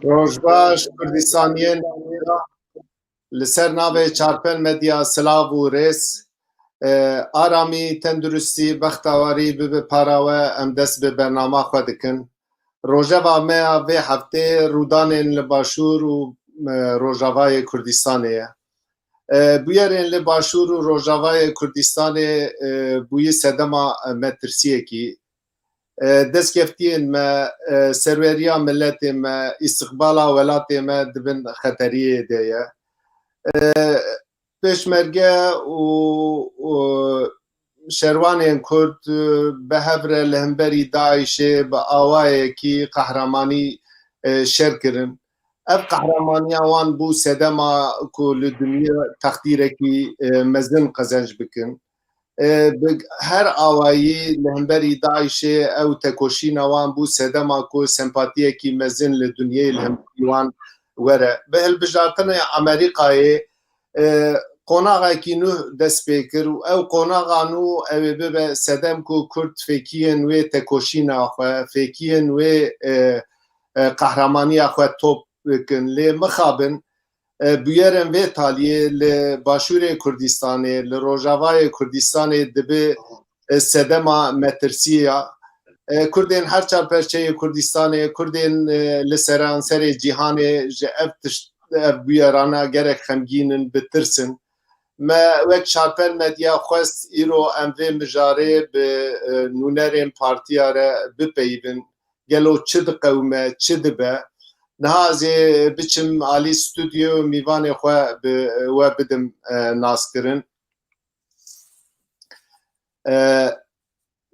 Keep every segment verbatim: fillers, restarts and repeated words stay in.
Roj baş, Kurdistaniyên Amêra. Li ser navê Çarpel Medya silav û rêz. E, aramî, tenduristî, bextewarî bibe para we, em dest bi bernama xwe dikin. Rojeva me ya vê heftê rûdanên li Başûr û, e, Rojavayê Kurdistanê ye. E, bûyerên li Başûr û Rojavayê Kurdistanê, e, bûyî sedema, e, metirsiyekî. E, destkeftiyên me, e, serweriya miletê me, îstiqbala welatê me di bin xeteriyê de ye. E, Pêşmerge û, û şerwanên Kurd, e, bi hev re li hemberî DAIŞê bi awayekî qehremanî, e, şer kirin. Ev qehramaniya wan bû sedema ku li dinyê teqdîrekî, e, mezin qezenc bikin. E, bi her awayî li hemberî DAIŞê ew tekoşîna wan bû sedema ku sempatiyekî mezin li dinyê li hemberî wan were. Bi hilbijartinê Amerîkayê, e, qonaxekî nû dest pê kir û ew qonaxa nû ew ê bibe sedem ku Kurd fêkiyên wê tekoşîna xwe, fêkiyên wê, e, e, qehramaniya xwe top bikin. Lê mixabin, e, bûyerên vê taliyê li Başûrê Kurdistanê, li Rojavayê Kurdistanê dibe, e, sedema metirsiya. E, Kurdên her çar perçeyê Kurdistanê, Kurdên, e, li seranserê cîhanê ji ev tişt, ev bûyerana gerek xemgîn in, bitirsin. Me wek Çarpel Medya xwest îro em vê mijarê bi, e, nûnerên partiya re bipeyivin. Gelo çi diqewime, çi dibe? Niha ez ê biçim alî stûdyo, mîvanê xwe bi we bidim, e, naskirin. E,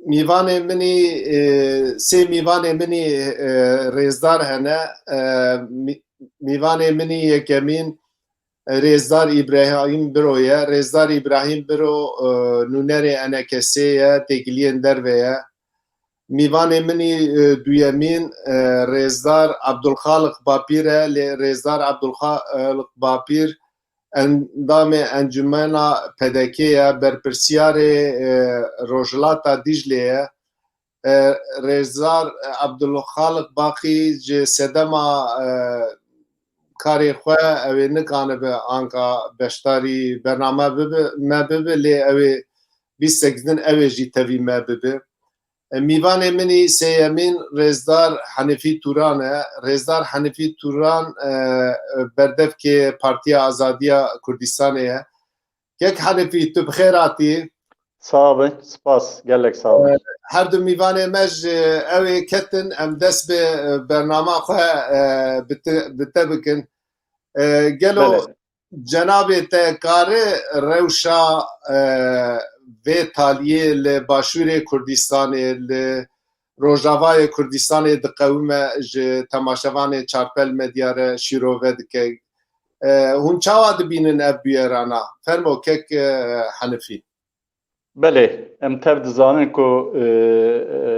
mîvanê min î, e, sê mîvanê min î, e, rêzdar hene. E, mî-, mîvanê min î yekemîn, e, rêzdar Îbrahîm Biro ye. Rêzdar Îbrahîm Biro, e, nûnerê E N K S'ê ye, têkiliyên derve ye. Mîvanê min î, e, duyemîn, e, rêzdar Abdulxaliq Bapîr e, lê rêzdar Abdulxaliq Bapîr endamê Encumena P D K'ê ye, berpirsiyarê, e, Rojhilata Dîclê ye. E, rêzdar Abdulxaliq Baqî ji sedema, e, karê xwe ew ê nikanibe anka beşdarî bername bibe, me bibe, lê ew ê bîstek din ew ê jî tevî me bibe. E, mîvanê min î sêyemîn rêzdar Henîfî Turan e. Rêzdar Henîfî Turan, e, berdevkê Partiya Azadiya Kurdistanê ye. Kek Henîfî, tu bi xêr hatî. Sax be, spas, gelek sax be. E, her du mîvanê me ji ew ê ketin, em dest bi, e, bernama xwe, e, bi te, bi te bikin. E, gelo Belê. Cenabê te kare rewşa, e, vê taliyê li Başûrê Kurdistanê, li Rojavayê Kurdistanê diqewime ji temaşevanê Çarpel Medya re şîrove dike. E, hûn çawa dibînin ev bûyerana? Fermo kek, e, Henifî. Belê, em tev dizanin ku, e, e,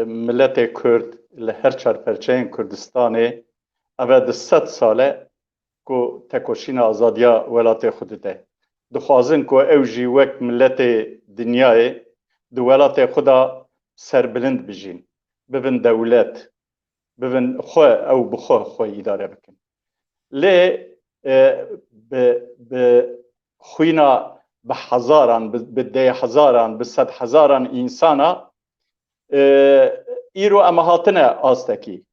miletê Kurd li her çar perçeyên Kurdistanê ev e di sed sal e ku tekoşîna azadiya welatê xwe dide. Dixwazin ku ew jî wek miletê dinyayê di welatê xwe de serbilind bijîn, bibin dewlet, bibin xwe, ew bi xwe xwe îdare bikin. Lê, e, bi, bi xwîna bi hezaran, bi, bi deh hezaran, bi sed hezaran însana, e, îro em hatine astekî.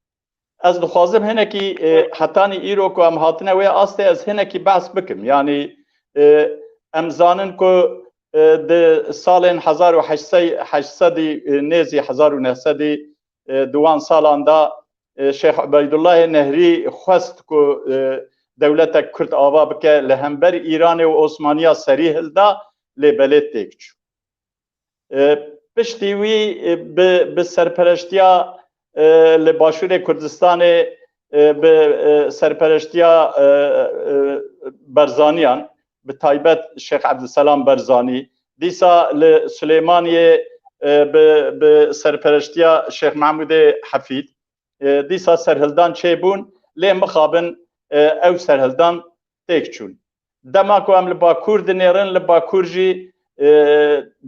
Ez dixwazim hinekî, e, hetanî îro ku em hatine wê astê, ez hinekî behs bikim. Yanî, e, em zanin ku, e, di salên hezar û heşt sed, heşt sedî, e, nêzî hezar û neh sedî, e, di wan salan de, e, Şêx Ubeydullahê Nehrî xwest ku, e, dewletek Kurd ava bike, li hember Îranê û Osmaniya serî hilda, lê belê têk çû. E, piştî wî, e, bi, bi serpereştiya, e, li Başûrê Kurdistanê, e, bi, e, serpereştiya, e, e, Berzaniyan, bi taybet Şêx Ebdulselam Berzanî, dîsa li Silêmaniyê, e, bi, bi serpereştiya Şêx Mehmûdê Hefîd, e, dîsa serhildan çêbûn, lê mixabin, e, ew serhildan têk çûn. Dema ku em li Bakur dinêrin, li Bakur jî, e,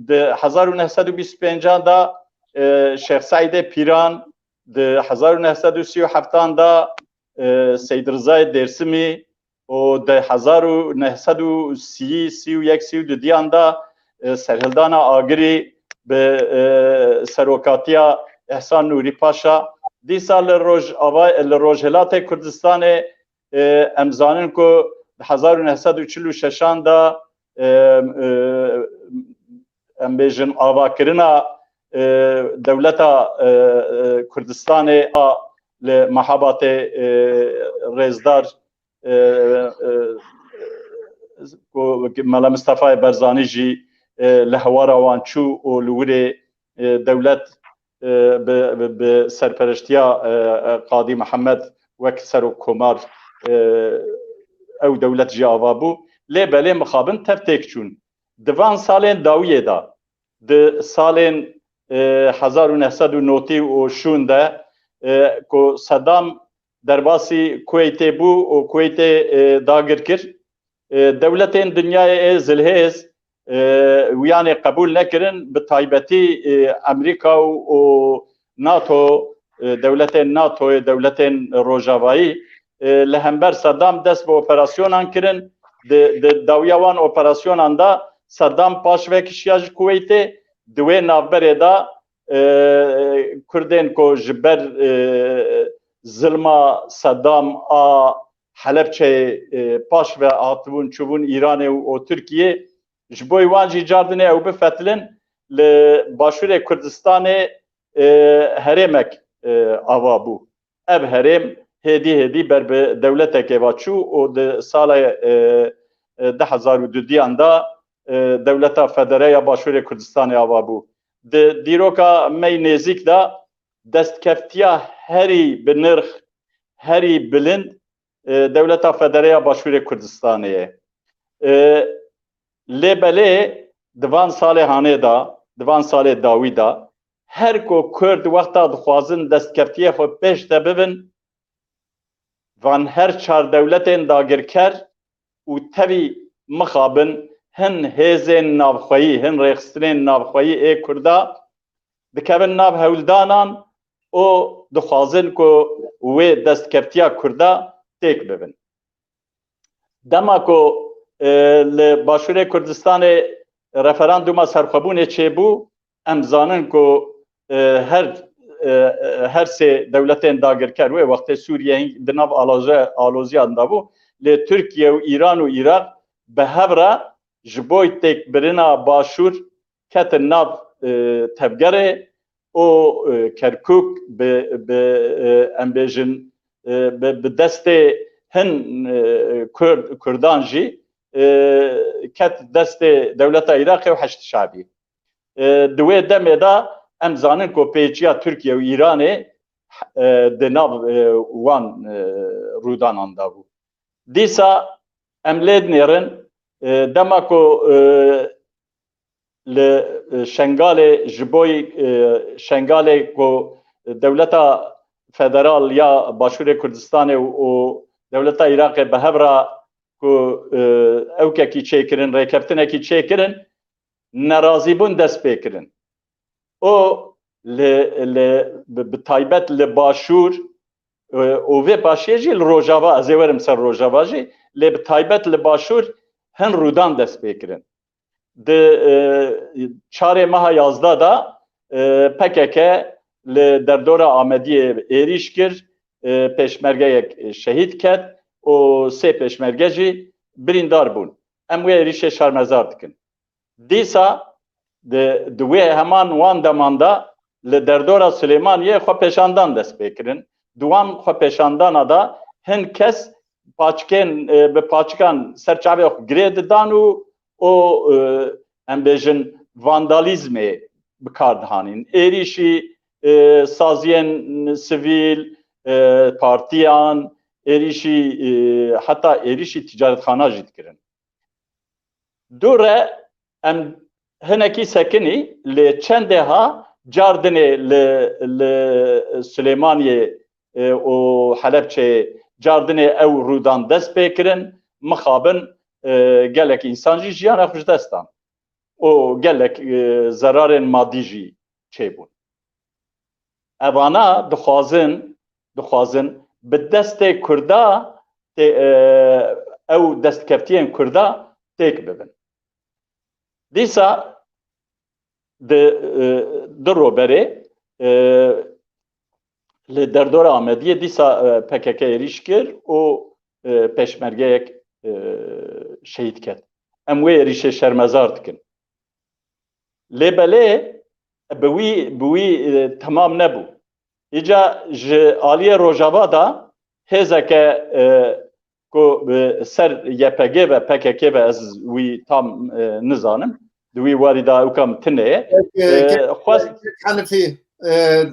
di hezar û neh sed û bîst û pêncan de, e, Şêx Seîdê Pîran, di hezar û neh sed û sî û heftan de, e, Seyd Rizayê Dêrsimî û di hezar û neh sed û sî, sî û yek, sî û dudiyan de, e, serhildana Agirî bi, e, serokatiya Îhsan Nûrî Paşa. Dîsa li Rojava, li Rojhilatê Kurdistanê, e, em zanin ku di hezar û neh sed û çil û şeşan de, e, e, em bêjin avakirina, e, dewleta, e, e, Kurdistanê a li Mehabatê, e, Rêzdar, e, e, ku Mela Mistefayê Berzanî jî, e, li hewara wan çû û li wirê, e, dewlet, e, bi, bi, bi serpereştiya, e, e, Qadî Mihemed wek serokkomar, e, ew dewlet jî ava bû. Lê belê mixabin tev têk çûn. Di van salên dawiyê de, di salên, e, hezar û neh sed û notî û şûn de, e, ku Sedam derbasî Kuweytê bû û Kuweytê, e, dagir kir, e, dewletên dinyayê ê zilhêz, e, wiyanê qebûl nekirin, bi taybetî, e, Amerîka û, û NATO, e, dewletên NATOyê, dewletên Rojavayî, e, li hember Sedam dest bi operasyonan kirin. Di, di dawiya wan operasyonan de Sedam paş vekişiya ji Kuweytê. Di wê navberê de, e, Kurdên ku ji ber, e, zilma Sedam a Helebçeyê, e, paş ve hatibûn, çûbûn Îranê û, û Tirkiyê, ji bo wan jî cardinê ew bifetilin, li Başûrê Kurdistanê, e, herêmek, e, ava bû. Ev herêm hêdî hêdî ber bi dewletekê ve çû û di sala, e, e, du hezar û dudiyan de, e, dewleta federe ya Başûrê Kurdistanê ava bû. Di dîroka me yî nêzîk de destkeftiya herî bi nirx, herî bilind, e, dewleta federe ya Başûrê Kurdistanê ye. E, lê belê di van salê hanê de, di van salê dawî de, her ku Kurd wexta dixwazin destkeftiyê xwe pêş de bibin, van her çar dewletên dagirker û tevî mixabin hin hêzên navxweyî, hin rêxistinên navxweyî ê Kurda dikevin nav hewldanan û dixwazin ku wê destkeftiya Kurda têk bibin. Dema ku, e, li Başûrê Kurdistanê referanduma serxwebûnê çêbû, em zanin ku, e, her, e, e, her sê dewletên dagirker wê wextê Sûriye hîn di nav aloze-, aloziyan de bû, lê Tirkiye û Îran û Iraq bi hev re ji bo têkbirina Başûr ketin nav, e, tevgerê û, e, Kerkûk bi, bi, e, em bêjin, e, bi, bi destê hin, e, Kurd, Kurdan jî, e, ket destê dewleta Iraqê û Heşd Şabî. E, di wê demê de em zanin ku pêçiya Tirkiye û Îranê, e, di nav, e, wan, e, rûdanan de bû. Dîsa em lê dinêrin, e, dema ku, e, li, e, Şengalê ji bo, e, Şengalê ku dewleta federal ya Başûrê Kurdistanê û, û dewleta Iraqê bi hev re ku, e, ewkekî çêkirin, rêkeftinekî çêkirin, nerazîbûn dest pê kirin. Û li, li, bi, bi taybet li Başûr, e, û vê paşiyê jî li Rojava, ez ê werim ser Rojava jî, lê bi taybet li Başûr hin rûdan dest pê kirin. Di, e, çarê meha yazda de, e, P K K li derdora Amediyê êrîş kir, e, pêşmergeyek şehîd ket û sê pêşmerge jî birîndar bûn. Em wê êrîşê şermezar dikin. Dîsa di, di wê heman wan deman de li derdora Silêmaniyê xwe pêşandan dest pê kirin. Di wan xwepêşandana de hin kes paçikên, e, bi paçikan ser çavê xwe girê didan û, û, e, em bêjin vandalîzmê bi kar dihanîn. Êrîşî, e, saziyên sivîl, e, partiyan, êrîşî, e, heta êrîşî ticaretxana jî dikirin. Dû re em hinekî sekinî, lê çendê ha cardinê li, li Silêmaniyê, e, û Helebçeyê cardinê ew rûdan dest pê kirin, mixabin, e, gelek însan jî jiyana xwe ji dest dan û gelek, e, zerarên madî jî çêbûn. Evana dixwazin, dixwazin bi destê Kurda tê, e, ew destkeftiyên Kurda têk bibin. Dîsa di, e, du roberê, e, li derdora Amediyê dîsa, e, P K K êrîş kir û, e, pêşmergeyek, e, şehîd ket. Em wê êrîşê şermezar dikin. Lê belê bi wî, bi wî, e, temam nebû. Îca ji aliyê Rojava de hêzeke, e, ku bi ser Y P G ve, P K K ve ez wî tam, e, nizanim. Di wî warî de ew kam tune ye. Peki, E, ke-, xwest Kek Henifî, e,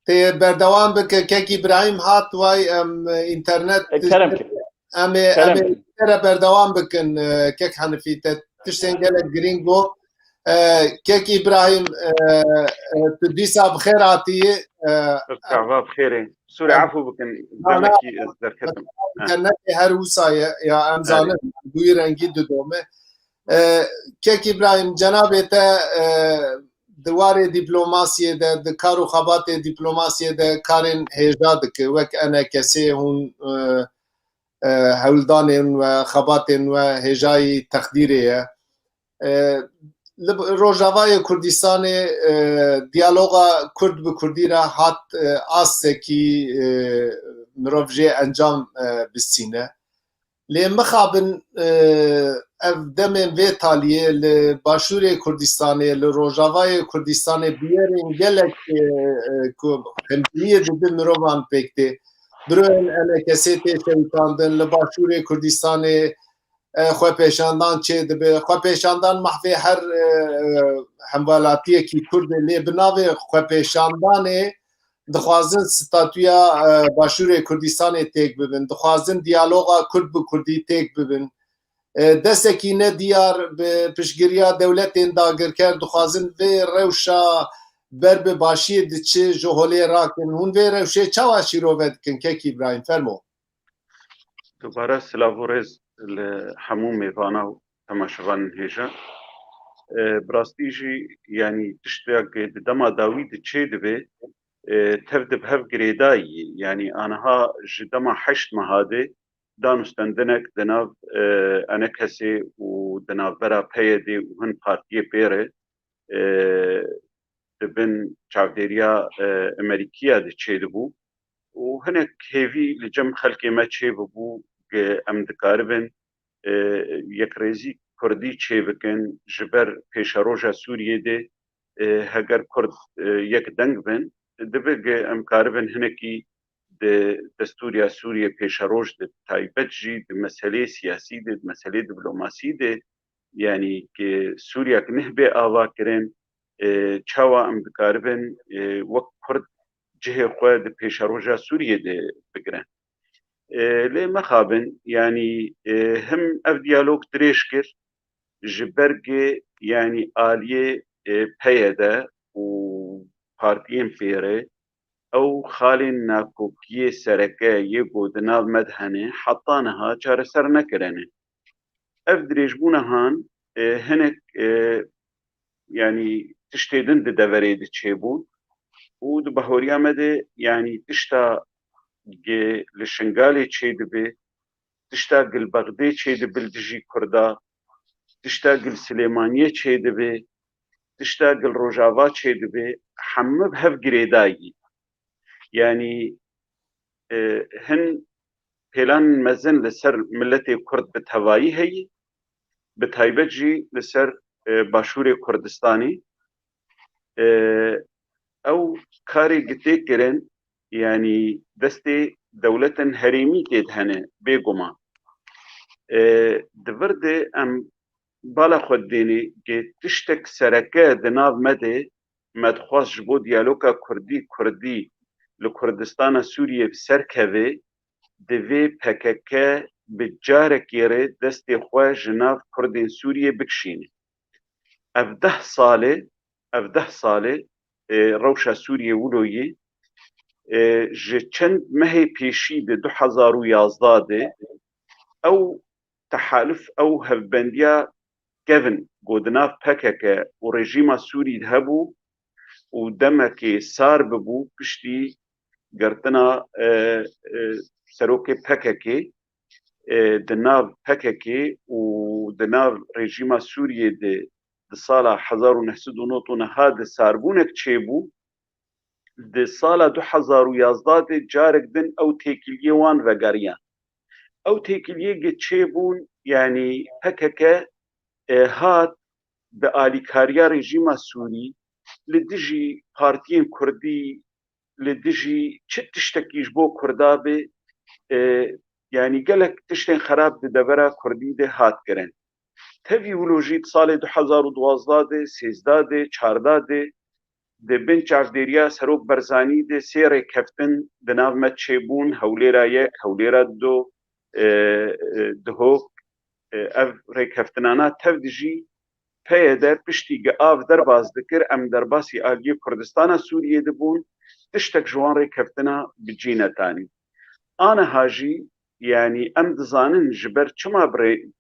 tê berdewam bike. Kek Îbrahîm hat, way em, e, înternet E, kerem kir. Em ê, em Kerem ê kir. Tere berdewam bikin, e, Kek Henifî, te tiştên gelek girîng got. E, Kek Îbrahîm, e, e, tu dîsa bi xêr hatiyî. E, Ev kahva bi xêrê. Sûrê, em efû bikin, na, na, demekî ez derketim. He. Înternetê her wisa ye, ya em Erê. Zanin, bi wî rengî didome. E, Kek Îbrahîm, cenabê te, e, di warê dîplomasiyê de, di kar û xebatê dîplomasiyê de karên hêja dike. Wek E N K S'ê hûn, e, e, hewldanên we, xebatên we hêjayî teqdîrê ye. E, li Rojavayê Kurdistanê, e, diyaloga Kurd bi Kurdî re hat, e, astekî, e, mirov jê encam, e, bistîne. Lê mixabin, e, ev demên vê taliyê li Başûrê Kurdistanê, li Rojavayê Kurdistanê biyerên gelek, e, e, ku xemgîniyê dibe mirovan pêk tê. Biroyên E N K S'ê tê şewitandin, li Başûrê Kurdistanê, e, xwepêşandan çêdibe. Xwepêşandan mahfê her, e, e, hemwelatiyekî Kurd e, lê bi navê xwepêşandanê dixwazin statûya, e, Başûrê Kurdistanê têk bibin, dixwazin diyaloga Kurd bi Kurdî têk bibin. E, destekî nediyar bi piştgiriya dewletên dagirker dixwazin vê rewşa ber bi başiyê diçe ji holê rakin. Hûn vê rewşê çawa şîrove dikin, Kek Îbrahîm? Fermo. Dubare silav û rêz li hemû mêvana û temaşevanên hêja. E, bi rastî jî, yanî tiştek di dema dawî de çêdibe, e, tev di bi hev girêdayî. Yanî aniha ji dema heşt meha de danûstendinek di nav, e, E N K S'ê û di navbera P Y D'ê û hin partiyê pê re, e, di bin çavdêriya, e, Amerîkiya de çêdibû û hinek hêvî li cem xelkê me çêbibû ku em dikaribin, e, yekrêzî Kurdî çêbikin ji ber pêşeroja Sûriyê de, e, heger Kurd, e, yek deng bin, dibe ku em karibin hinekî di destûriya Sûriyê pêşeroj de, taybet jî di meseleyê siyasî de, di meseleyê diplomasî de, yanî ku Sûriya ki nehbê ava kirin, e, çawa em dikaribin, e, wek Kurd cihê xwe di pêşeroja Sûriyê de bigirin. E, lê mexabin, yanî, e, him ev diyalog dirêj kir, ji ber ku, yanî, aliyê, e, P Y D û partiyên pê re ew xalên nakokiyê sereke yê ku di nav me de hene, heta niha çareser nekirine. Ev dirêjbûna han, e, hinek, e, yanî tiştê din di deverê de çêbûn û di bahoriya me de, yanî tişta gi li Şingalê çêdibe, tişta gi li Bexdê çêdibe li dijî Kurda, tişta gi li Silêmaniyê çêdibe, tişta gi li Rojava çêdibe, hemû bi hev girêdayî. Yanî, e, hin pêlan mezin li ser miletê Kurd bi tevayî heyî, bi taybet jî li ser, e, Başûrê Kurdistanê. E, ew karê gi tê kirin, yanî destê dewletên herêmî tê de hene, bêguman. E, di vir de em bala xwe didênê, gê tiştek sereke di nav me de, me dixwast ji bo diyaloga Kurdî, Kurdî li Kurdistana Sûriyê bi ser keve, divê P K K bi carekê re destê xwe ji nav Kurdên Sûriyê bikişîne. Ev deh sal e, ev deh sal e, e, rewşa Sûriyê wilo yê, e, ji çend mehê pêşî de, du hezar û yazdeh de, ew tehalif, ew hevbendiya kevin ku di nav P K K û rejîma Sûrî de hebû û demekê sar bibû piştî girtina, e, e, serokê P K K, e, di nav P K K û di nav rejîma Sûriyê de di sala hezar û neh sed û nod û neh de sarbûnek çêbû, di sala du hezar û yazdeh de carek din ew têkiliyê wan vegeriyan. Ew têkiliyê gi çêbûn, yanî P K K, e, hat bi alîkariya rejîma Sûrî li dijî partiyên Kurdî, li dijî çi tiştekî ji bo Kurda be, e, yanî gelek tiştên xerab di devera Kurdî de hat kirin. Tevî wilo jî di salê du hezar û duwazdeh de, sêzdeh de, çardeh de, di bin çavdêriya Serok Barzanî de sê rêkeftin di nav me çêbûn, Hewlêra yek, Hewlêra du, e, e, Duhok, e, ev rêkeftinana tev dijî P Y D piştî gi av derbas dikir, em derbasî aliyê Kurdistana Sûriyê dibûn, tiştek ji wan rêkeftina bi cî netanî. Aniha jî, yanî em dizanin ji ber çima bi rê-,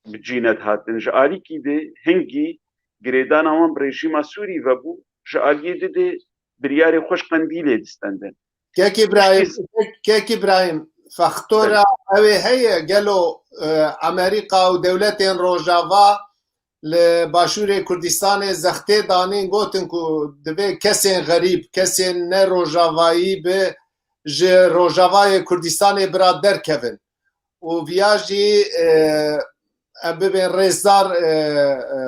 bi cî nedihatin. Ji alîkî de hingî girêdana wan bi rejîma Sûrî vebû, ji aliyê di de biryarê xwe ji Qendîlê distendin. Kek Îbrahîm, Kek, Kek Îbrahîm, faktora ew ê heye, gelo, e, Amerîka û dewletên Rojava li Başûrê Kurdistanê zextê danîn, gotin ku divê kesên xerîb, kesên ne rojavayî bi ji Rojavayê Kurdistanê bira derkevin. Û viya jî, e, em bibên rêzdar, e, e,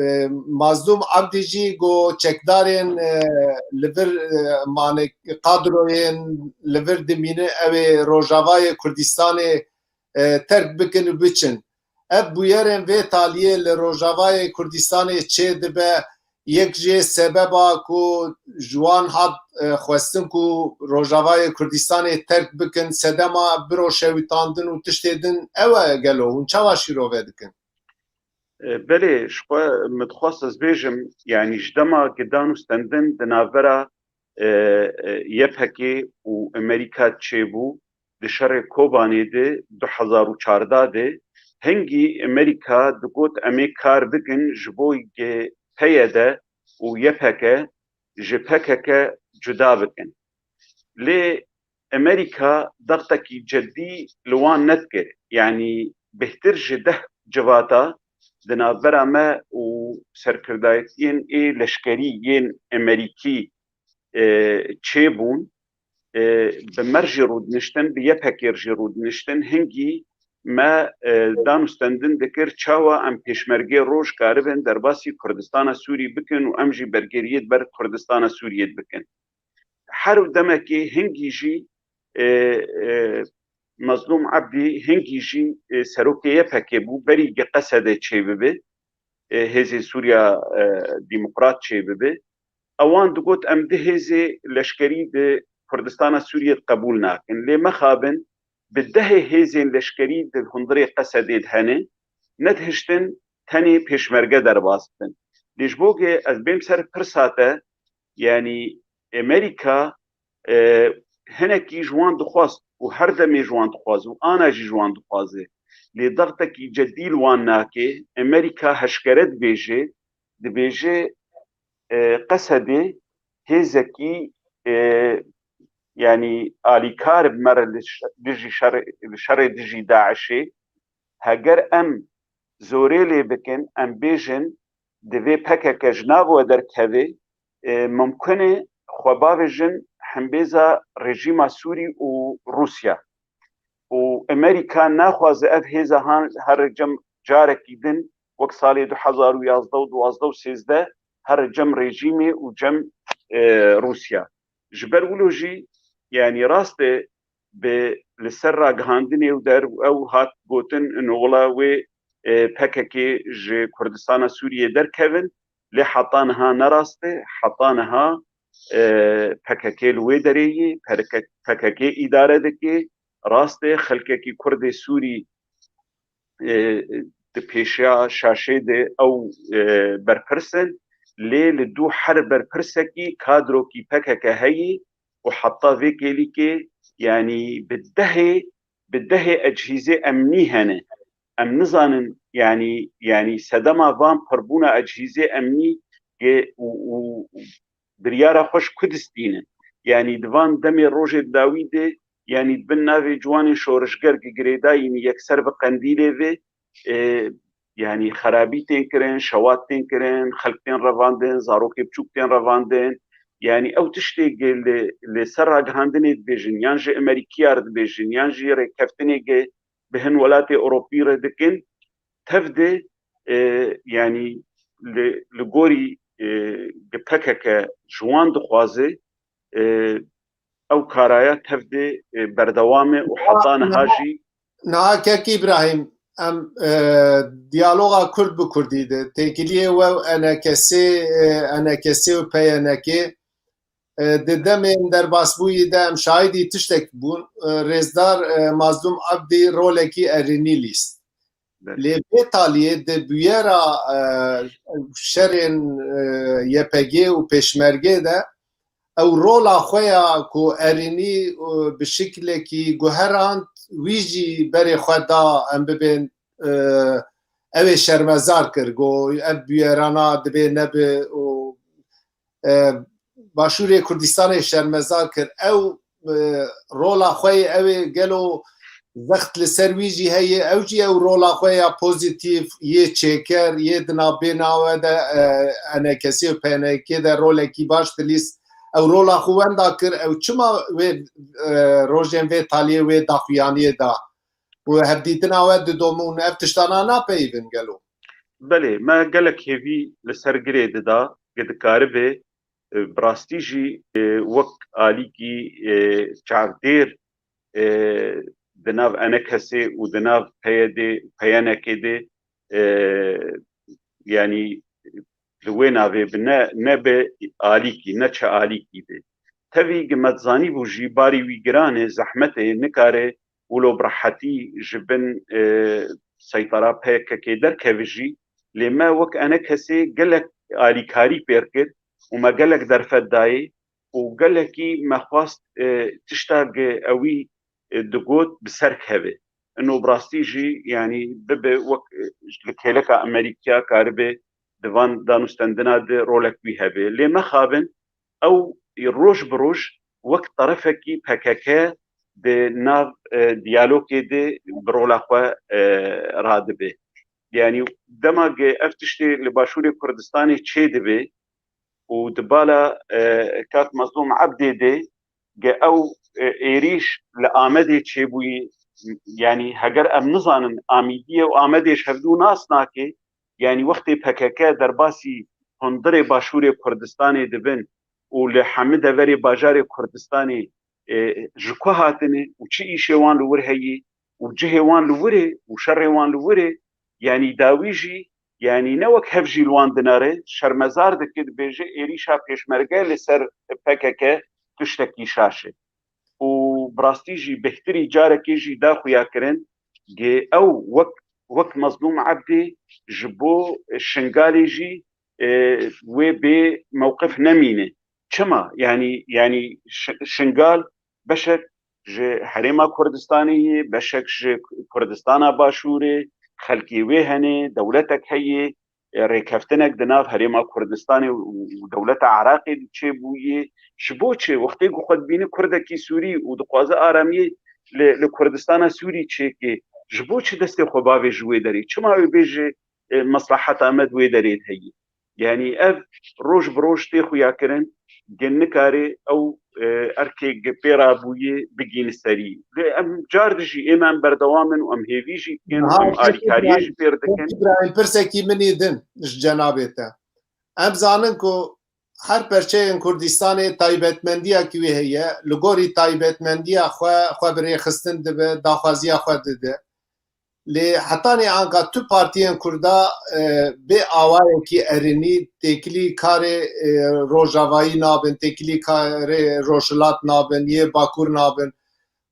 e, Mazlûm Ebdî jî got çekdarên, e, li vir, e, mane, kadroyên li vir dimînin, ew ê Rojavayê Kurdistanê, e, terk bikin û biçin. Ev bûyerên vê taliyê li Rojavayê Kurdistanê çê dibe, yek jê sebeba ku ji wan hat, e, xwestin ku Rojavayê Kurdistanê terk bikin, sedema biro şewitandin û tiştê din ew e gelo? Hûn çawa şîrove dikin? E, belê, ji xwe min dixwest ez bêjim, yanî ji dema gidan û stendin di navbera, e, e, Y P G û Amerîka çêbû, di şerê Kobanê de du hezar û çardeh de, hingî Amerîka digot, "Em ê kar bikin ji bo P Y D û Y P G ji P K K cuda bikin." Lê Amerîka dextekî cedî li wan nedikir. Yanî bêhtir ji deh civata di navbera me û serkirdayetiyên ê leşkerî yên Amerîkî, e, çêbûn, e, bi me re jî rûdiniştin, bi Y P G re jî rûdiniştin, hingî me, e, dan û stendin dikir, çawa em pêşmergê roj karibin derbasî Kurdistana Sûrî bikin û em jî bergeriyê di ber Kurdistana Sûriyê bikin. Her demekê hingî jî, e, e, Mezlûm Ebdî hingî jî, e, serokê Y P G bû, berî gi Qesedê çêbibe, e, Hêzên Sûriya, e, Demokrat çêbibe. Ewan digot, "Em di hêzê leşkerî di Kurdistana Sûriyê de qebûl nakin." Lê mexabin, bi dehê hêzên leşkerî di hundirê Qesedê de hene, nedihiştin tenê pêşmerge derbas bikin. Lê ji bo ge ez bêm ser pirsa te, yanî Amerîka, e, hinekî ji wan dixwast û her demê ji wan dixwaz û ana jî ji wan dixwaze. Lê dextekî cedî li wan nake. Amerîka heşkere dibêje, dibêje, e, Qesedê hêzekî, e, yanî alîkar bi me re li ş-, dijî şerê, li şerê dijî DAIŞê. Heger em zorê lê bikin, em bêjin, divê P K K ji nav we derkeve, e, mimkun e xwe bavêjin hembêza rejîma Sûrî û Rûsya. Û Amerîka naxwaze ev hêza han here cem carekî din, wek salê du hezar û yazdeh û duwazdeh û sêzdeh, here cem rejîmê û cem, e, Rûsya. Ji ber wilo jî, yanî rast e, bi li ser ragihandinê û der ew hat gotin, ino wila wê, e, P K K ji Kurdistana Sûriyê derkevin, lê heta niha ne rast e, heta niha, e, P K K li wê derê yê, P K K îdare dike, rast e, xelkekî Kurdê Sûrî, e, di pêşiya şaşê de ew, e, berpirs in, lê li dû her berpirsekî kadrokî P K K heye û heta vê kêlîkê, yanî bi dehê, bi dehê ecihîzê emnî hene. Em nizanin, yanî, yanî sedema van pirbûna ecihîzê emnî û, û biryara xwe ji ku distînin. Yanî di van demê rojê dawî de, yanî di bin navê ciwanên şorişger gi girêdayî ne yekser bi qendîlê ve, e, yanî xerabî tên kirin, şewat tên kirin, xelk tên revandin, zarokê biçûk tên revandin. Yanî ew tiştê gi li, li ser ragihandinê dibêjin, yan ji Amerîkiya re dibêjin, yan jî rêkeftinê gi bi hin welatê Ewropî re dikin, tev de, e, yanî li, li gorî, e, gi P K K ji wan dixwaze, e, ew karaya tev de, e, berdewam e û heta niha jî. Niha kek Îbrahîm, em, e, diyaloga Kurd bi Kurdî de, têkiliyê we û E N K S, e, E N K S û P Y N K, e, di demên derbasbûyî de em şahidî tiştek bûn. E, rêzdar, e, Mazlûm Abdî rolekî erênî lîst. Belê. Lê vê taliyê di bûyera, e, şerên, e, Y P G û Pêşmergê de ew rola xwe ya ku erênî, e, bi şiklekî guherand, wî jî berê xwe da em bibên, e, ew ê şermezar kir, got ev bûyerana dibê nebe û, e, Başûrê Kurdistanê şermezar kir. Ew, e, rola xwe yê ew ê gelo zext li ser wî jî heye, ew jî ew rola xwe ya pozîtîf yê çêker, yê di navbêna we de, e, E N K S û P Y N K de rolekî baş dilîst. Ew rola xwe wenda kir, ew çima wê, e, rojên vê taliyê wê daxuyaniyê da? Û hevdîtina we didomin ev tiştana napeyivin gelo? Belê, me gelek hêvî li ser girê dida, gi dikaribe, e, bi rastî jî, e, wek alîkî, e, çavdêr, e, di nav E N K S û di nav P Y D, P Y N K de, e, yanî li wê navê bi ne, ne bi alîkî, ne çi alîkî be. Tevî gi me dizanîbû jî barî wî giran e, zehmet e, nikare wilo bi rehetî ji bin, e, seytara P K K derkeve jî, lê me wek E N K S gelek alîkarî pêr kir û me gelek derfet dayê û gelekî me xwest, e, tişta gi ewî, e, digot bi ser keve. Ino bi rastî jî, yanî bibe wek, e, li kêleka Amerîkya karibe di van danûstendina de rolek wî hebe. Lê mexabin, ew roj bi roj wek terefekî P K K di nav, e, diyalogê de bi rola xwe, e, radibe. Yanî dema ge ev tiştê li Başûrê Kurdistanê çêdibe û di bala, e, kak Mazlûm Ebdê de ge ew, e, êrîş li Amedê çêbûyî, yanî heger em nizanin Amîdiyê û Amedê ji hevdû nas nake, yanî wextê P K K derbasî hundirê Başûrê Kurdistanê dibin û li hemî deverê bajarê Kurdistanê, e, ji ku hatine û çi îşê wan li wir heye û cihê wan li wir e û şerê wan li wir e, yanî dawî jî, yanî ne wek hev jî li wan dinere, şermezar dike, dibêje êrîşa pêşmerge li ser P K K tiştekî şaş e. Û bi rastî jî bêhtirî carekê jî da xuyakirin, gê ew wek, wek Mazlûm Ebdî ji bo Şingalê jî, e, wê bê mewqif nemîne. Çima? Yanî, yanî Şi-, Şingal beşek ji Herêma Kurdistanê ye, beşek ji Kurdistana Başûrê, xelkê wê hene, dewletek heye, e, rêkeftinek di nav Herêma Kurdistanê û, û dewleta Iraqê de çêbûye. Ji bo çi? Wextê ku xwe dibîne Kurdekî Sûrî û dixwaze aramiyê li, li Kurdistana Sûrî çêke, ji bo çi destê xwe bavê ji wê derê? Çima wê bêje, e, meslaheta me di wê derê de heye? Yanî ev roj bi roj tê xuyakirin, gin nikare ew, e, erkê gi pê rabûyê bigîne serî. Lê em car dijî ê me em berdewam in û em hêvî jî dikin û em alîkariyê jî pêr dikin. Îbrahîm, pirsekî min ê din ji cenabê te. Em zanin ku her perçeyên Kurdistanê taybetmendiyekî wê heye. Li gorî taybetmendiya xwe, xwe bi rêxistin dibe, daxwaziya xwe dide. Lê hetanî anka tu partiyên Kurda, e, bê awayekî erinî têkilî karê, e, rojavayî nabin, têkilî karê rojhilat nabin, yê bakur nabin.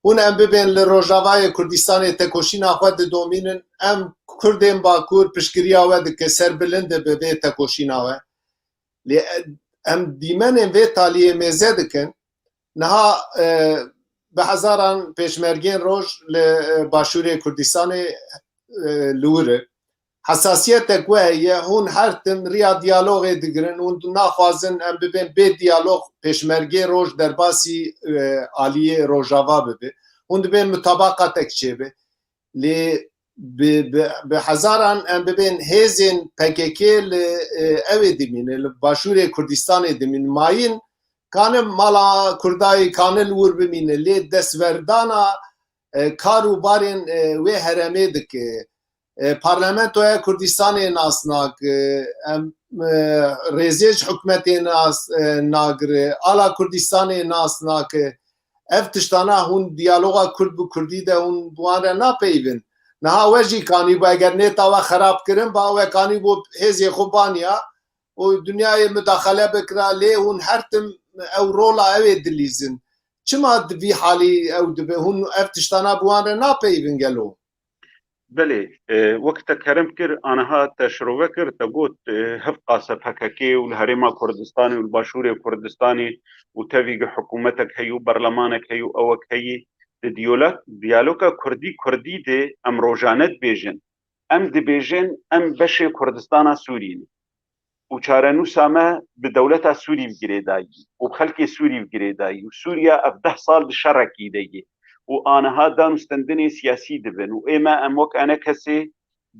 Hûn em bibên li Rojavayê Kurdistanê tekoşîna xwe didomînin, em Kurdên Bakur piştgiriya we dike, serbilind dibe vê tekoşîna we. Lê em dîmenên vê taliyê mêze dikin. Niha, e, bi hezaran pêşmergên roj li, e, başûrê Kurdistanê, e, li wir e. Hesasiyetek we heye, hûn her tim riya diyalogê digirin, hûn naxwazin em bibên bê diyalog, pêşmergê roj derbasî, e, aliyê Rojava bibe. Hûn dibên mutabaqatek çêbe. Lê bi, bi, bi hezaran em bibên hêzên P K K li, e, ew ê dimîne, li başûrê Kurdistanê dimîne. Mayîn kane mala Kurdayî, kane li wir bimîne. Lê destverdana, e, kar û barên, e, wê herêmê dike. E, Parlamentoya Kurdistanê nas nake. Em, e, rêzê ji hikûmetê nas, e, nagire. Ala Kurdistanê nas nake. Ev tiştana hûn diyaloga Kurd bi Kurdî de hûn bi wan re napeyivin. Niha we jî kanîbû, eger nêta we xerab kirin ba, we kanîbû hêzê xwe baniya û dinyayê mudaxele bikira, lê hûn her tim ew rola ew ê dilîzin. Çima di vî halî ew dibe? Hûn ev tiştana bi wan re napeyivin gelo? Belê, e, wek te kerem kir, aniha te şirove kir, te got, e, hevqase P K K û li Herêma Kurdistanê û li Başûrê Kurdistanê û tevî gi hikûmetek heyî û berlemanek heyî û ewek heyî, di diyalog-, diyaloga Kurdî Kurdî de em rojane dibêjin. Em dibêjin, em beşê Kurdistana Sûrî ne. Û çarenûsa me bi dewleta Sûrî bi girêdayî û bi xelkê Sûrî bi girêdayî û Sûriya ev deh sal di şerekî de ye û aniha danûstendinê siyasî dibin û ê me em wek enekesê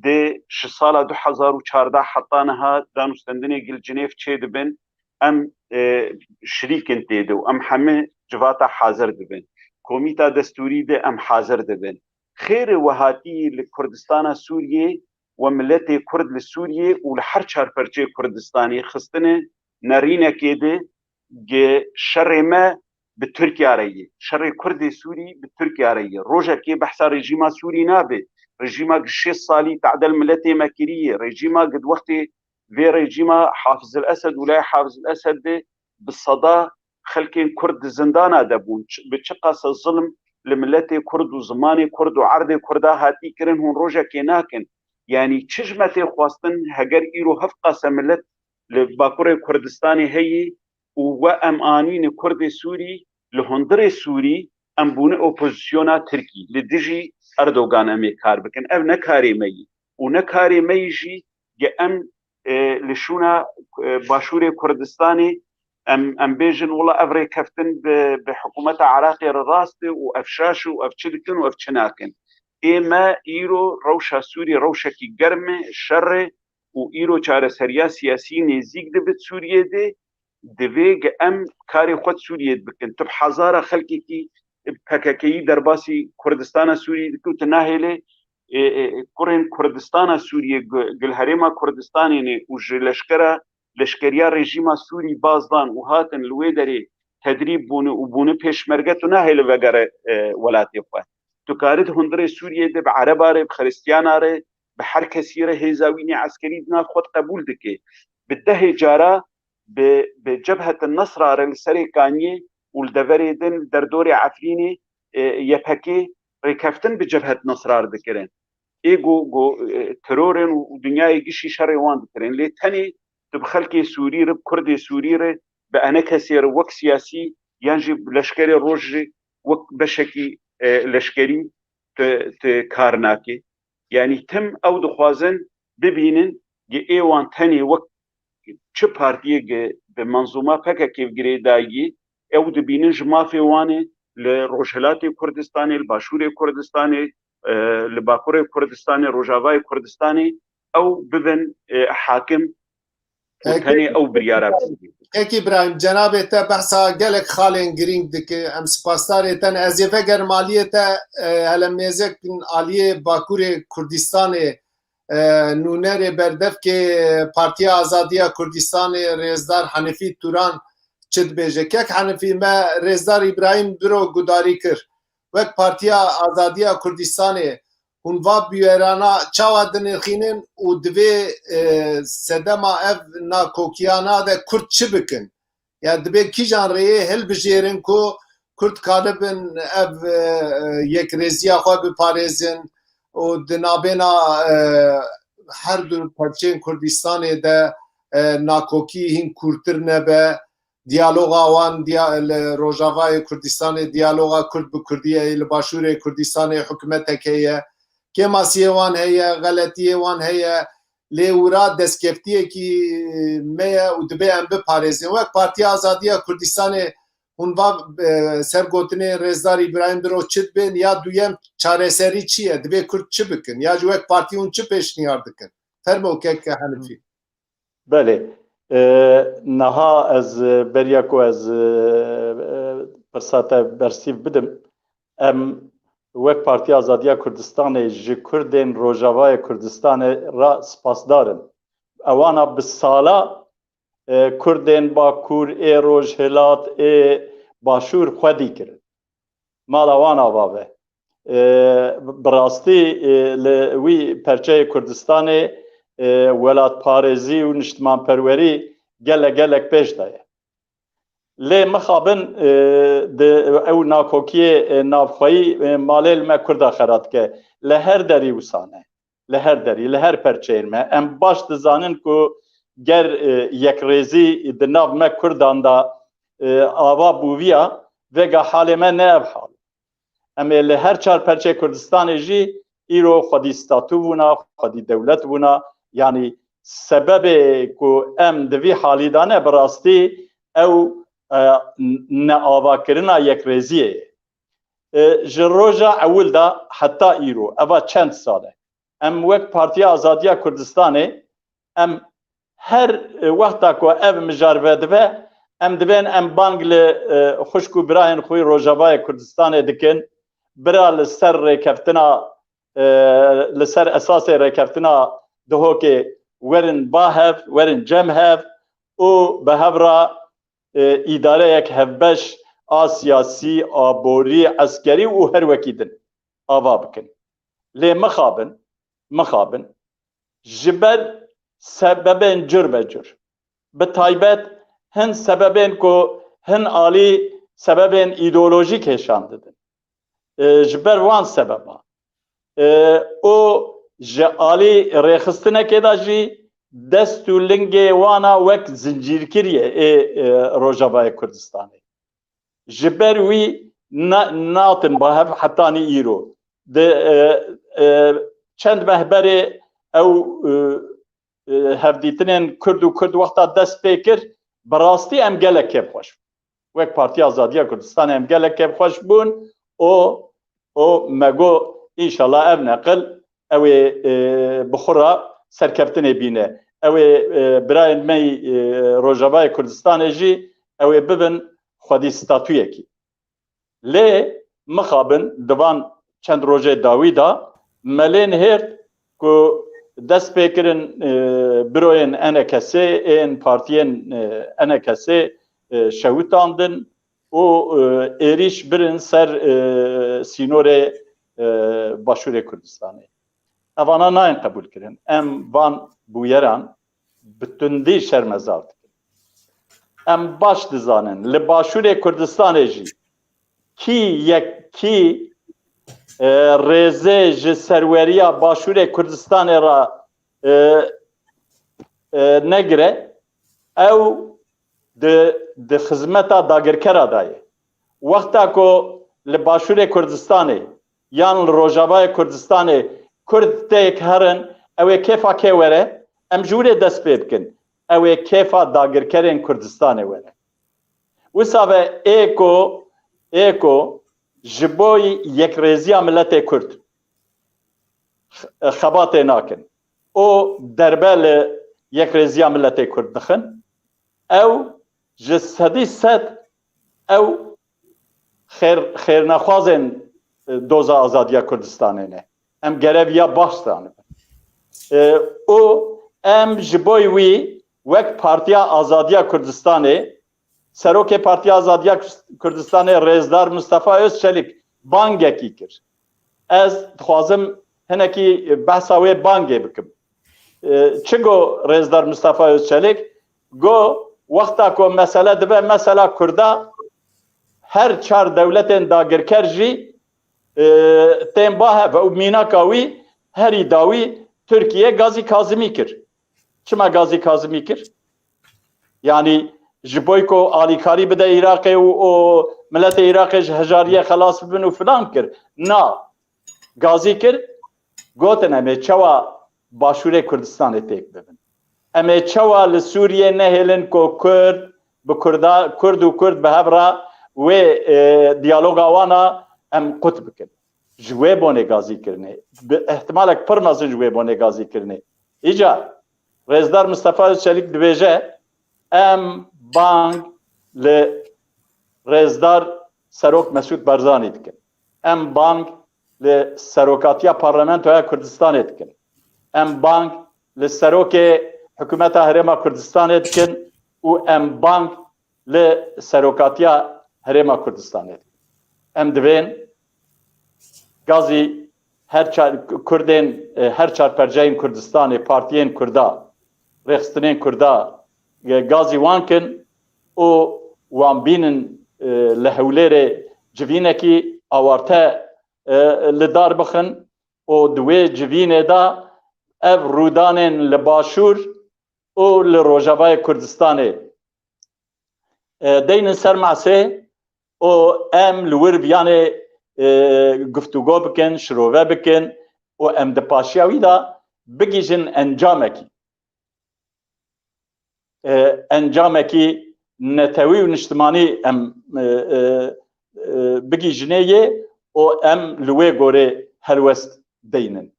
di ji sala du hezar û çardeh heta niha danûstendinê gil Cinêv çêdibin, em, e, şirîk in tê de û em hemî civata hazir dibin. Komîta destûrî de em hazir dibin. Xêrê we hatî li Kurdistana Sûriyê we miletê Kurd li Sûriyê û li her çar perçeyê Kurdistanê xistine nerînekê de gi şerê me bi Tirkiya re ye. Şerê Kurdê Sûrî bi Tirkiya re ye. Rojekê behsa rejîma Sûrî nabe. Rejîma gi şêst salî tadel miletê me kiriye. Rejîma gi di wextê vê rejîma Hafiz el Esed û laya Hafiz el Esed de bi seda xelkên Kurd di zindana de bûn. Ç-, bi çiqas zilm li miletê Kurd û zimanê Kurd û erdê Kurda hatî kirin, hûn rojekê nakin. Yanî çi ji me tê xwestin, heger îro hevqase milet li Bakurê Kurdistanê heye û we em anîne Kurdê Sûrî, li hundirê Sûrî em bûne opozisyona Tirkî, li dijî Erdogan em ê kar bikin. Ev ne karê me yî û ne karê me yî jî ge em, e, li şûna, e, Başûrê Kurdistanê em, em bêjin, wela ev rêkeftin bi, bi hikûmeta Iraqê re rast e û ev şaş e û ev çi dikin û ev çi nakin. Ê me îro rewşa Sûrî rewşekî germ e, şer e û îro çareseriya siyasî nêzîk dibe Sûriyê de, divê ge em karê xwe di Sûriyê de bikin. Tu bi hezara xelkekî P K K'yî derbasî Kurdistana Sûrî dike û tu nahêlê, e, e, kurên Kurdistana Sûriyê gu-, gil herêma Kurdistanê ne û ji leşkera, leşkeriya rejîma Sûrî baz dan û hatin li wê derê tedrîb bûne û bûne pêşmerge, tu nahêlê vegere, e, welatê xwe. Tu karî di hundirê Sûriyê de bi Ereba re, bi Xiristiyana re, bi her kesî re hêza wî nê eskerî di nav xwe de qebûl dike. Bi dehê cara bi, bi Cebhet Nesra re li Serê Kaniyê û li deverê din li derdorê Efrînê, e, Y P G rêkeftin bi Cebhet Nesra re dikirin. Ê ku, ku, e, terorên û, û dinyayê gişî şerê wan dikirin. Lê tenê tu bi xelkê Sûrî re, bi Kurdê Sûrî re, bi enekesê re wek siyasî yan jî bi leşkerê roj jî wek beşekî, e, leşkerî tu, tu kar nakê. Yanî tim ew dixwazin bibînin, gi ê wan tenê wek çi partiyê gi bi menzûma P K K bi girêdayî, ew dibînin ji mafê wan e li Rojhilatê Kurdistanê, li Başûrê Kurdistanê, e, li Bakurê Kurdistanê, Rojavayê Kurdistanê, ew bibin, e, hakim û Kekî, tenê ew biryara bidin. Kekî Îbrahîm, cenabê te behsa gelek xalên girîng dike. Em spasdarê te ne. Ez ê vegerim aliyê te, e, hele mêzek aliyê Bakurê Kurdistanê, e, nûnerê berdevkê Partiya Azadiya Kurdistanê Rêzdar Henifî Turan çi dibêje. Kek Henifî, me Rêzdar Îbrahîm Biro gudarî kir. Wek Partiya Azadiya Kurdistanê hûn va bûyerana çawa dinirxînin û divê, e, sedema ev nakokiyana de Kurd çi bikin? Ya dibê kîjan rêyê hilbijêrin ku Kurd karibin ev, e, yekrêziya xwe biparêzin û di nabêna, e, her du perçeyên Kurdistanê de, e, nakokî hîn kûrtir nebe, diyaloga wan diya-, li Rojavayê Kurdistanê diyaloga Kurd bi Kurdî ye, li Başûrê Kurdistanê hikûmetek heye, kêmasiyê wan heye, xeletiyê wan heye, lê wira destkeftiyekî me ye û dibê em biparêzin. Wek Partiya Azadiya Kurdistanê hûn va, e, ser gotinê Rêzdar Îbrahîm Biro çi dibên? Ya duyem çareserî çi ye? Dibê Kurd çi bikin? Ya jî wek partî hûn çi pêşniyar dikin? Fermo kek Henifî. Belê. E, niha ez, e, beriya ku ez, e, e, pirsa te bersîv bidim, em wek Partiya Azadiya Kurdistanê ji Kurdên Rojavayê Kurdistanê re spasdar in. Ewana bi sala, e, Kurdên Bakur, ê Rojhilat, ê Başûr xwedî kirin. Mala wan ava be. E, bi rastî, e, li wî perçeyê Kurdistanê, e, welatparêzî û niştimanperwerî gelek gelek pêş de ye. Lê mixabin, e, di ew nakokiyê, e, navxweyî, e, malê li me Kurda xera dike. Li her derî wisa ne. Li her derî, li her perçeyên me. Em baş dizanin ku ger, e, yekrêzî di nav me Kurdan de, e, ava bûviya, vega halê me ne ev hal. Em ê li her çar perçê Kurdistanê jî îro xwedî statû bûna, xwedî dewlet bûna. Yanî sebebê ku em di vî halî de ne, bi rastî ew, e, neavakirina yekrêziyê ye. E, ji roja ewil de heta îro, eva çend sal e. Em wek Partiya Azadiya Kurdistanê, em her, e, wexta ku ev mijar vedive, em dibên em bang li, e, xwişk û birayên xwe Rojavayê Kurdistanê dikin. Bira li ser rêkeftina, e, li ser esasê rêkeftina Duhokê werin ba hev, werin cem hev û bi hev re, e, îdareyek hevbeş a siyasî, a borî, eskerî û her wekî din ava bikin. Lê mixabin, mixabin, ji ber sebebên cur be cur. Bi taybet hin sebebên ku hin alî sebebên îdeolojîk hêşan didin. E, ji ber wan sebeba. E, û ji alî rêxistinekê de jî dest û lingê wana wek zincîrkiriyê ê, e, Rojavayê Kurdistanê. Ji ber wî na-, natin ba hev hetanî îro. Di, e, e, çend meh berê ew, e, e, hevdîtinên Kurd û Kurd wexta dest pê kir, bi rastî em gelek kêfxweş bûn. Wek Partiya Azadiya Kurdistanê em gelek kêfxweş bûn û, û me got, înşallah ev neqil ew ê, e, bi xwe re serkeftinê bîne. Ew ê, e, birayên me yî, e, Rojavayê Kurdistanê jî ew ê bibin xwedî statuyekî. Lê mixabin di van çend rojê dawî de me lê nihêrt ku dest pê kirin, e, biroyên E N K S'ê, ên partiyên, e, E N K S'ê, e, şewitandin û, e, êrîş birin ser, e, sînorê, e, Başûrê Kurdistanê. Evana nayên qebûl kirin. Em van bûyeran bi tundî şermezar dikin. Em baş dizanin, li Başûrê Kurdistanê jî kî yek, kî, e, rêzê ji serweriya Başûrê Kurdistanê re, e, e, negire, ew di, di xizmeta dagirkera de ye. Wexta ku li Başûrê Kurdistanê yan li Rojavayê Kurdistanê Kurd têk herin, ew ê kêfa kê were? Em ji wî rê dest pê bikin. Ew ê kêfa dagirkerên Kurdistanê were. Wisa ve ê ku, ê ku ji bo yekrêziya miletê Kurd x-, xebatê nakin û derbe li yekrêziya miletê Kurd dixin, ew ji sedî sed ew xêr-, xêrnexwazên, e, doza azadiya Kurdistanê ne. Em gereviya baş zanibin. E, û em ji bo wî wek Partiya Azadiya Kurdistanê, Serokê Partiya Azadiya Kurdistanê Rêzdar Mustafa Özçelik bangekî kir. Ez dixwazim hinekî behsa wê bangê bikim. E, çi got Rêzdar Mustafa Özçelik? Got, wexta ku mesele dibe mesela Kurda, her çar dewletên dagirker jî, e, tên ba hev û mînaka wî herî dawî Tirkiye Gazî Kazimî kir. Çima Gazî Kazimî kir? Yanî ji bo ku alîkarî bide Iraqê û, û miletê Iraqê ji hejariyê xelas bibin û filan kir. Na. Gazî kir, gotin em ê çawa Başûrê Kurdistanê têk bibin. Em ê çawa li Sûriyê nehêlin ku Kurd bi Kurda, Kurd û Kurd bi hev re wê, e, diyaloga wan a em qut bikin. Ji wê bonê gazî kirinê. Bi ihtimalek pir mezin ji wê bonê gazî kirinê. Îcar, Rêzdar Mistefa Özçelik dibêje, em bang li Rêzdar Serok Mesûd Barzanî dikin. Em bang li Serokatiya Parlamentoya Kurdistanê dikin. Em bang li Serokê Hikûmeta Herêma Kurdistanê dikin û em bang li Serokatiya Herêma Kurdistanê dikin. Em divên gazî her çar Kurdên, e, her çar perçeyên Kurdistanê, partiyên Kurda, rêxistinên Kurda, e, gazî wan kin û wan bînin, e, li Hewlêrê civînekî awarte, e, li dar bixin û di wê civînê de ev rûdanên li Başûr û li Rojavayê Kurdistanê, e, deynin ser masê û em li wir viyanê, e, guftûgo bikin, şirove bikin û em di paşiya wî de bigihîjin encamekî. E, encamekî netewî û niştimanî em, e, e, e, bigihîjinê yê û em li wê gorê helwest deynin.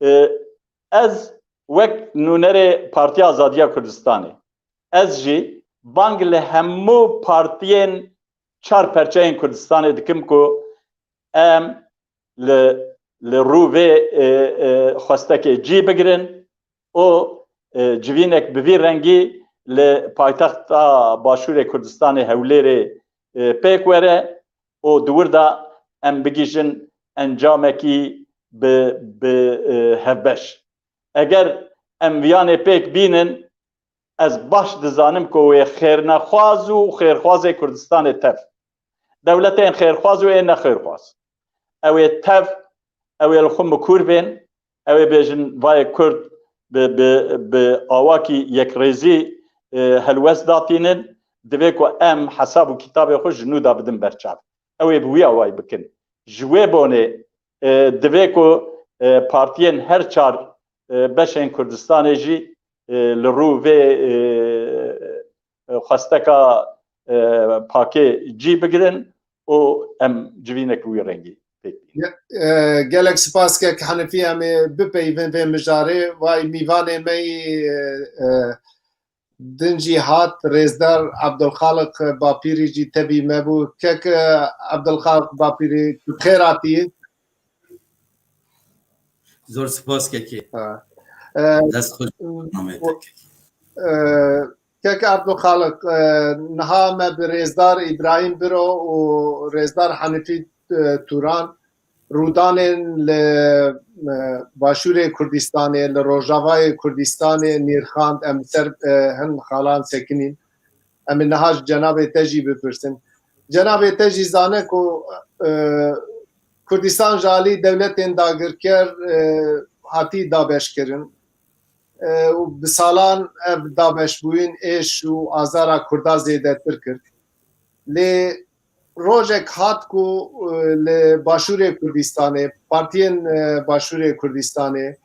E, ez wek nûnerê Partiya Azadiya Kurdistanê, ez jî bang li hemû partiyên çar perçeyên Kurdistanê dikim ku em li, li rû vê, e, e, xwestekê cî bigirin û, e, civînek bi vî rengî li paytexta Başûrê Kurdistanê Hewlêrê, e, pêk were û di wir de em bigihîjin encamekî bi, bi, e, hevbeş. Eger em viyanê pêk bînin, ez baş dizanim ku wê xêrnexwaz û xêrxwazê Kurdistanê tev. Dewletên xêrxwaz û ê nexêrxwaz. Ew ê tev, ew ê li xwe mikûr bên, ew ê bêjin, vayê Kurd bi, bi, bi awakî yekrêzî, e, helwest datînin, divê ku em hesab û kitabê xwe ji nû de bidin ber çav. Ew ê bi wî awayî bikin. Ji wê bonê, e, divê ku, e, partiyên her çar, e, beşên Kurdistanê jî, e, li rû vê, e, e, xwesteka, e, pakê cî bigirin û em civînek wî rengî pêk bînin. E, gelek spas kek Henifî, em ê bipeyvin vê mijarê. Vay mîvanê me yî, e, e, din jî hat, Rêzdar Abdulxaliq Bapîrî jî tevî me bû. Kek, e, Abdulxaliq Bapîrî, tu bi xêr hatî. Zor spas kekê. Ha. E, Dest xweş, namê te kekê. E, kek Abdulxaliq, e, niha me bi Rêzdar Îbrahîm Biro û Rêzdar Henifî, e, Turan rûdanên li, e, Başûrê Kurdistanê, li Rojavayê Kurdistanê nîrxand, em ser, e, hin xalan sekinîn. Em ê niha ji cenabê te jî bipirsin. Cenabê te jî zane ku, e, Kurdistan ji alî dewletên dagirker, e, hatî dabeşkirin. E, û bi salan ev dabeşbûyîn êş û azara Kurda zêdetir kir. Lê rojek hat ku, e, li Başûrê Kurdistanê, partiyên, e, Başûrê Kurdistanê,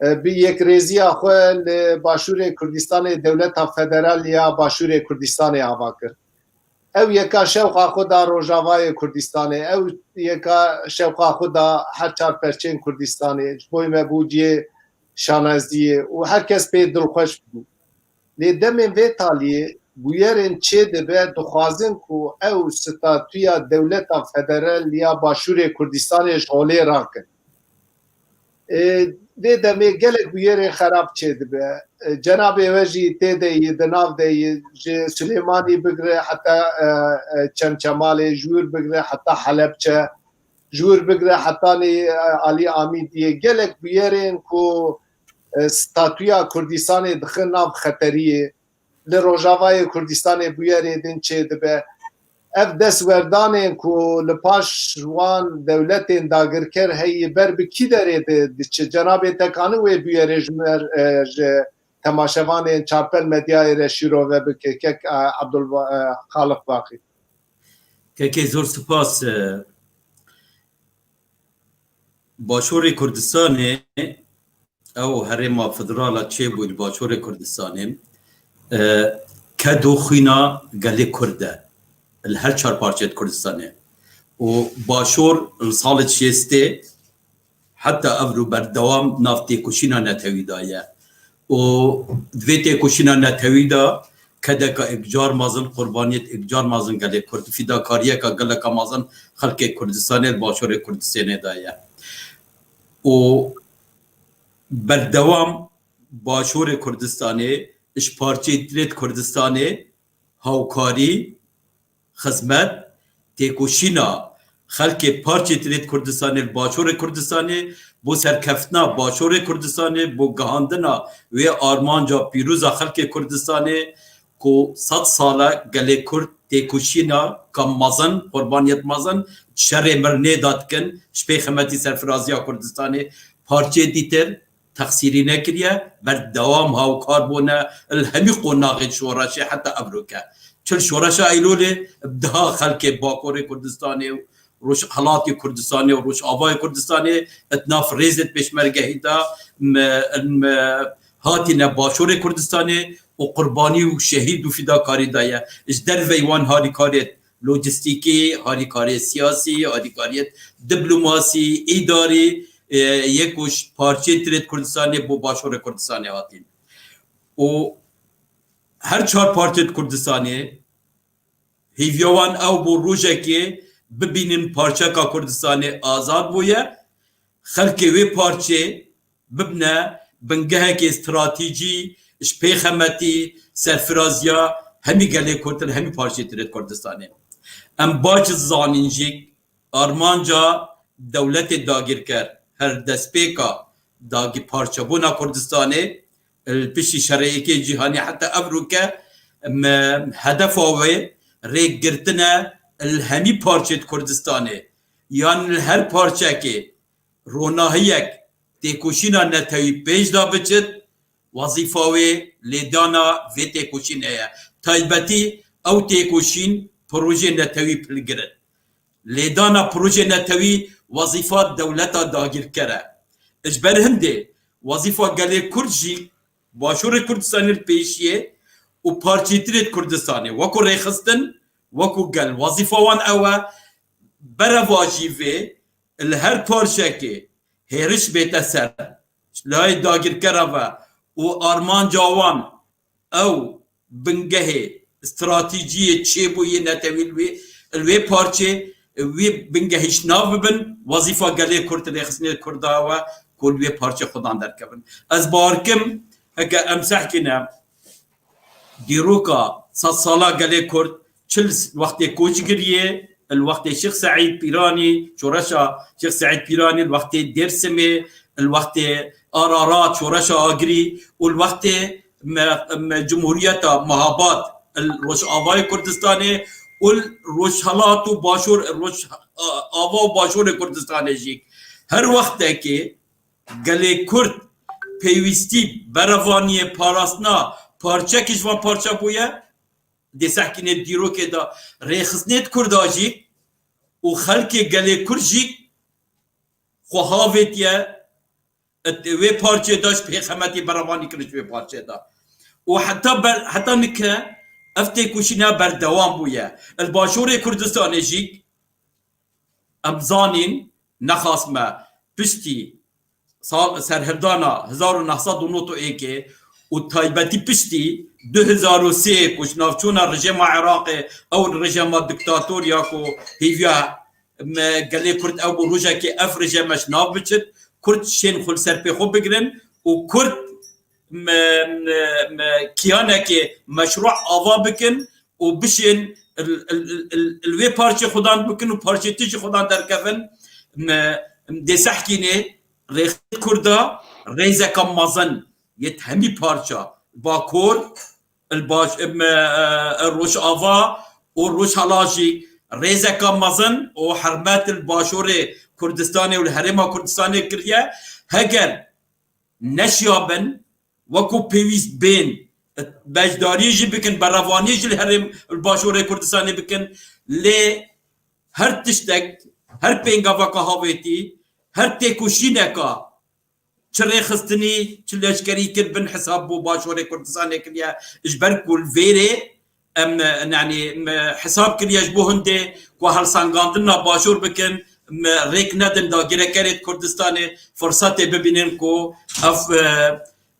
e, bi yekrêziya xwe li Başûrê Kurdistanê Dewleta Federal ya Başûrê Kurdistanê ava kir. Ew yeka şewqa xwe da Rojavayê Kurdistanê, ew yeka şewqa xwe da her çar perçeyên Kurdistanê, ji bo me bû cihê şanaziyê û her kes pê dilxweş bû. Lê demên vê taliyê bûyerên çêdibe dixwazin ku ew statûya Dewleta Federal ya Başûrê Kurdistanê ji holê rakin. Ê, vê demê gelek bûyerên xerab çêdibe. E, cenabê we jî tê de yî, di nav de yî, ji Silêmanî bigire heta, e, e, Çemçemalê, ji wir bigire heta Helebçe, ji wir bigire hetanî, e, alî Amîdiyê. Gelek bûyerên ku, e, statûya Kurdistanê dixin nav xeteriyê, li Rojavayê Kurdistanê bûyerê din çêdibe. Ev destwerdanên ku li paş wan dewletên dagirker heyî ber bi kî derê di-, diçe? Cenabê Tekanî wê bûyerê ji me, e, ji temaşevanên Çarpel Medyayê re şîrove bike. Kek, e, Abdul Ba-, e, Xaliq Baqî. Kekê zor spas, e, Başûrê Kurdistanê, ew herêma federal a çêbû li Başûrê Kurdistanê, e, ked û xwîna gelê Kurd e li her çar parçeyê Kurdistanê. Û Başûr li salê şêstê heta evro berdewam nav têkoşîna netewî de ye. Û di vê têkoşîna netewî de kedeka êkcar mezin, qurbaniyet êkcar mezin gelê Kurd, fîdakariyeka geleka mezin xelkê Kurdistanê li Başûrê Kurdistanê de ye. Û berdewam Başûrê Kurdistanê, ji parçeyê tirêt Kurdistanê, hawkarî, xizmet, têkoşîna xelkê parçê tirêt Kurdistanê li Başûrê Kurdistanê, bo serkeftina Başûrê Kurdistanê, bo gihandina wê armanca pîroza xelkê Kurdistanê ku sed sal e gelê Kurd têkoşîna ka mezin, qurbaniyet mezin, şerê mirinê da dikin, ji pêxemetî serfiraziya Kurdistanê parçeyê dîtir, texsîrî nekiriye, berdewam hawkar bûne li hemî qonaxên şoreşê heta evroke. Çi li şoreşa Eylûlê bi daha xelkê Bakurê Kurdistanê û Rojhelatê Kurdistanê û Rojavayê Kurdistanê di nav rêzê pêşmergehî de me, me hatine Başûrê Kurdistanê û qurbanî û şehîd û fîdakarî daye. Ji derveyî wan harîkarê lojistîkî, harîkariyê siyasî, harîkariyê diplomasî, îdarî, e, yê ku ji parçeyê tirêt Kurdistanê bo Başûrê Kurdistanê hatîn. Û her çar parçeyê Kurdistanê hêviya wan ew bû rojekê bibînin parçeka Kurdistanê azad bûye, xelkê wê parçeyê bibne bingehekê stratejî ji pêxemetî serfiraziya hemî gelê Kurd li hemî parçeyê tirêt Kurdistanê. Em baş zanîn jî armanca dewletê dagirker her destpêka dagî parçebûna Kurdistanê li piştî şerê yekê cîhanê heta evroke me hedefa wê rêkgirtine li hemî parçeyê Kurdistanê yan li her parçekê ronahiyek têkoşîna netewî pêş de biçit, wezîfa wê lêdana vê têkoşînê ye. Taybetî ew têkoşîn projê netewî pilgir in. Lêdana projê netewî wezîfa dewleta dagîrker e. Ji ber hindê wezîfa gelê Kurd jî Başûrê Kurdistanê li pêşiyê û parçeyê tirêt Kurdistanê wekû rêxistin, wekû gel. Wezîfa wan ew e, berevajî vê li her parçekê hêriş bête ser, ji layê dagirkera ve û armanca wan ew bingehê stratejiyê çêbûyî netewî li wê, li wê parçê, wê bingehî ji nav bibin, wezîfa gelê Kurd, rêxistinê Kurda we ku li wê parçê xwedan derkevin. Ez bawer kim, heke em sehkîne dîroka sed sala gelê Kurd, çi li wextê koçgiriyê, li wextê Şêx Seîd Pîranî, şoreşa Şêx Seîd Pîranî, li wextê Dêrsimê, li wextê Ararat, şoreşa Agirî û li wextê me, me Cumhuriyeta Mehabad, li Rojavayê Kurdistanê û li Rojhelat û Başûr, Rojava û Başûrê Kurdistanê jî. Her wextekê gelê Kurd pêwîstî berevaniyê parastina parçekî ji van parçe bûye, dê sehkînê dîrokê de rêxistinê Kurda jî û xelkê gelê Kurd jî xwe havêtiye, et-, wê parçê de ji pêxemetî berevanî kirin ji wê parçê de. Û heta ber-, heta nike ev têkoşîna berdewam bûye. Li Başûrê Kurdistanê jî em zanîn, nexas me piştî sal, serhildana hezar û neh sed û nod û yekê û taybetî piştî du hezar û sê ku ji navçûna rejêma Iraqê ew rejêma diktator ya ku hêviya me gelê Kurd ew bû rojekê ev rejême ji nav biçit Kurd şên xwe li ser pê xwe bigirin û Kurd me, me, me, kiyanekê meşrû ava bikin û bişên il, il, il, il, il wê parçê xudan bikin û parçê tu jî xudan derkevin. Me, dê sehkînê rêxê Kurda rêzeka mezin yê hemî parça Bakur, il baş, me, e, Rojava û Rojhala jî rêzeka mezin û hermet li Başûrê Kurdistanê û li Herêma Kurdistanê kiriye. Heger neşiyabin, wekû pêwîst bên, beşdariyê jî bikin, berevaniyê jî li herêm, li Başûrê Kurdistanê bikin, lê her tiştek, her pêngaveka havêtî, her têkoşîneka çi rêxistinî, çi leşkerî kir bin hesab bû Başûrê Kurdistanê kiriye, ji ber ku li vêrê em, e, yanî, em, e, hesab kiriye ji bo hindê ku helsengandina Başûr bikin, em, e, rêk nedin dagîrekerê Kurdistanê firsetê bibînin ku ev, e,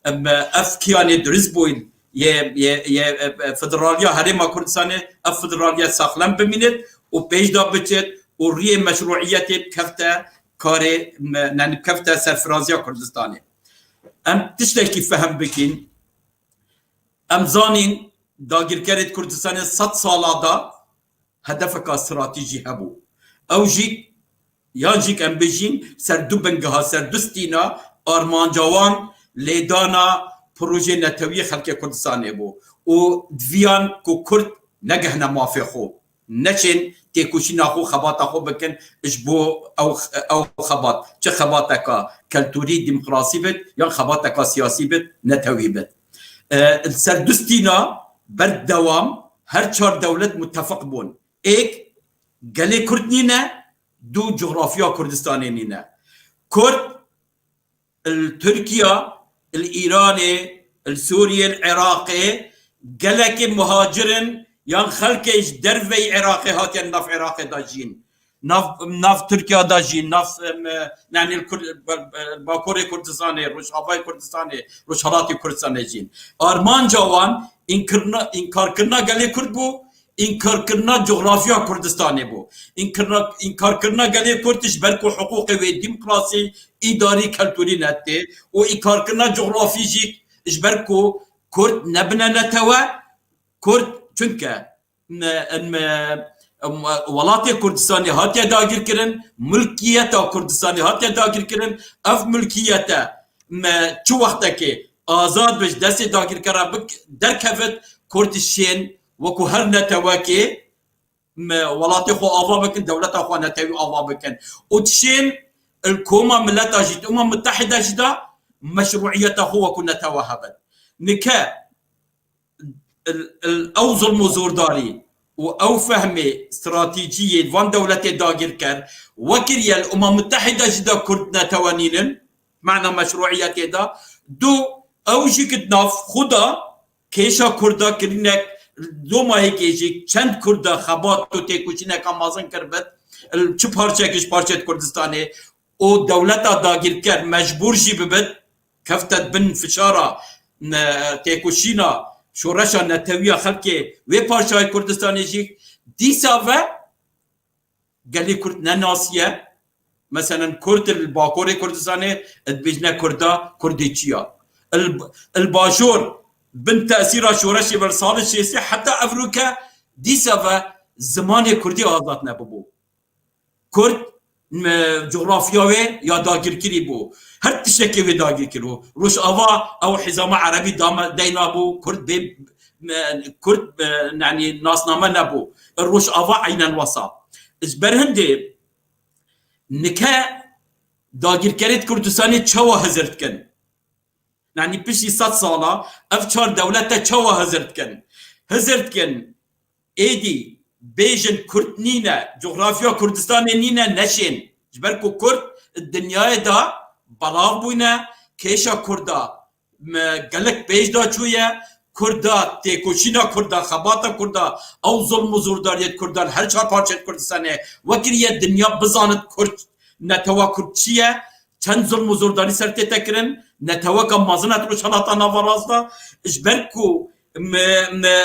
em, e, ev kiyanê durist bûyn yê, yê, yê, e, e, federaliya Herêma Kurdistanê, ev federaliya saxlem bimînit û pêş de biçit û riyê meşrûiyetê bikefte karê, em, e, yanî bikefte serfiraziya Kurdistanê. Em tiştekî fehm bikîn. Em zanîn dagirkerê Kurdistanê sed sala da hedefeka stratejî hebû. Ew jî, yan jî em bijîn ser du bingeha, ser du stîna, armanca wan lêdana projê netewî xelkê Kurdistanê bû û diviyan ku Kurd negehne mafê xwe, neçên têkoşîna xwe, xebata xwe bikin ji bo ew, ew xebat, çi xebateka keltûrî, demokrasî bit, yan xebateka siyasî bit, netewî bit. E, li ser du stîna berdewam her çar dewlet mutefeq bûn. Êk, gelê Kurd nîne, du, coxrafiya Kurdistanê nîne. Kurd li Tirkiya, li Îranê, li Sûriyê, li Iraqê gelekê muhacir in, yan xelkê ji derveyî Iraqê hatiye nav Iraqê de jîn. Nav, nav Tirkiya de jîn, nav, em, e, yanî li Kur-, Bakurê Kurdistanê, Rojavayê Kurdistanê, Rojhelatê Kurdistanê jîn. Armanca wan înkirina, înkarkirina gelê Kurd bû, înkarkirina coxrafiya Kurdistanê bû. Înkirina, înkarkirina gelê Kurd ji ber ku hiqûqê wê demokrasî, îdarî, keltûrî netê û înkarkirina coxrafî jî ji ber ku Kurd nebine netewe, Kurd çunke me, me, welatê Kurdistanê hatiye dagirkirin, mulkiyeta Kurdistanê hatiye dagirkirin, ev mulkiyete me çi wextekê azad bi ji destê dagirkera bik-, derkevit, Kurd şên wekû her netewekê me welatê xwe ava bikin, dewleta xwe netewî ava bikin. Û dişên li koma mileta jî, Umem Mutehide jî de meşrûiyeta xwe wekû netewe hebin. Nike il, il, ew zulm û zordarî û ew fehmê stratejî yê van dewletê dagirker wekiriye li Umem Mutehide jî de Kurd netewe nînin, mena meşrûiyetê de. Du, ew jî ki di nav xwe de kêşa Kurda kirînek, loma yekê jî çend Kurda xebat û têkoşîneka mezin kiribit, li çi parçeyekî ji parçeyê Kurdistanê û dewleta dagirker mecbûr jî bibit, kefte bin fişara ne-, têkoşîna şoreşa netewiya xelkê wê parçayê Kurdistanê jî, dîsa ve gelê Kurd nenasiye. Meselen Kurd li Bakurê Kurdistanê dibêjne Kurda, Kurdê çi ya? Il, il Başûr bin tesîra şoreşê ve li salê şêstê heta evroke dîsa ve zimanê Kurdî azad nebibû. Kurd, me, coxrafya wê ya dagirkirî bû. Her tiştekê wê dagirkir bû. Rojava ew hizama erebî dame, deyna bû. Kurd bê, me, Kurd, me, yanî nasname nebû. Rojava eynen wesa. Ji ber hindê nike dagirkerê Kurdistanê çawa hizir dikin? Yanî piştî sed sala ev çar dewlete çawa hizir dikin? Hizir dikin, êdî bêjin Kurd nîne, coxrafya Kurdistanê nîne, neşên. Ji ber ku Kurd di dinyayê de belav bûne, kêşa Kurda me gelek pêş de çûye, Kurda, têkoşîna Kurda, xebata Kurda, ew zulm û zordariyê Kurdan her çar parçeyê Kurdistanê wekiriye, dinya bizanit Kurd, netewa Kurd çi ye, çend zulm û zordarî ser tête kirin, neteweka mezin hat Rojhelata Naverast de, ji ber ku me, me,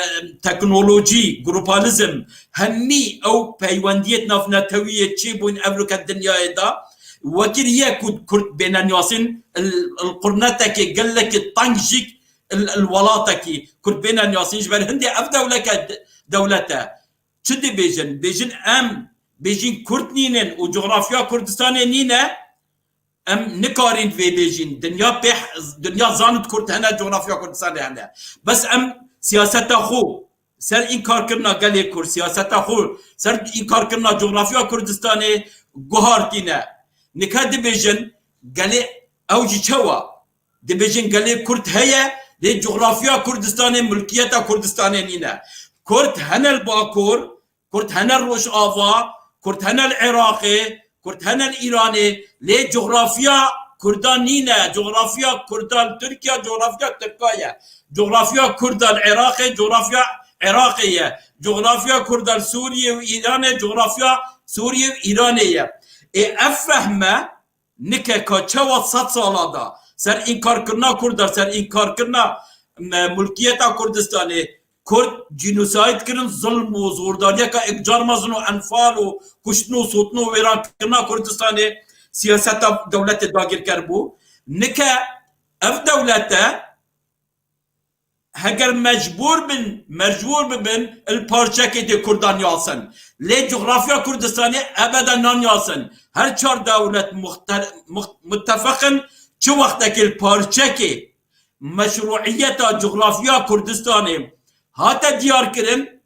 teknolojî, globalizm, hemî ew peywendiyê navnetewî yê çêbûn evroke dinyayê de, wekî ye ku Kurd bêne niyasîn, il, il qurnetekê gelekî teng jîk il, il welatekî Kurd bêne niyasîn, ji ber hindê ev dewleke, dewlet e. Çi dibêjin? Bêjin em, bêjin Kurd nînin û cografya Kurdistanê nîne, em nikarîn vê bêjin. Dinya pê, dinya zanit Kurd hene, cografya Kurdistanê hene. Bes em siyaseta xwe ser înkarkirina gelê Kurd, siyaseta xwe ser înkarkirina cografya Kurdistanê guhartîne. Nika dibêjin gelê ew jî çawa? Dibêjin gelê Kurd heye, lê cografya Kurdistanê, mulkiyeta Kurdistanê nîne. Kurd hene li Bakur, Kurd hene Rojava, Kurd hene li Iraqê, Kurd hene li Îranê, lê cografya Kurdan nîne. Cografya Kurdan Tirkiye, cografya Tirka ye. Cografya Kurdan Iraqê, cografya Iraqê ye. Cografya Kurdan Sûriye û Îranê, cografya Sûriye û Îranê ye. Ê ev fehme Nike ka çawa sed sala da ser înkarkirina Kurda, ser înkarkirina, me, mulkiyeta Kurdistanê, Kurd cînosayd kirin, zulm û zordariyeka êkcar mezin û enfal û kuştin û sotin û wêrankirina Kurdistanê siyaseta dewletê dagirker bû. Nike ev dewlete heger mecbûr bin, mecbûr bibin, li parçekê dê Kurdan yasin. Lê cografya Kurdistanê ebeda nan yasin. Her çar dewlet muxter-, mux-, mutefeq in, çi wextekê li parçekê meşruiyeta cografya Kurdistanê hate diyar kirin,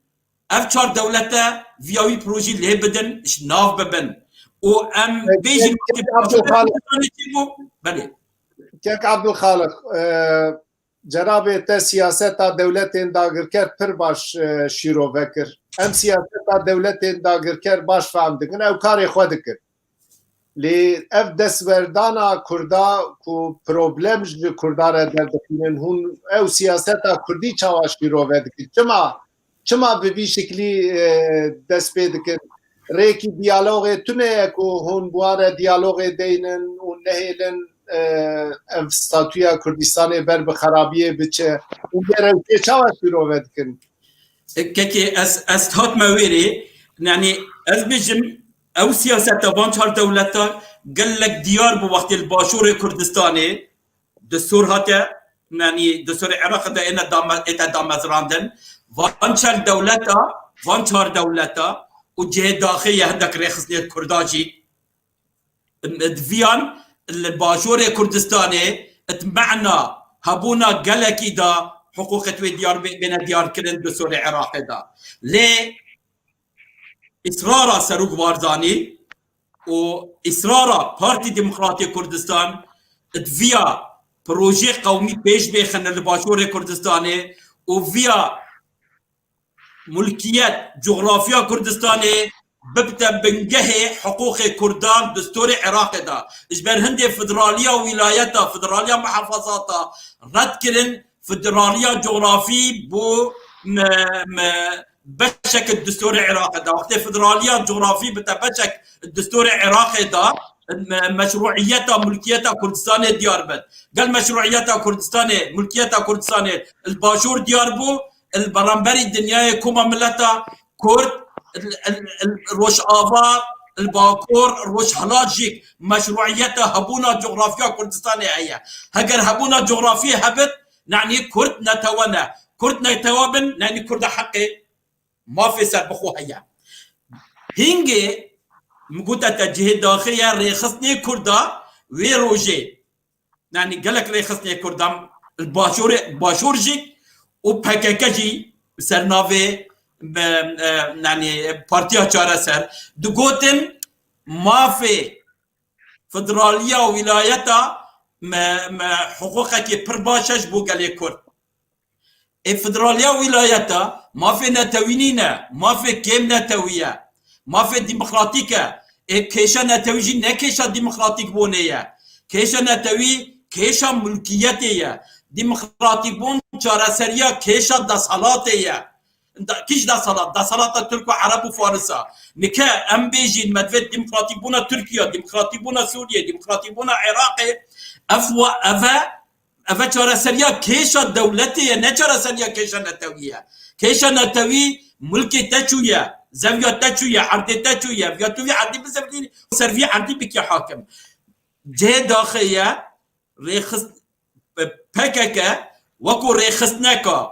ev çar dewlete viya wî projî lê bidin, ji nav bibin. Û em bêjin Kek Abdulxaliq. Kurdistanê çi bû? Belê. Kek Abdulxaliq, e, Cenabê te siyaseta dewletên dagirker pir baş, e, şîrove kir. Em siyaseta dewletên dagirker baş fehm dikin, ew karê xwe dikin. Lê ev destwerdana Kurda ku problem ji Kurda re derdixînin, hûn ew siyaseta Kurdî çawa şîrove dikin? Çima, çima bi vî şiklî, e, dest pê dikin? Rêkî diyalogê tune ye ku hûn bi wan re diyalogê deynin û nehêlin, e, ev statûya Kurdistanê ber bi xerabiyê biçe û vê rewşê çawa şîrove dikin? Kekê ez, ez hatme wêrê, yanî ez bêjim, ew siyaseta van çar dewleta gelek diyar bû wextê li Başûrê Kurdistanê destûr hate, yanî destûrê Iraqê de êne dame-, ête damezrandin. Van çar dewleta, van çar dewleta û cihê daxê ye hindek rêxistinê Kurda jî. Di viyan li Başûrê Kurdistanê di mena hebûna gelekî de hiqûqê wê diyar bê-, bêne diyarkirin di sorê Iraqê de. Lê îsrara Serok Barzanî û îsrara Partî Demokratê Kurdistan di viya projê qewmî pêş bêxin li Başûrê Kurdistanê û viya mulkiyet, cografya Kurdistanê bibite bingehê hiqûqê Kurdan destûrê Iraqê de. Ji ber hindê federaliya wîlayeta, federaliya muhafazata red kirin, federaliya cografî bû me, me, beşek destûrê Iraqê de. Wextê federaliya cografî bite beşek destûrê Iraqê de, me, meşruiyeta, mulkiyeta Kurdistanê diyar bit. Gel meşruiyeta Kurdistanê, mulkiyeta Kurdistanê li Başûr diyar bû, li beramberî dinyayê koma mileta Kurd, li, li, li Rojava, li Bakur, Rojhilat jî meşruiyeta hebûna cografya Kurdistanê heye. Heger hebûna cografiyê hebit, nanî Kurd netewe ne. Kurd netewe bin, nanî Kurda heqê mafê serbixwe heye. Hingê min gote te cihê daxê ye rêxistinê Kurda wê rojê. Yanî gelek rêxistinê Kurdan li Başûrê, Başûr jî û P K K jî ser navê, e, e, yanî Partiya Çareser digotin mafê federaliya wîlayeta me, me hiqûqekê pir baş e ji bo gelê Kurd. Ê federaliya wîlayeta mafê netewî nîne, mafê kêm netewî ye, mafê demokratîk e. Ê kêşa netewî jî ne kêşa demokratîk bûnê ye. Kêşa netewî kêşa mulkiyetê ye. Demokratîk bûn çareseriya kêşa desthilatê ye. Da, kî ji desthilat? Desthilata Tirk û Ereb û Farisa. Nike em bêjîn me divê demokratîk bûna Tirkiye, demokratîk bûna Sûriye, demokratîk bûna Iraqê. Ev wa, ev e, Eve çareseriya kêşa dewletê ye, ne çareseriya kêşa netewî ye. Kêşa netewî mulkê te çûye, zeviya te çûye, erdê te çûye, viya tu vî erdî bizevînî, ser vî erdî bike hakim. cihê daxê ye, rêxist-, P K K wekû rêxistneka,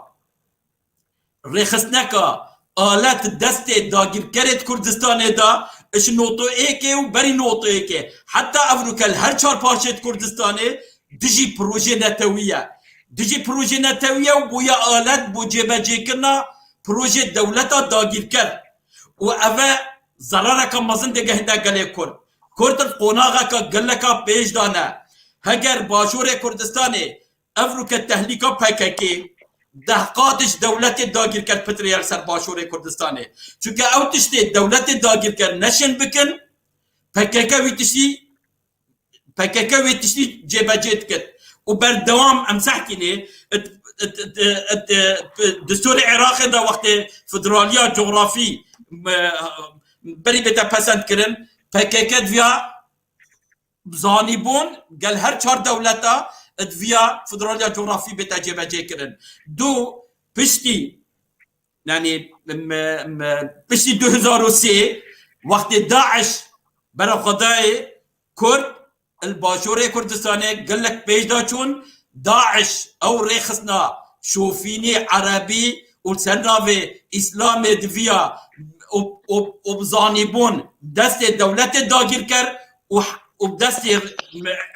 rêxistneka alet destê dagirkerê di Kurdistanê de, ji noto êkê û berî noto êkê, heta evroke li her çar parçeyê di Kurdistanê dijî projê netewî ye. Dijî projê netewî ye û bûye alet bo cêbecêkirina projê dewleta dagirker. Û ev e zerareka mezin digehîne gelê Kurd. Kurd li qonaxeke geleka pêş de ne. Heger Başûrê Kurdistanê evroke tehlîka P K K deh qat ji dewletê dagirker pitirê li ser Başûrê Kurdistanê. Çunke ew tiştê dewletê dagirker neşên bikin, P K K wî tiştî, P K K wê tiştî cêbecê dikit. Û berdewam em sehkînê, it, it, it, it, it, destûrê Iraqê de wextê federaliya cografî, e, berî bête pesend kirin, P K K diviya zanîbûn gel her çar dewleta diviya federaliya cografî bête cêbecê kirin. Du, piştî, yanî, me, me, piştî du hezar û sê, wextê DAIŞ berexwedayê Kurd li Başûrê Kurdistanê gelek pêş de çûn, DAIŞ ew rêxistina şofînî, erebî û li ser navê Îslamê diviya û, û, û bi zanîbûn destê dewletê dagirker û, û bi destê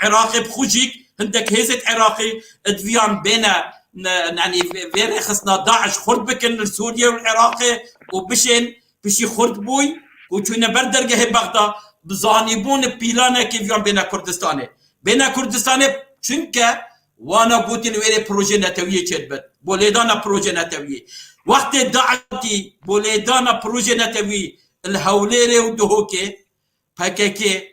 Iraqê bi xwe jî hindek hêzên Iraqî diviyan bêne, ne, yanî vê, vê rêxistina DAIŞ xurt bikin li Sûriye û Iraqê û bişên piştî xurt bûy û çûne ber dergehê Bexda, bi zanîbûn planekê viyan bêne Kurdistanê. Bêne Kurdistanê, çunke wana gotî li wêrê projê netewiyê çêdibit. Bo lêdana projê netewiyê. Wextê DAIŞ hatî bo lêdana projê netewî li Hewlêrê û Duhokê, P K K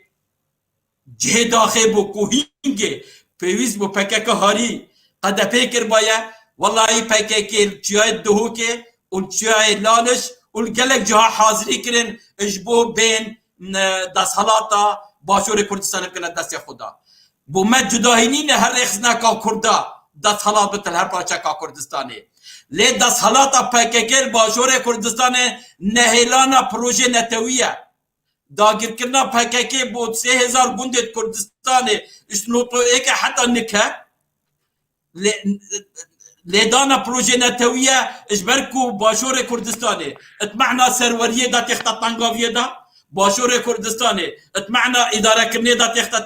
cihê daxê bû ku hîngê pêwîst bû P K K harî qedepê kirbaye, welahî P K K li çiyayê Duhokê û li çiyayê Laliş û li gelek ciha hazirî kirin ji bo bên, e, desthilata Başûrê Kurdistanê bikine destê xwe de. Bo me cudahî nîne her rêxistineka Kurda desthilat bite li her parçeka Kurdistanê. Lê desthilata P K K li Başûrê Kurdistanê nehêlana projê netewî ye. Dagirkirina P K K bo sê hezar gundê di Kurdistanê, ji noto êkê heta nike, lê, lêdana projê netewî ye, ji ber ku Başûrê Kurdistanê di mehna serweriyê de têxte tengaviyê de, Başûrê Kurdistanê di mehna îdarekirinê de têxte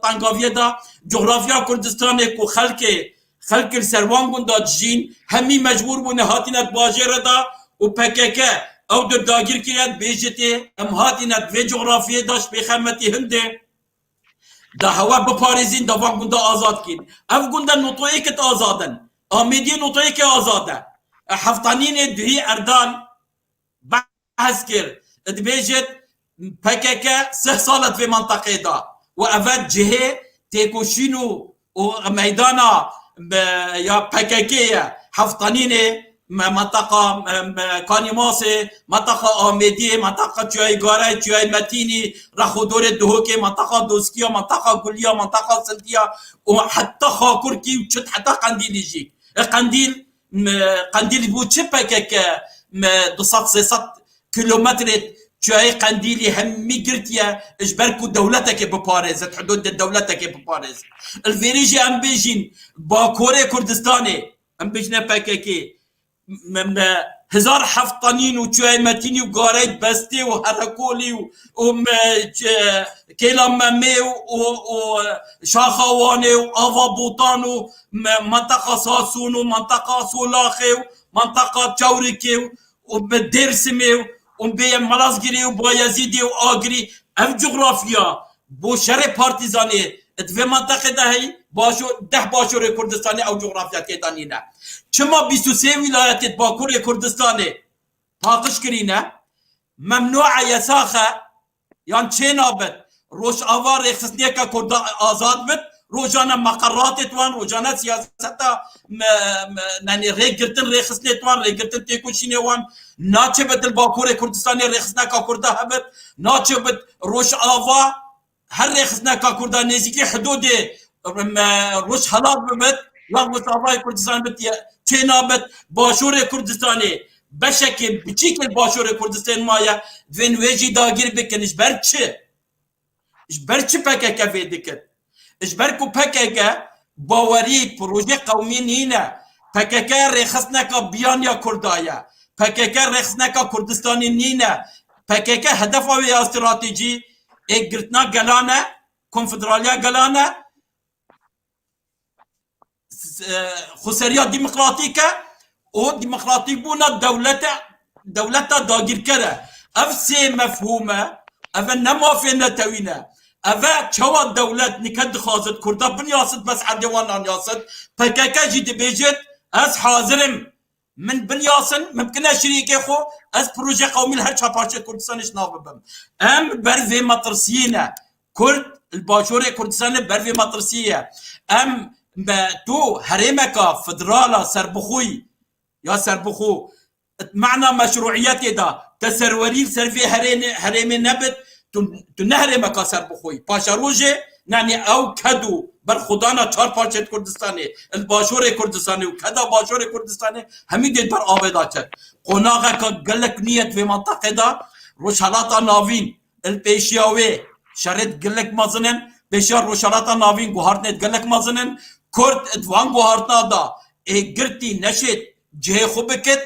tengaviyê de, cografya Kurdistanê ku xelkê Xelk li ser wan gunda dijîn, hemî mecbûr bûne hatine di bajêre de û P K K ew dir dagîr kiriye, dibêje tê, em hatine di vê cografiyê de ji pêxemetî hindê da hewe biparêzîn, da van gunda azad kîn. Ev gunda notoyê kit azad in. Amêdiyê notoyê ke azad e. Heftanînê duhî Erdal behs kir. Dibêjit P K K sih sal e di vê menteqê de û eve cihê têkoşîn û, û meydana, e, ya P K K ye. Heftanînê, me-, menteqa, e, me-, Kanîmasê, menteqa Amêdiyê, menteqa Çiyayê Garayê, Çiyayê Metînî, Rexodorê Duhokê, menteqa Doskiya, menteqa Guliya, menteqa Sindiya û heta Xakurkî û çit heta Qendîlî jî. E, Qendîl, me, Qendîl bû çi P K K, me, du sed sê sed kilometrê çiyayê Qendîlî hemî girtiye, ji ber ku dewletekê biparêze, hududê dewletekê biparêze. Li vêrê jî em bêjîn, Bakurê Kurdistanê, em bêjine P K K, me, me, hezar heft tanîn û çiyayê Metînî û Gareyê Bestê û Herekolî û, û me, çi, Kêla Memê û, û, û Şaxa Wanê û Ava Botan û me-, menteqa Sasûn û menteqa Solaxê û menteqa Çewrikê û, û bi Dêrsimê û, û bê Malazgirê û Bayezîdê û Agirî. Ev cografya bo şerê partîzanê di vê menteqê de heyî, başo-, deh başorê Kurdistanê ew cografya tê de nîne. Çima bîst û sê wîlayetê di Bakurê Kurdistanê paqij kirîne? Memnûe, yesax e, yan çê nabit. Rojava rêxistiniyeke Kurda azad bit, rojane meqeratê wan, rojane siyaseta me, me, yanî rêgirtin rêxistinê wan, rêgirtin têkoşînê wan, naçe bit li Bakurê Kurdistanê rêxistineka Kurda hebit, naçe bit Rojava her rêxistineka Kurda nêzîkî hidûdê, me, Rojhelat bibit, yan Rojavayê Kurdistan bit, ye-, çê nabit, Başûrê Kurdistanê, beşekê biçîk li Başûrê Kurdistanê maye, divên wê jî dagîr bikin. Ji ber çi? Ji ber çi P K K vê dikir? Ji ber ku P K K bawerî proje qewmî nîne. P K K rêxistineka biyaniya Kurda ye. P K K rêxistineka Kurdistanê nîne. P K K hedefa wê ya stratejî ê girtina gelan e, konfederaliya gelan e, s-, e, xweseriya demokratîk e û demokratîkbûna dewlete, dewleta dagîrker e. Ev sê mefhûm e, ev e ne mafê netewî ne. Ev e çawa dewlet nike dixwazit, Kurda binyasit, bes erdê wan nanyasit. P K K jî dibêjit, ez hazir im. Min binyasin, min bikine şirîkê xwe, ez proje qewmî li her çar parçeyê Kurdistanê ji nav bibim. Em ber vê metirsiyê ne. Kurd li Başûrê Kurdistanê ber vê metirsiyê ye. Em me tu herêmeka federala serbixwî ya serbixwe, mana meşruiyetê de te serwerî li ser vê herêne-, herêmê nebit, tu, tu ne herêmeka serbixwî. Paşerojê, nanî ew ked û berxwedana çar parçeyê Kurdistanê, li Başûrê Kurdistanê û keda Başûrê Kurdistanê hemî dê ber avê de çet. Qonaxeke gelek niyet vê menteqê de Rojhelata Navîn, li pêşiya wê şerêt gelek mezin in, pêşiya Rojhelata Navîn guhartinêt gelek mezin in. Kurd di van guhartina de ê girtî neşêt cihê xwe bikit,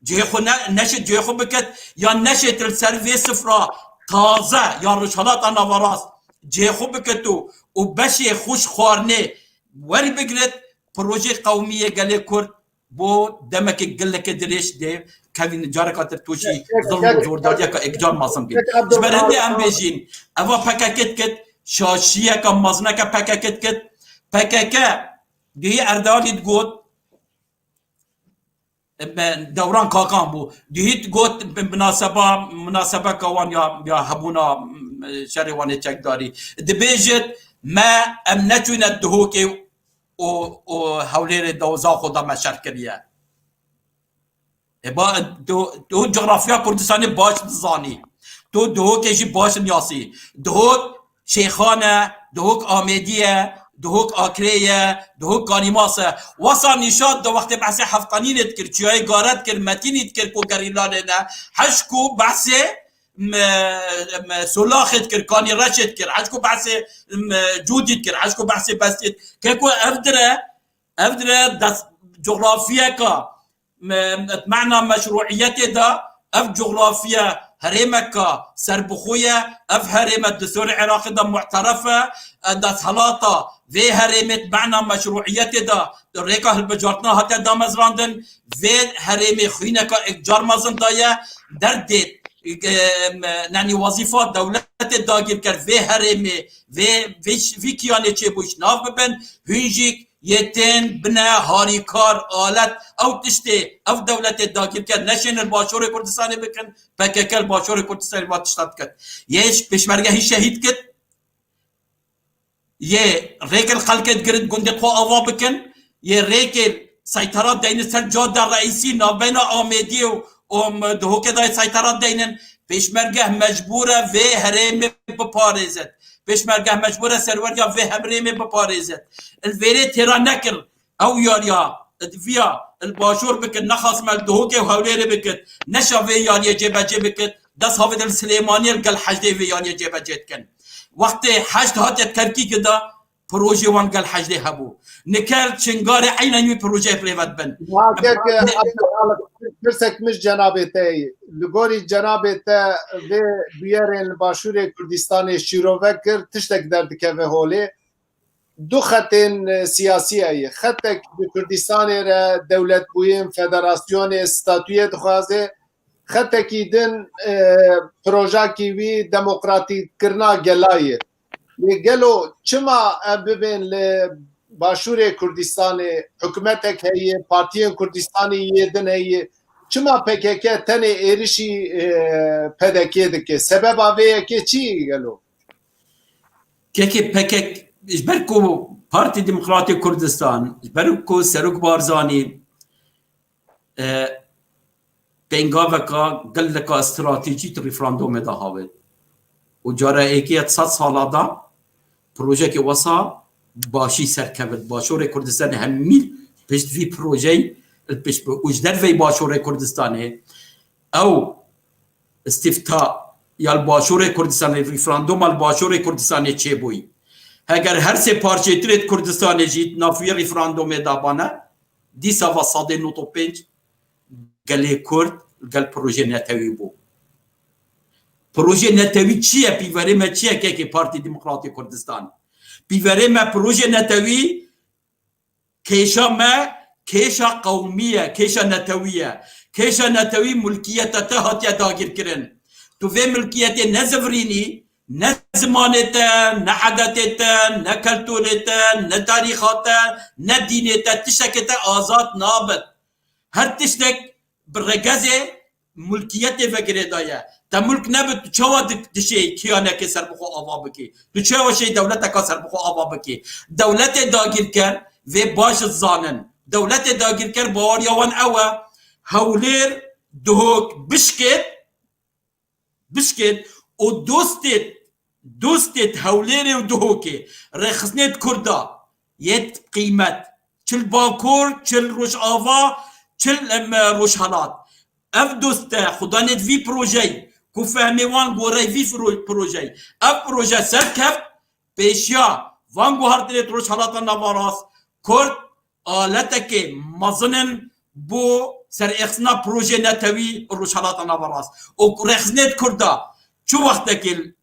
cihê xwe ne-, neşêt cihê xwe bikit, yan neşêt li ser vê sifra taze ya Rojhelata Naverast cihê xwe bikit û, û beşê xwe ji xwarinê werbigirit, projeyê qewmî yê gelê Kurd bo demekê gelekê dirêj dê kevin, careka dir tûşî zilm û zordariyeke êkcar mezin bî. Ji ber hindê em bêjîn, eva P K K dikit, şaşiyeke mezineke P K K dikit. P K K duhî Erdalî digot, me, Dewran Kakan bû. Duhî digot, bi-, minaseba, minasebeka wan ya, ya hebûna, m-, şerê wan ê çekdarî. Dibêjit, me, em neçûne Duhokê û, û Hewlêrê de û Zaxo de me şer kiriye. E, ba, tu, tu coğrafya Kurdistanê baş dizanî. Tu Duhokê jî baş niyasî. Duhok Şêxan e, Duhok Amêdî ye, Duhok Akrê ye, Duhok Kanîmas e. Wesa nîşan da wextê behsê Hefqanînê dikir, Çiyayê Gare dikir, Metînî dikir ku gerîla lê ne. Heş ku behsê me, me, Solaxê dikir, Kanî Reşê dikir, heş ku behsê me, Cûdî dikir, heş ku behsê Bestê dikir. Ke ku ev dire, ev dire dest, coğrafiyeka me, mana meşruiyetê de ev coğrafiye herêmeka serbixwe ye, ev herême di destûrê Iraqê de mu'teref e, e, desthilata vê herêmê di mana meşruiyetê de di rêka hilbijartina hate damezrandin, vê herêmê xwîneka êkcar mezin daye, derdê, e, me, nenî wezîfa dewletê dagîrker vê herêmê, vê, vê, vî kiyanê çêbû ji nav bibin, hûn jî yê tên bine harîkar, alet, ew tiştê, ev dewletê dagîrker neşên li Başûrê Kurdistanê bikin, P K K li Başûrê Kurdistanê va tişta dikit. Yê pêşmerge hî şehîd kit, yê rêkê li xelkê digirin gundê xwe ava bikin, yê rêkê seytera deynin ser cadde reîsî navbeyna Amêdiyê û, û Duhokê dayê seytera deynin, pêşmerge mecbûr e vê herêmê biparêzit. Pêşmerge mecbûr e serweriya vê herêmê biparêzit. Li vêrê têra nekir ew yariya, di viya li Başûr bikit, nexasme li Duhokê û Hewlêrê bikit, neşa vê yariyê cêbecê bikit, dest havê de li Silêmaniyê li gel heşdê vê yariyê cêbecê dikin. Wextê heşd hatiye Kerkîkê de, projê wan gel heşdê hebû. Niker çingarê eynen wî projeyê bi rê ve dibin. Niha kek Abdulhalik, pirsek min ji cenabê te ye. Li gorî cenabê te vê bûyerên li Başûrê Kurdistanê şîrove kir, tiştek derdikeve holê. Du xetên, e, siyasî heye. Xetek di Kurdistanê re dewletbûyîn, federasyonê, statûyê dixwaze. Xetekî din, e, projakî wî demokratîkkirina gela ye. Lê gelo çima em bibên li Başûrê Kurdistanê hikûmetek heye, partiyên Kurdistanê yê din heye, çima P K K tenê êrişî, e, P D K dike? Sebeba vê yekê çi ye gelo? Kekê P K K, ji ber ku Partî Demokratê Kurdistan, ji ber ku Serok Barzanî, e, pêngaveka geleka stratejî di referandumê de hawêt. Û cara êkê ya sed sala de projeyekê wesa başî serkevin. Başûrê Kurdistanê hemî pişt vî projeyî li pişt bû. Û ji derveyî Başûrê Kurdistanê ew îstîfta ya li Başûrê Kurdistanê, referanduma li Başûrê Kurdistanê çêbûyî. Heger her sê parçeyê tirê di Kurdistanê jî di nav wî referandumê de bane, dîsa va sedê nod û pênc gelê Kurd li gel projeyê netewî bû. Projeyê netewî çi ye? Pîverê me çi ye kekê Partî Demokratî Kurdistan? Pîverê me projeyê netewî kêşa me, kêşa qewmî ye, kêşa netewî ye. Kêşa netewî mulkiyeta te hatiye dagirkirin. Tu vê mulkiyetê nezivirînî, ne zimanê te, ne edetê te, ne keltûrê te, ne tarîxa te, ne dînê te, tiştekê te azad nabit. Her tiştek bi regezê mulkiyetê ve girêdaye. Te mulk nebit, tu çawa di-, dişê kiyanekê serbixwe ava bikî? Tu çawa şey dewleteka serbixwe ava bikî? Dewletê dagirker vê baş zanin. Dewletê dagirker baweriya wan ew e, Hewlêr, Duhok bişkêt, bişkêt û dostêt, dostêt Hewlêrê û Duhokê, rêxistinêt Kurda yêt qîmet, çil Bakur, çil Rojava, çil, em, Rojhelat. Ev doste, xudanêt vî projeyî, ku fehmê wan gorey vî fro-, projeyî. Ev proje serkeft, pêşiya van guhartinêt Rojhelata Naverast, Kurd aletekê mezin in bo serêxistina projeyê netewî Rojhelata Naverast. Û rêxistinêt Kurda çi wextekê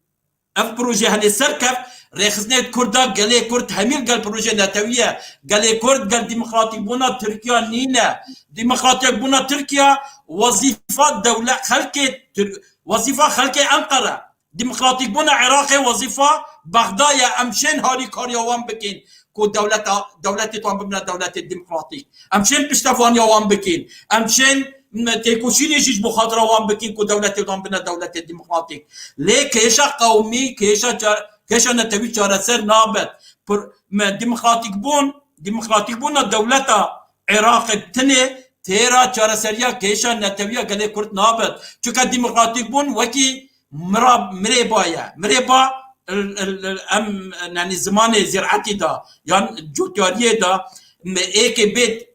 ev proje henê serkeft, rêxistinêt Kurda gelê Kurd hemî li gel projeyê netewî ye. Gelê Kurd gel demokratîkbûna Tirkiya nîne. Demokratîkbûna Tirkiya wezîfa dewle-, xelkê Tir-, wezîfa xelkê Enqere. Demokratîkbûna Iraqê wezîfa Bexda ye, em şên harîkariya wan bikin ku dewleta, dewletê wan bibine dewletê demokratîk. Em şên piştevaniya wan bikin. Em şên, m, têkoşînê jî ji bo xatira wan bikin ku dewletê wan bine dewletê demokratîk. Lê kêşa qewmî, kêşa ça-, kêşa netewî çareser nabet. Pir-, me demokratîkbûn, demokratîkbûna dewleta Iraqê tinê têra çareseriya kêşa netewiya gelê Kurd nabet. Çunke demokratîkbûn wekî mira-, mirêba ye. Mirêba, il, il, il, em, yanî zimanê zîretî de, yan cotyariyê de, me êkê bê,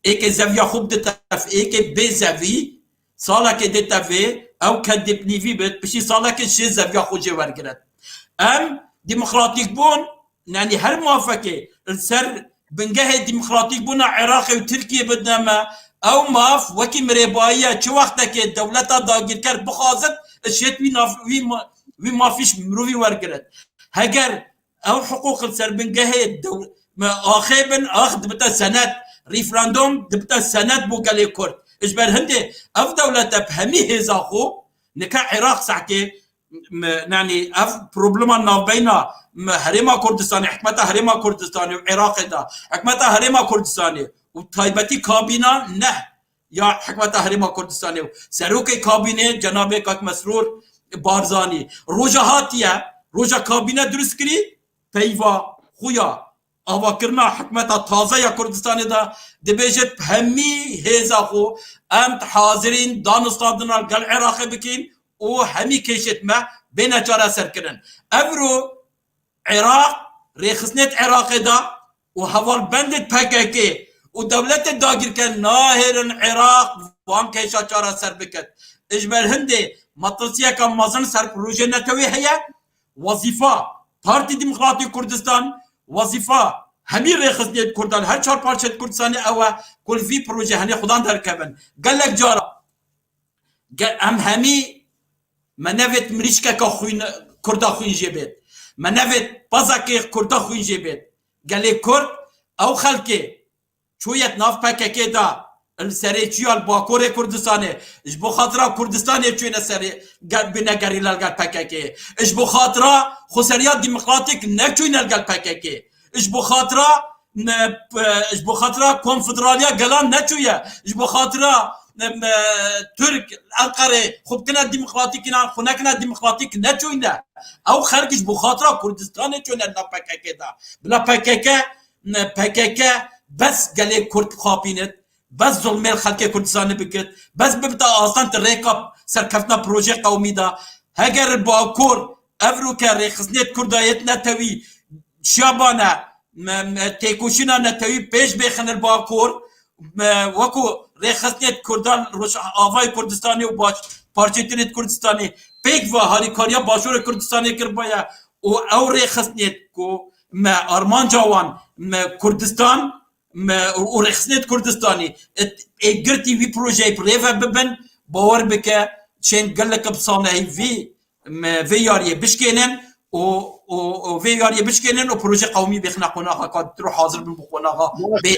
êkê zeviya xwe bidite, êkê bê zevî, salekê dite vê, ew ke dipnîvî bit, piştî salekê şê zeviya xwe jê wergiret. Em demokratîkbûn, yanî her mafekê li ser bingehê demokratîkbûna Iraqê û Tirkiyê bidine me, ew maf wekî mirêbayî ye, çi wextekê dewleta dagirker bixwazit, şêt wî naf-, wî ma-, wî mafî ji mirovî wergirit. Heger ew hiqûq li ser bingehê dew-, me axê bin, ax dibite senet, referandum dibite senet bo gelê Kurd. Ji ber hindê ev dewlete bi hemî hêza xwe, nika Iraq sehkê, me, yanî ev problema navbeyna, me, Herêma Kurdistanê, hikmeta Herêma Kurdistanê û Iraqê de, hikmeta Herêma Kurdistanê û taybetî kabîna neh ya hikmeta Herêma Kurdistanê û serokê kabînê cenabê kak Mesrûr Barzanî. Roja hatiye, roja kabîne dirust kirî, peyva xwe ya avakirina hikmeta taze ya Kurdistanê de dibêjit, bi hemî hêza xwe em hazirîn danûstandina li gel Iraqê bikin û hemî kêşêt me bêne çareserkirin. Evro Iraq, rêxistinêt Iraqê de û hevalbendêt P K K û dewletê dagirker nahêrin Iraq van kêşa çareser biket. Ji ber hindê metirsiyeke mezin ser projeyê netewî heye. Wezîfa Partî Demokratîk Kurdistan, wezîfa hemî rêxistinêt Kurdan, her çar parçeyêt Kurdistanê ew e ku li vî proje henê xudan derkevin. Gelek cara ge-, em hemî me nevêt mirîşkeke xwîn, Kurda xwîn jê bêt. Me nevêt pezekê Kurda xwîn jê bêt. Gelê Kurd ew xelkê çûyet nav P K K de, li serê çûya li Bakurê Kurdistanê, ji bo xatira Kurdistanê çûyne serê, ge-, bine gerîla li gel P K K. Ji bo xatira xweseriya demokratîk neçûyne li gel P K K. Ji bo xatira, ne, p-, ji bo xatira konfederaliya gelan neçûye. Ji bo xatira, ne, me, Tirk, Enqerê, xwe bikine demokratîk, înan xwe nekine demokratîk neçûyne. Ew xelk ji bo xatira Kurdistanê çûyne nav P K K de. Bila P K K, ne, P K K bes gelê Kurd bixapînit, bes zulmê li xelkê Kurdistanê bikit, bes bibite astan ti rêka serkeftina projeyê qewmî de. Heger li Bakur evroke rêxistinêt Kurda yêt netewî şiyabane, me, me, têkoşîna netewî pêş bêxin li Bakur, me, wekû rêxistinêt Kurdan Rojavayê Kurdistanê û baş-, parçeyê din êt Kurdistanê pêk ve harîkariya Başûrê Kurdistanê kiribaye û ew rêxistinêt ku me armanca wan, me Kurdistan, me û rêxistinê di Kurdistanê, ê girtî wî projeyê bi rê ve bibin, bawer bike, çend gelek bi sanehî vî, me vê yariyê bişkênin û, û, û vê yariyê bişkênin û proje qewmî bêxine qonaxa, ka tiro hazir bin bi qonaxa bê,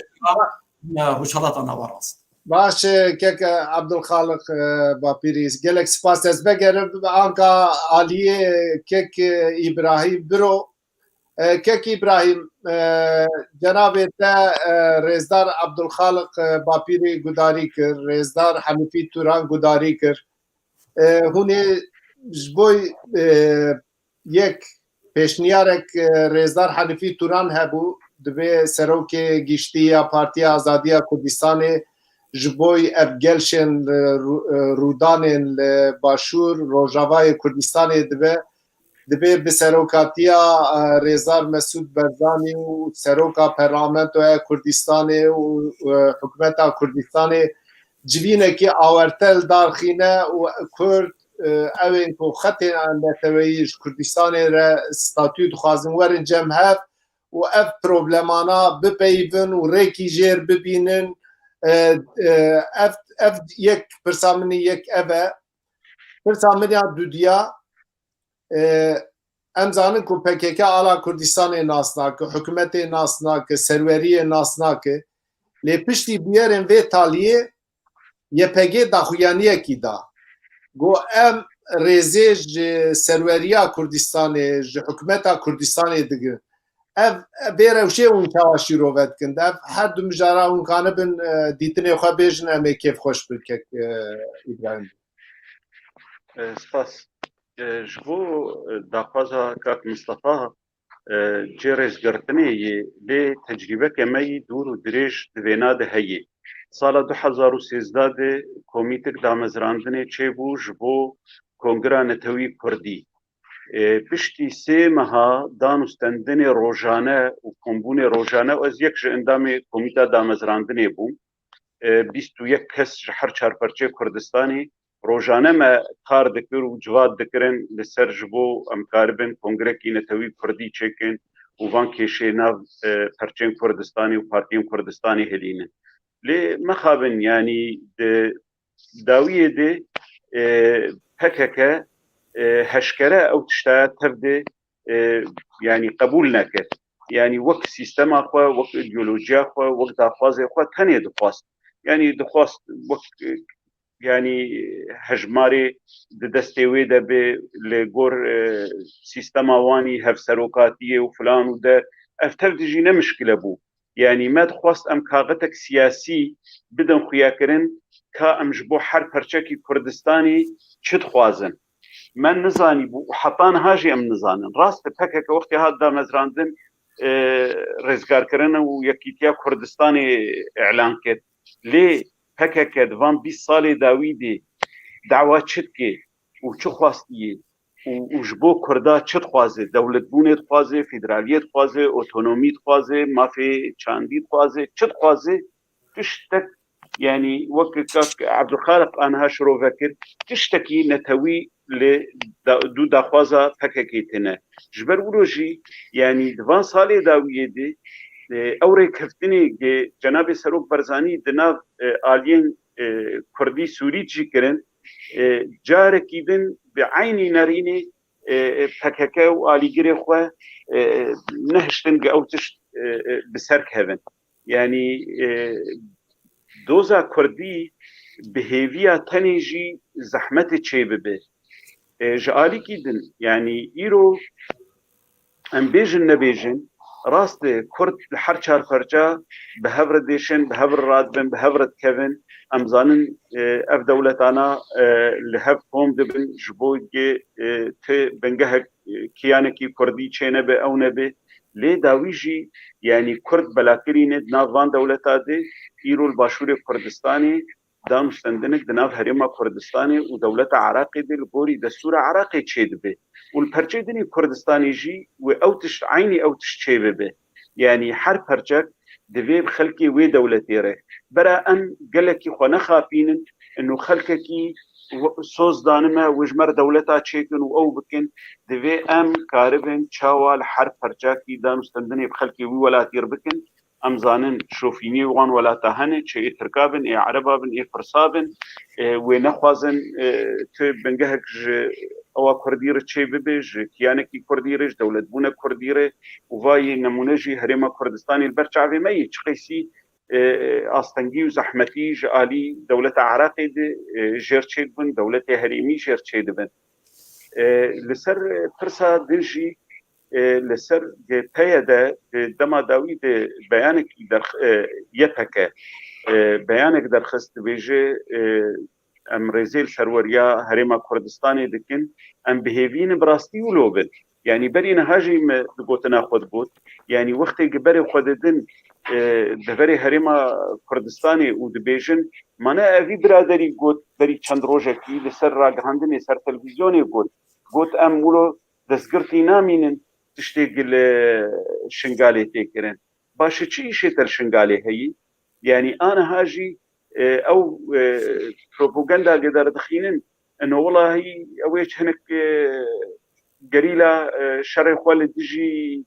me Rojhelata Nava rast. Baş e, kek Abdulxaliq e, Bapîrî, gelek spas. Ez vegerim anka aliyê kek e, Îbrahîm Biro. E, kek Îbrahîm, e, cenabê te e, rêzdar Abdulxaliq e, Bapîrî gudarî kir, rêzdar Henîfî Turan gudarî kir. E, hûn ê ji bo e, yek pêşniyarek e, rêzdar Henîfî Turan hebû, divê serokê giştî ya Partiya Azadiya Kurdistanê ji bo ev gelşên e, rû- e, rûdanên li Başûr, Rojavayê Kurdistanê dibe, divê bi serokatiya e, rêzdar Mesûd Barzanî û seroka Parlamentoya Kurdistanê û e, hikûmeta Kurdistanê civînekî awerte li dar xîne û Kurd e, ew ên ku xetên neteweyî ji Kurdistanê re statû dixwazin werin cem hev û ev problemana bipeyivin û rêkî jêr bibînin. E, e, ev, ev yek pirsa min ê yek ev e. Pirsa min ya dudiya, e, em zanin ku P K K ala Kurdistanê nas nake, hikûmetê nas nake, serweriyê nas nake. Lê piştî bûyerên vê taliyê Y P G daxuyaniyekî da. Got, em rêzê ji serweriya Kurdistanê, ji hikûmeta Kurdistanê digrin. Ev, vê rewşê hûn çawa şîrove dikin? Ev her du mijara hûn kanibin e, dîtinê xwe bêjin, em ê kêfxweş bin kek e, Îbrahîm. E, spas. E, ji bo e, daxwaza kak Mistefa e, cê rêzgirtinê yê lê tecrîbeke me yî dûr û dirêj di vêna de heye. Sala du hezar û sêzdeh de komîtek damezrandinê çêbû ji bo Kongira Netewî Kurdî. E, piştî sê meha dan û stendinê rojane û kombûnê rojane, ez yek ji endamê komîta damezrandinê bûm. E, bîst û yek kes ji her çar perçeyê Kurdistanê rojane me kar dikir û civat dikirin li ser ji bo em karibin kongrekî netewî kurdî çêkin û van kêşeyê nav e, perçeyên Kurdistanê û partiyên Kurdistanê hilînin. Lê mexabin, yanî di dawiyê de e, P K K e, heşkere ew tiştaya tev de e, yanî qebûl nekir. Yanî wek sîstema xwe, wek îdeolojiya xwe, wek daxwazê xwe tenê dixwast. Yanî dixwast wek e, yanî hejmarê di destê wê de be li gor e, sîstema wanî hevserokatiyê û filan û der. Ev tev de jî ne mişkile bû. Yanî me dixwest em kaxetek siyasî bidin xuyakirin ka em ji bo her perçekî Kurdistanê çi dixwazin. Me nizanîbû û heta niha jî em nizanin. Rast e, P K K wextê hat damezrandin, e, rêzgarkirine û yekîtiya Kurdistanê îlan kir. Lê P K K di van bîst salê dawî de dawa çi dike û çi xwestiyê û, û ji bo Kurda çi dixwaze? Dewletbûnê dixwaze, federaliyê dixwaze, otonomî dixwaze, mafê çandî dixwaze, çi dixwaze? Tiştek, yanî wek kak Ebdulxaliq aniha şirove kir, tiştekî netewî li da, dû daxwaza P K K tine. Ji ber wilo jî, yanî di van salê dawiyê de e, ew rêkeftinê ke cenabê Serok Barzanî di nav e, aliyên e, Kurdî Sûrî jî kirin, e, carekî din bi eynî nerînê e, e, P K K û alîgirê xwe e, nehiştin ke ew tişt e, e, bi ser kevin. Yanî e, doza Kurdî bi hêviya tenê jî zehmetê çêbibe. E, ji alîkî din, yanî îro em bêjin nebêjin, rast e, Kurd li her çar perça bi hev re dêşin, bi hev re radibin, bi hev re dikevin. Em zanin e, ev dewletana e, li hev kom dibin ji bo ke e, ti bingehek e, kiyanekî Kurdî çênebe, ew nebe. Lê dawî jî, yanî Kurd belakirî ne di nav van dewleta de, îro li Başûrê Kurdistanê dan û stendinek di nav Herêma Kurdistanê û dewleta Iraqê de li gorî destûra Iraqê çêdibe û li perçeyê din ê Kurdistanê jî wê ew tişt, eynî ew tişt çêbibe. Yanî her perçek Divê bi xelkê wê dewletê re. Bera em gelekî xwe nexapînin, û xelkekî w-, soz danime, û ji me re dewleta çêkin û ew bikin. Divê em karibin çawa li her perçakî danûstendinê bi xelkê wî welatî re bikin. Em zanin şofîniyê wan welata hene, çi ê Tirka bin, ê Ereba bin, ê Firsa bin, e, wê nexwazin, e, tu bingehek ji ewa Kurdî re çê bibe, ji kiyanekî Kurdî re, ji dewletbûne Kurdî re û vayê nemûne jî Herêma Kurdistanê li ber çavê me yê. Çi qeysî, e, astengî û zehmetî ji alî dewleta Iraqê de, e, jêr çêdibin, dewletê herêmî jêr çêdibin. E, li ser, e, pirsa din jî, e, li ser G P Y D di dema dawî de beyanekî derx-, e, Y P G, e, beyanek derxist, dibêje, e, em rêzê li serweriya Herêma Kurdistanê dikin, em bi hêvî ne bi rastî wilo bin. Yanî berî niha jî me di gotina xwe digot, yanî wextê gi berê xwe didin, e, deverê Herêma Kurdistanê û dibêjin, mane evî biraderî got berî çend rojekî li ser ragihandinê ser televîzyonê got, got, em wilo destgirtî namînin tiştê gi li Şingalê tê kirin. Baş e, çi îşê te li Şingalê heyî? Yanî aniha jî, e, ew, e, propaganda ge derdixînin, ino wila hî ew ê hinek, e, gerîla, e, şerê xwe li dijî,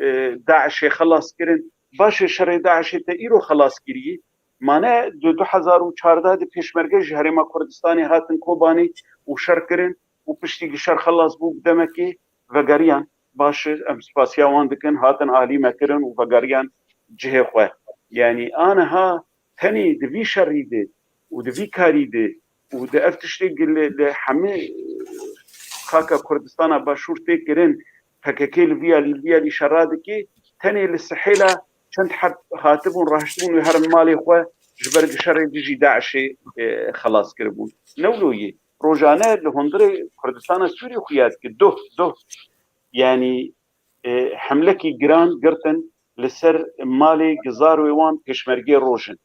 e, DAIŞê xelas kirin. Baş e, şerê DAIŞê te îro xelas kirî. Mane di du hezar û çardeh de pêşmerge ji Herêma Kurdistanê hatin Kobanê û şer kirin û piştî gi şer xelas bû, bi demekê vegeriyan. Baş e, em spasiya wan dikin, hatin alî me kirin û vegeriyan cihê xwe. Yanî aniha tenê di vî şerî de û di vî karî de û di ev tiştê gi li, li hemî xaka Kurdistana Başûr tê kirin, P K K li vî alî, li vî alî şera dike, tenê li Sihêla çend heb hatibûn, rahiştibûn û herin malê xwe ji ber gi şerê dijî DAIŞê, e, xelas kiribûn. Ne wilo yê. Rojane li hundirê Kurdistana Sûriyê xuya dike. Duh, duh. Yanî, e, hemlekî giran girtin li ser malê gizaroyê wan pêşmergê rojin.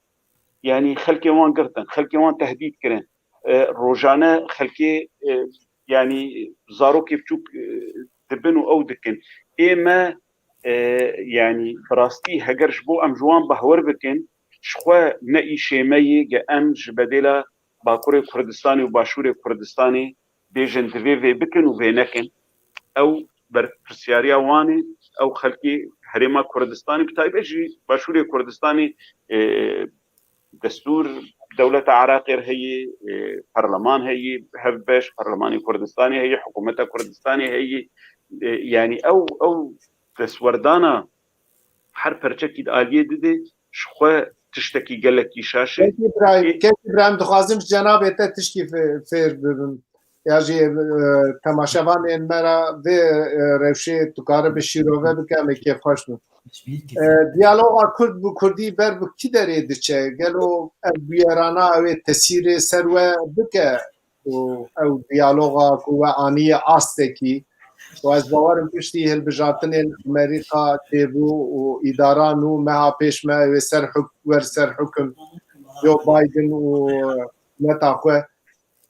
Yanî xelkê wan girtin, xelkê wan tehdît kirin. E, rojane xelkê, e, yanî zarokê biçûk, e, dibin û ew dikin. Ê me, e, yanî bi rastî heger ji bo em ji wan behwer bikin, ji xwe ne îşê me yê ge em ji bedêla Bakurê Kurdistanê û Başûrê Kurdistanê bêjin divê vê bikin û vê nekin. Ew berpirsiyariya wan e, ew xelkê Herêma Kurdistanê, bi taybet jî Başûrê Kurdistanê, e, destûr dewleta Iraqê re heye, e, perleman heye, hevbeş, perlemanê Kurdistanê heye, hikûmeta Kurdistanê heye. E, yanî ew, ew destwerdana her perçekî di aliyê dide, ji xwe tiştekî gelekî şaş e. Kekî Îbrahîm, Ê- Kekî Îbrahîm, dixwazim ji cenabê te tişkî fê-, fêr bibim. Ya jî, e, temaşevanên me re vê, e, rewşê tu kare bi şîrove bike, em ê kêfxweş bin. E, diyaloga Kurd bi Kurdî ber bi kî derê diçe? Gelo ev bûyerana ew ê tesîrê ser we bike û ew diyaloga ku we aniye astekî û ez bawer im piştî hilbijartinên Amerîka, têbû û îdara nû meha pêş me wê ser huk-, wer ser hukim Joe Biden û neta xwe.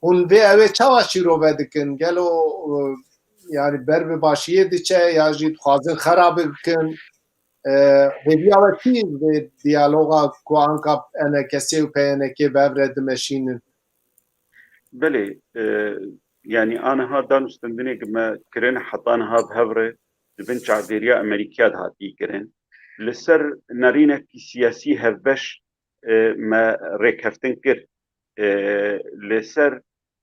Hûn vê ew ê çawa şîrove dikin? Gelo, e, yanî ber bi başiyê diçe ya jî dixwazin xera bikin? E, hêviya we çi vê diyaloga ku anka E N K S û P Y N K bi hev re dimeşînin? Belê, e, yanî aniha danûstendinê ku me kirin heta niha bi hev re di bin çavdêriya Amerîkiya de hatî kirin. Li ser nerînekî siyasî hevbeş, e, me rêkeftin kir. E, li ser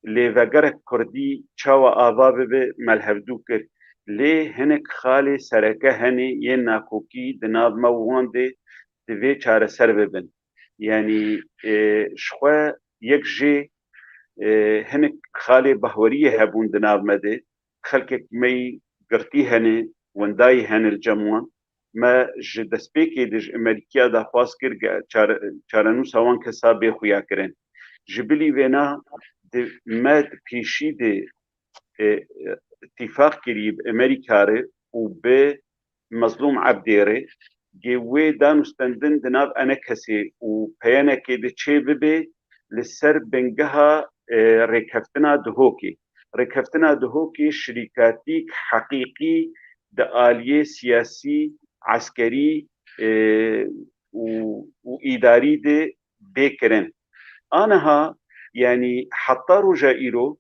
lêvegerek Kurdî çawa ava bibe me li hevdû kir. Lê hinek xalê sereke hene yên nakokî di nav me û wan de divê çareser bibin. Yanî, e, ji xwe yek jê, e, hinek xalê bahweriyê hebûn di nav me de. Xelkek me yî girtî hene, wendayî hene li cem wan. Me ji destpêkê de ji Amerîkiya daxwaz kir ke çare-, çarenûsa wan kesa bê xuya kirin. Ji bilî vêna di, me di pêşî de, e, îtîfaq kirî bi Amerîka re û bi Mezlûm Ebdê re, gê wê danûstendin di nav E N K S û P Y N K de çê bibe, li ser bingeha, e, rêkeftina Duhokê. Rêkeftina Duhokê şirîkatîk heqîqî di aliyê siyasî, eskerî, e, û, û îdarî de bê kirin. Aniha, yanî heta roja îro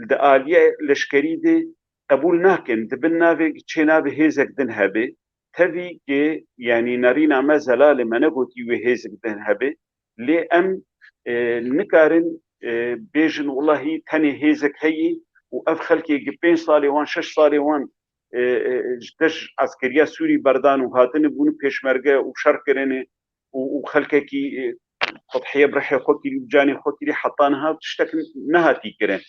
di aliyê leşkerî de qebûl nakin. Di bin navê çê navê hêzek din hebe. Tevî ki, yanî nerîna me zelal e, me negotî wê hêzek din hebe. Lê em, e, nikarin, e, bêjin, wellahî tenê hêzek heye û ev xelkê gi pênc salê wan, şeş salê wan, e, e, ji dest eskeriya Sûrî berdan û hatine bûne pêşmerge û şer kirine û, û xelkekî, e, tedhiye bi rihê xwe kirî û canê xwe kirî, heta niha tiştek nehatî kirin.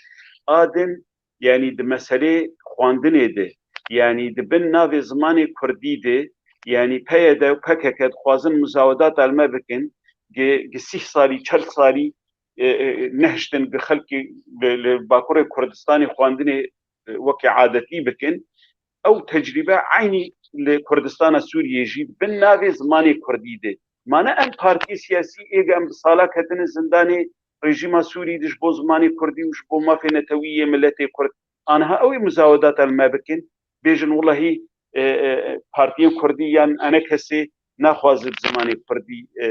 A din, yanî di meselê xwendinê de, yanî di bin navê zimanê kurdî de, yanî P Y D û P K K dixwazin muzawedat li me bikin, gi, gi sîh salî, çel salî, e, e, nehiştin bi xelkê li, li Bakurê Kurdistanê xwendinê, e, wekî adetî bikin. Ew tecrîbe eynî li Kurdistana Sûriyê jî bin navê zimanê kurdî de. Mane em partiyê siyasî êge em bi sala ketine zindanê rejîma Sûrî de ji bo zimanê kurdî û ji bo mafê netewî yê miletê kurd. Aniha ew ê muzawedata li me bikin, bêjin, wellahî, e, e, partiyên kurdî yan enekesê naxwaze bi zimanê kurdî, e,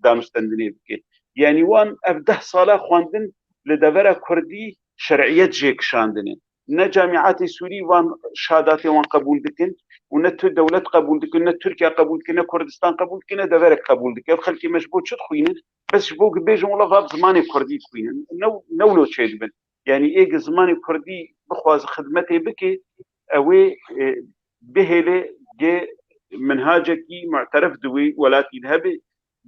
danûstendinê bike. Yanî wan ev deh sala xwendin li devera kurdî şer'iyet jê kişandine. Ne camîatê Sûrî van şadatê wan qebûl dikin û ne tu dewlet qebûl dikin, ne Tirkiye qebûl dikin, ne Kurdistan qebûl dikin, ne deverek qebûl dike. Ev xelkê me ji bo çi dixwînin? Bes ji bo ku bêjin, wela va bi zimanê kurdî dixwînin. Ne, ne wilo çêdibin. Yanî ê gi zimanê kurdî bixwaze xidmetê bike, ew ê, e, bihêle gi minhacekî mu'teref di wê welatî de hebe,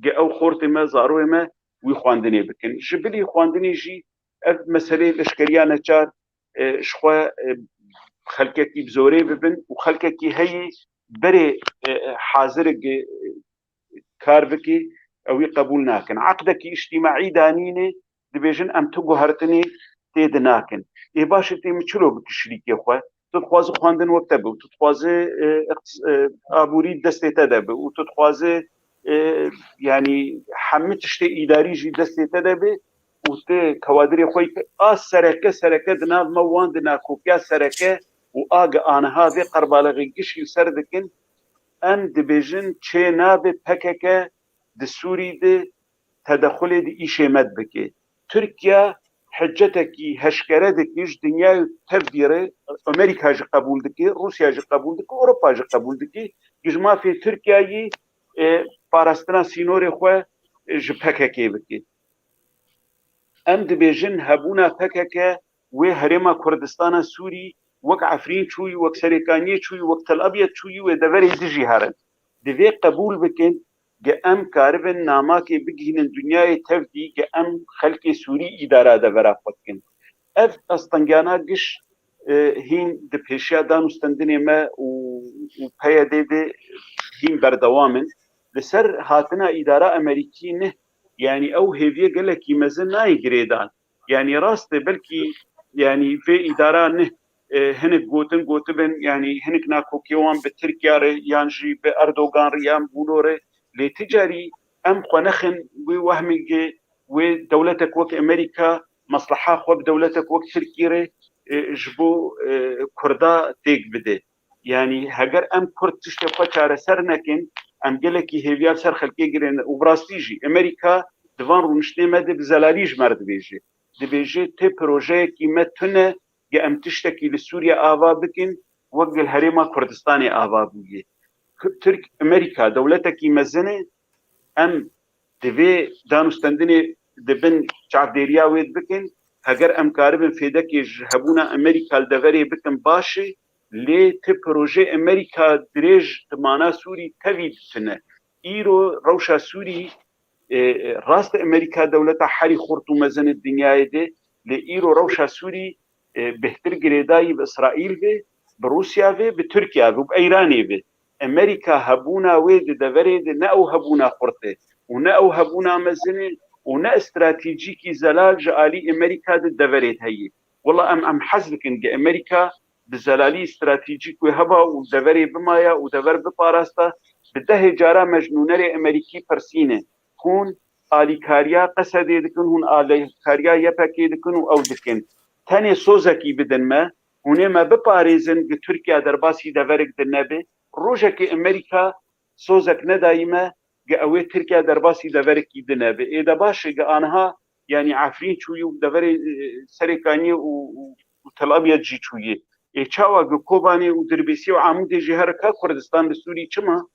gi ew xortê me, zaroyê me wî xwendinê bikin. Ji bilî xwendinê jî ev meselê leşkeriya neçar, e, ji xwe, e, xelkekî bi zorê bibin û xelkekî heyî berê, e, e, hazir e gi kar bike, ew wî qebûl nakin. Eqdekî îctîmaî danîne, dibêjin em tu guhertinê tê de nakin. Ê baş e, tê min çilo bike şirîkê xwe? Tu dixwazî xwendin wek te be û tu dixwazî, e, iqtis-, e, aborî destê te de be û tu dixwazî, e, yanî hemî tiştê îdarî jî destê te de be û tu kewadirê xwe yî ke-, a sereke, sereke di nav me wan di nakokiya sereke û a gi aniha vê qerbaleqê gişî li ser dikin, em dibêjin çê nabe P K K di Sûrî de tedexulê di îşê me de bike. Tirkiye hiccetekî heşkere dike ji dinyayê tevdî re, Amerîka jî qebûl dike, Rûsya jî qebûl dike, Ewropa jî qebûl dike, ku ji mafê Tirkiyeyê, e, parastina sînorê xwe, e, ji P K K bike. Em dibêjin hebûna P K K wê herêma Kurdistana Sûrî wek Efrîn çûyî, wek Serêkaniyê çûyî, wek Tel Abyad çûyî, wê deverê dijî herin. Divê qebûl bikin, ge em karibin namakê bigihînin dinyayê tevdî, ge em xelkê Sûrî îdara devera xwe dikin. Ev astengiyana giş, e, hîn di pêşiya danûstendinê me û, û P Y D de hîn berdewam in. Li ser hatina îdara Amerîkî ne, yanî ew hêviyê gelekî mezin nayê girêdan. Yanî rast e, belkî, yanî vê îdara ne, e, hinek gotin gotibin, yanî hinek nakokê wan bi Tirkiye re yan jî bi Erdogan re yan Bûlo re, lê ti carî em xwe nexin wê wehmê ge wê dewletek wek Amerîka mesleha xwe bi dewletek wek Tirkî re, e, ji bo, e, Kurda têk bide. Yanî heger em Kurd tiştê xwe çareser nekin, em gelekî hêviya li ser xelkê girêne û bi rastî jî Amerîka di van rûniştê me de bi zelalî ji me re dibêje. Dibêje tê projeyekî me tune, ge em tiştekî li Sûriye ava bikin, wek li herêma Kurdistanê ava bûye. Tirk, Amerîka dewletekî mezin e, em di vê danûstendinê di bin çavdêriya wê bikin. Heger em karibin fêdekê ji hebûna Amerîka li deverê bikin baş e, lê ti projê Amerîka dirêj di mana Sûrî tevî ditine. Îro rewşa Sûrî, e, e, rast e Amerîka dewleta herî xurt û mezin e dinyayê de, lê îro rewşa Sûrî, e, bêhtir girêdayî bi Îsraîl ve, bi Rûsya ve, bi Tirkiye ve û bi Îranê ve. Amerîka hebûna wê di deverê de ne ew hebûna xurt e û ne ew hebûna mezin e û ne stratejîkî zelal ji alî Amerîka di deverê de heye. Wela em, em hez dikin ge Amerîka bi zelalî stratejîk wê heba û deverê bimaya û dever biparasta, bi dehê cara me ji nûnerê Amerîkî pirsîne. Hûn alîkariya Qesedê dikin, hûn alîkariya Y P G dikin û ew dikin. Tenê sozekî bidin me, hûn ê me biparêzin, gi Tirkiye derbasî deverek din nebe. Rojekê Amerîka sozek nedayî me, ge ew ê Tirkiye derbasî deverekî din e. Bi ê de baş e, ge aniha, yanî Efrîn çûyî û deverê, e, Serê Kaniyê û, û, û Tel Abyad jî çûyî. Ê çawa ge Kobanê û Dirbêsiyê û Amûdê jî here ka Kurdistan li Sûrî çima?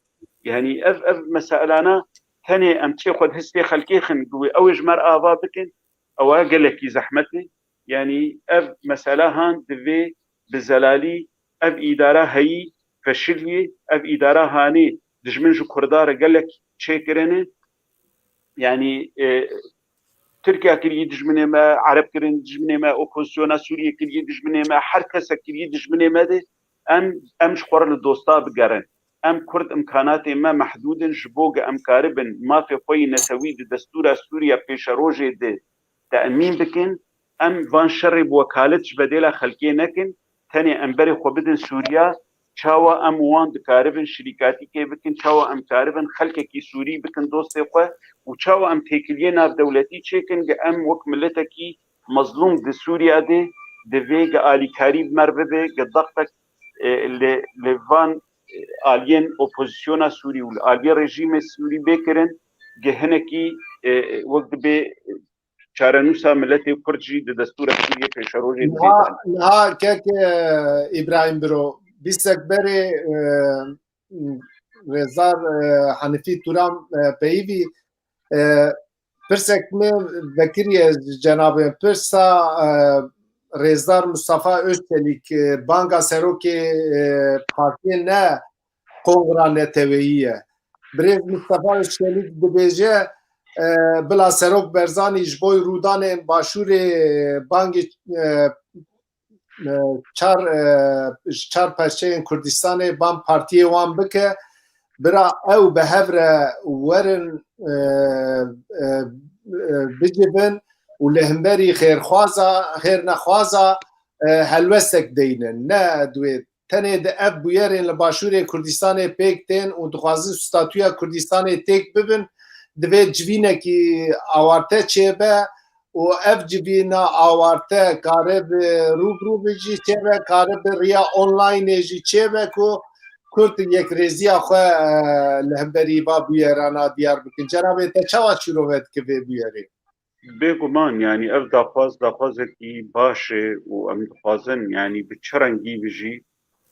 Yanî ev, ev meselana tenê em çê xwe di histê xelkê xin, ge wê ew ê ji me re ava bikin, ew e gelekî zehmet e. Yanî ev mesela han divê bi zelalî ev îdara heyî feşiliyê, ev îdara hanê dijmin ji Kurda re gelek çêkirine. Yanî, e, Tirkiye kirî dijminê me, Ereb kirin dijminê me, opozisyona Sûriyê kirî dijminê me, her kesek kirî dijminê me de em, em ji xwe re li dosta bigerin. Em Kurd imkanatê me mehdûd in, ji bo ge em karibin mafê xwe yî netewî di destûra Sûriye pêşerojê de te'mîn bikin, em van şerê bi wekalet ji bedêla xelkê nekin, tenê em berê xwe bidin Sûriya, çawa em wan dikaribin şirîkatîkê bikin, çawa em karibin xelkekî Sûrî bikin dostê xwe û çawa em têkiliyê navdewletî çêkin, ge em wek miletekî mezlûm di Sûriya de divê ge alîkarî bi me re bibe, ge dextek, e, li, li van, e, aliyên opozisyona Sûrî û li aliyê rejîmê Sûrî bê kirin, ge hinekî, e, wek dibê çarenûsa miletê Kurd jî di destûra Sûriyê pêşerojê Niha, dibê de. Niha kek, e, Îbrahîm Biro, bîstek berê, e, Rêzdar, e, Hanifî Turan, e, peyivî, e, pirsek me vekiriye ji cenabê pirsa, e, Rêzdar Mustafa Özçelik, e, banga serokê, e, partiyê ne kongra neteweyî ye. Birêz Mustafa Özçelik dibêje, e, bila Serok Berzanî ji bo rûdanên Başûrê bangê, e, e, çar, e, ji çar perçeyên Kurdistanê ban partiyê wan bike, bira ew bi hev re werin, e, e, e, bicivin û li hemberî xêrxwaza, xêrnexwaza, e, helwestek deynin. Ne divê tenê di ev bûyerên li Başûrê Kurdistanê pêk tên û dixwazin statûya Kurdistanê têk bibin, divê civînekî awarte çêbe û ev civîna awarte kare bi rû bi rû bi jî çêbe, kare bi riya onlaynê jî çêbe ku Kurd yekrêziya xwe, e, li hemberî va bûyerana diyar bikin. Cenabê te çawa çîrove dike vê bûyerê? Bêguman, yanî ev daxwaz, daxwazekî baş e û em dixwazin, yanî bi çi rengî bi jî,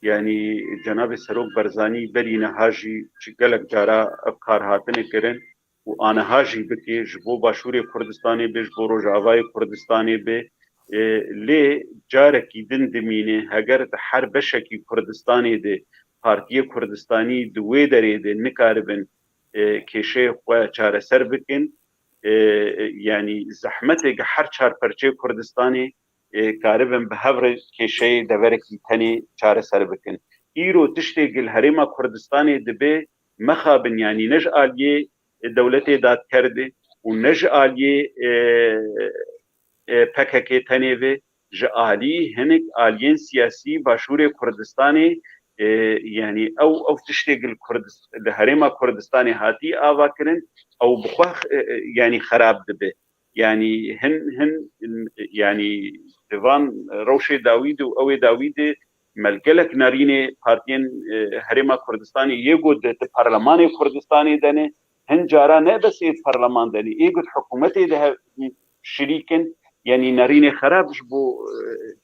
yanî cenabê Serok Berzanî berî niha jî ji gelek cara ev kar hatine kirin û aniha jî bike, ji bo Başûrê Kurdistanê be, ji bo Rojavayê Kurdistanê be, e, lê carekî din dimîne, heger di her beşekî Kurdistanê de Partiyê Kurdistanî di wê derê de nikaribin, e, kêşeyê xwe çareser bikin, e, e, yanî zehmetê ge her çar perçeyê Kurdistanê, e, karibin bi hev re kêşeyê deverekî tenê çareser bikin. Îro tiştê ge li Herêma Kurdistanê dibe, mexabin, yanî ne ji aliyê dewletê dadker de û ne ji aliyê, e, e, P K K tenê ve, ji alî hinek aliyên siyasî Başûrê Kurdistanê, e, yanî ew, ew tiştê ge li Kurdis-, li Herêma Kurdistanê hatî avakirin, ew bi xwe, e, e, yanî xerab dibe. Yanî hin, hin, yanî di van rewşê dawî de û ew ê dawî de me li gelek nerînê partiyên, e, Herêma Kurdistanê yê ku di, di parlemanê Kurdistanê de ne, hin cara ne bes ê di parleman de ne, ê ku di hikûmetê de hev-, şirîk in, yanî nerînê xerab ji bo, e,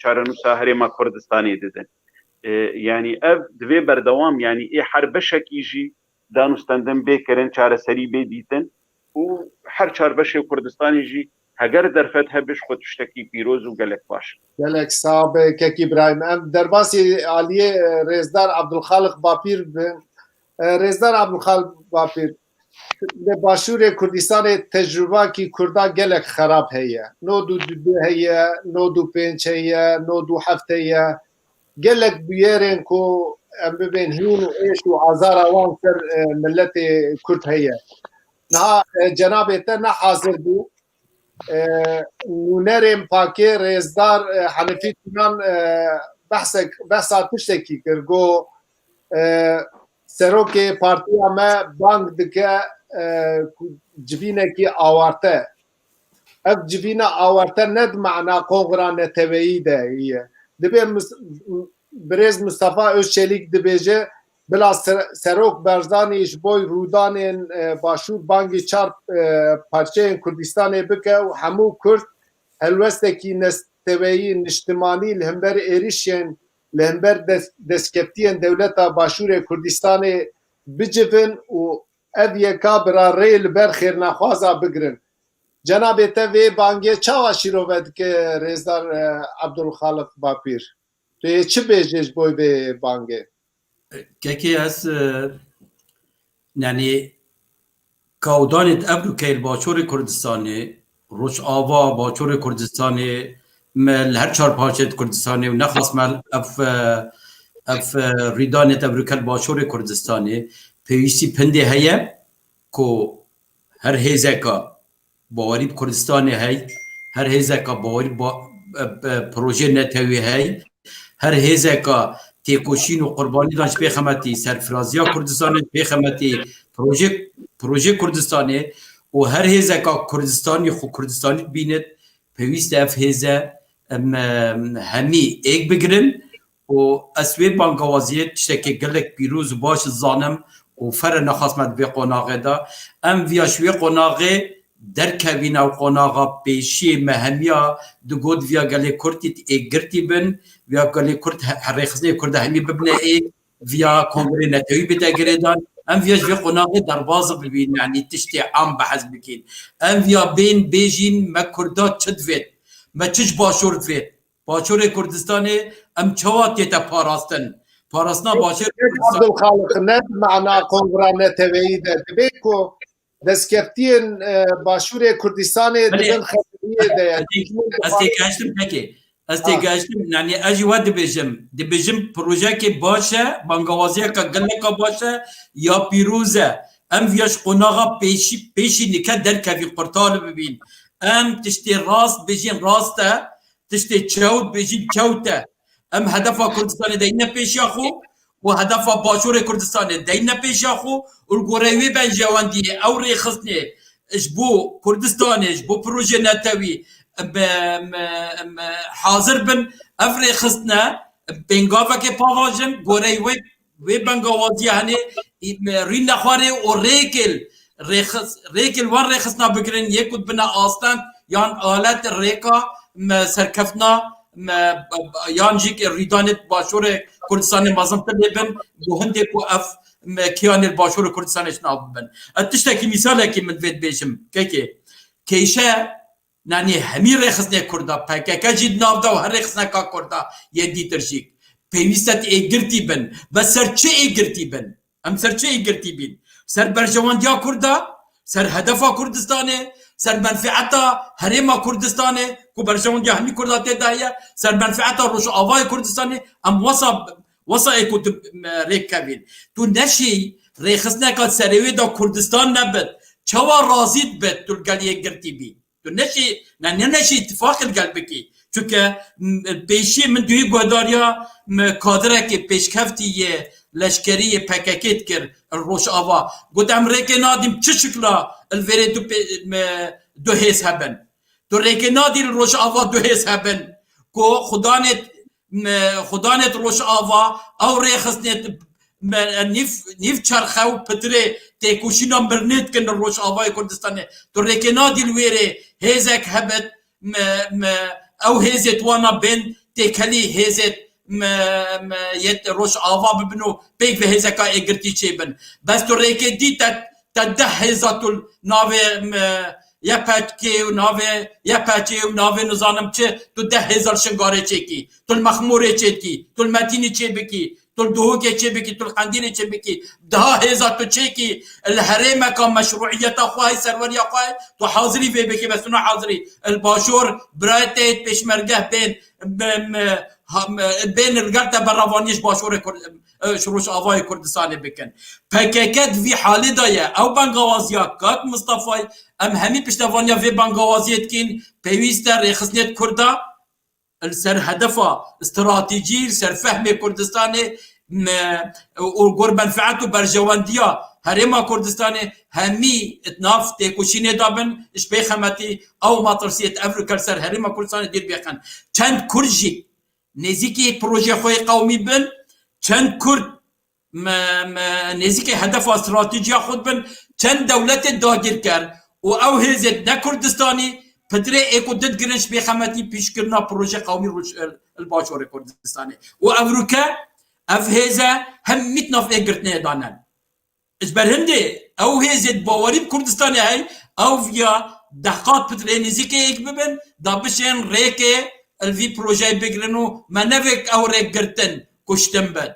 çarenûsa Herêma Kurdistanê didin. E, yanî ev divê berdewam, yanî ê her beşekî jî danûstendin bê kirin, çareserî bê dîtin û her çar beşê Kurdistanê jî heger derfet hebe ji xwe tiştekî pîroz û gelek baş. Gelek sax be kek Îbrahîm. Em derbasî aliyê, e, Rêzdar Abdulxaliq Bapîr bin. E, Rêzdar Abdulxaliq Bapîr, li Başûrê Kurdistanê tecrubakî Kurda gelek xerab heye. Nod û du heye, nod û pênc heye, nod û heft heye. Gelek bûyerên ku em bibên hîn û êş û azara wan ser, e, miletê Kurd heye. Niha, e, cenabê te ne hazir bû. E, nûnerên pakê Rêzdar, e, Hanifî Turan, e, behsek, behsa tiştekî kir. Got, e, serokê partiya me bang dike, e, ku civînekî awarte. Ev civîna awarte ne di mana kongra neteweyî de ye. Dibê mis-, birêz Mustafa Özçelik dibêje, Bila Ser-, Serok Barzanî ji bo rûdanên, e, Başûr bangî çar, e, parçeyên Kurdistanê bike û hemû Kurd helwestekî nesteweyî niştimanî li hember êrişên, li hember des-, destkeftiyên dewleta Başûrê Kurdistanê bicivin û ev yeka bi ra rê li ber xêrnexwaza bigirin. Cenabê te vê bangê çawa şîrove dike, Rêzdar, e, Ebdulxaliq Bapîr? Tu yê çi bêjê ji bo vê bangê? Kekê ez, e, yanî, kawdanê di Evrûkeyê li Başûrê Kurdistanê, Rojava, Başûrê Kurdistanê, me li her çar parçeyê di Kurdistanê û nexas me ev, e, ev, e, rîdanê di Evrûke li Başûrê Kurdistanê pêwîstî pindê heye ku her hêzeka bawerî bi Kurdistanê hey, her hêzeka bawerî ba-, e, e, projê netewî hey, her hêzeka têkoşîn û qurbanî dan ji pê xemetî serfiraziya Kurdistanê, ji pê xemetî projê, projê Kurdistanê û her hêzeka Kurdistanî xwe Kurdistanî dibînit, pêwîst e ev hêze em, em, hemî êk bigirin û ez wê bangawaziyê tiştekê gelek pîroz û baş dizanim û fere nexas me di vê qonaxê de. Em viya ji wê qonaxê derkevîn, ew qonaxa pêşiyê me hemiya digot viya gelê Kurd êk girtî bin, viya gelê Kurd he-, he-, rêxistinê Kurd hemî bibine êk, viya kongrê netewî bide girêdan. Em viya ji vê qonaxê derbaz bibîn, yanî tiştê am behs bikîn. Em viya bên bêjîn me Kurda çi divêt, me çi ji Başûr divêt. Başûrê Kurdistanê em çawa tête parastin? Parastina Başûrê Kurdistanê. Abdulxaliq, ne di mana kongra neteweyî de, divê ku destkeftiyên, e, Başûrê Kurdistanê Belê, di bin xeteriyê de ye. Ez tê-, ez têgehiştim pekê. Ez Ha. têgehiştim, yanî ez jî we dibêjim. Dibêjim projeyekê baş e, bangawaziyeke geleka baş e, ya pîroz e. Em viya ji qonaxa pêşî, pêşî nike derkevî qurtal bibîn. Em tiştê rast bêjin rast e, tiştê çewt bêjin çewt e. Em hedefa Kurdistanê deyne pêşiya xwe û hedefa Başûrê Kurdistanê deyne pêşiya xwe û li goreyê wê berjewendiyê ew rêxistinê ji bo Kurdistanê, ji bo projê netewî em, em, em, hazir bin. Ev rêxistine pêngavekê pavajin, goreyê wê wê bengawaziya hene, rîn nexwarê û rêkê rêxis-, rêkê li wan rêxistina bigirin, yê ku dibine asteng yan alet rêka me serkeftina me, yan jî rîdanê Başûrê Kurdistanê mezintir lê bin, guhindê ku ev me kiyanê li Başûrê Kurdistanê ji nav bibin. Ez tiştekî mîsalekî min divê dibêjim. Kekê, kêşe Nanî hemî rêxistinê Kurda, P K K jî di nav de û her rêxistineka Kurda yên dîtir jî pêwîst e êkgirtî bin. Be ser çi êkgirtî bin? Em ser çi êkgirtî bîn? Ser berjewendiya Kurda, ser hedefa Kurdistanê, ser menfieta herêma Kurdistanê ku berjewendiya hemî Kurda tê de heye, ser menfieta Rojavayê Kurdistanê, em wesa, wesa ê ku tu, me, rêk kevîn. Tu neşî rêxistineka serê wê de Kurdistan nebit. Çawa razî dibit tu li gel êkgirtî bî? Tu neşî, ne, ne neşî îtifaqê li gel bikî. Çunke, m, pêşî min duhî guhdariya, m, kadirekê pêşkeftî yê leşkerî yê P K K dikir li Rojava. Got, em rêkê nadîm çi şikla li vêrê du pê-, m, du hêz hebin. Tu rêkê nadî li Rojava du hêz hebin. Ku xudanê me, xudanê di Rojava, ew rêxistinê di me, nîv, nîv çerxe û pitirê têkoşîna mirinê dikin li Rojavayê Kurdistanê. Tu rêkê nadî li wêrê hêzek hebit, me, me, ew hêzê di wana bên têkelî hêzê me, me, yê Rojava bibin û pêk ve hêzeka êgirtî çêbin. Bes tu rêkê dî te, te deh hêza tu navê me, Y P G û navê Y P G û navê nizanim çi, tu deh hêza li Şingalê çêkî, tu li Mexmûrê çêkî, tu li Metînî çêbikî, tu li Duhokê çêbikî, tu li Qendîlê çêbikî, daha hêza tu çêkî, li herêmeka meşrûiyeta xwe hey, serweriya xwe hey, tu hazirî vê bikî, bes tu nahazirî. Li Başûr birayê te yê pêşmergeh bên, m-, m-, ha-, m-, bên li gel te berevaniyê ji Başûrê Kurd-, e, ji Rojavayê Kurdistanê bikin. P K K di vî halê de ye. Ew bangawaziya kak Mistefayê, em hemî piştevaniya vê bangawaziyê dikîn, pêwîst e rêxistinê Kurda li ser hedefa stratejî, li ser fehmê Kurdistanê, me, û gor menfeet û berjewendiya herêma Kurdistanê hemî di nav têkoşînê de bin, ji pêxemetî ew metirsiyê di evrûke li ser herêma Kurdistanê dîr bêxin. Çend Kurd jî nêzîkî projeyê xwe yê qewmî bin, çend Kurd me, me nêzîkê hedefa stratejiya xwe dibin, çend dewletê dagirker û ew hêzê ne Kurdistanî pitirê êk û du digirin ji bêxemetî pîşkirina proje qewmî roj-, li Başûrê Kurdistanê. Û evroke ev hêze hemî di nav êkgirtinê de ne. Ji ber hindê ew hêzê di bawerî bi Kurdistanê hey, ew viya deh qat pitirê nêzîkê êk bibin, da bişên rêkê li vî projeyê bigirin û me nevêk ew rêk girtin kuştin bin.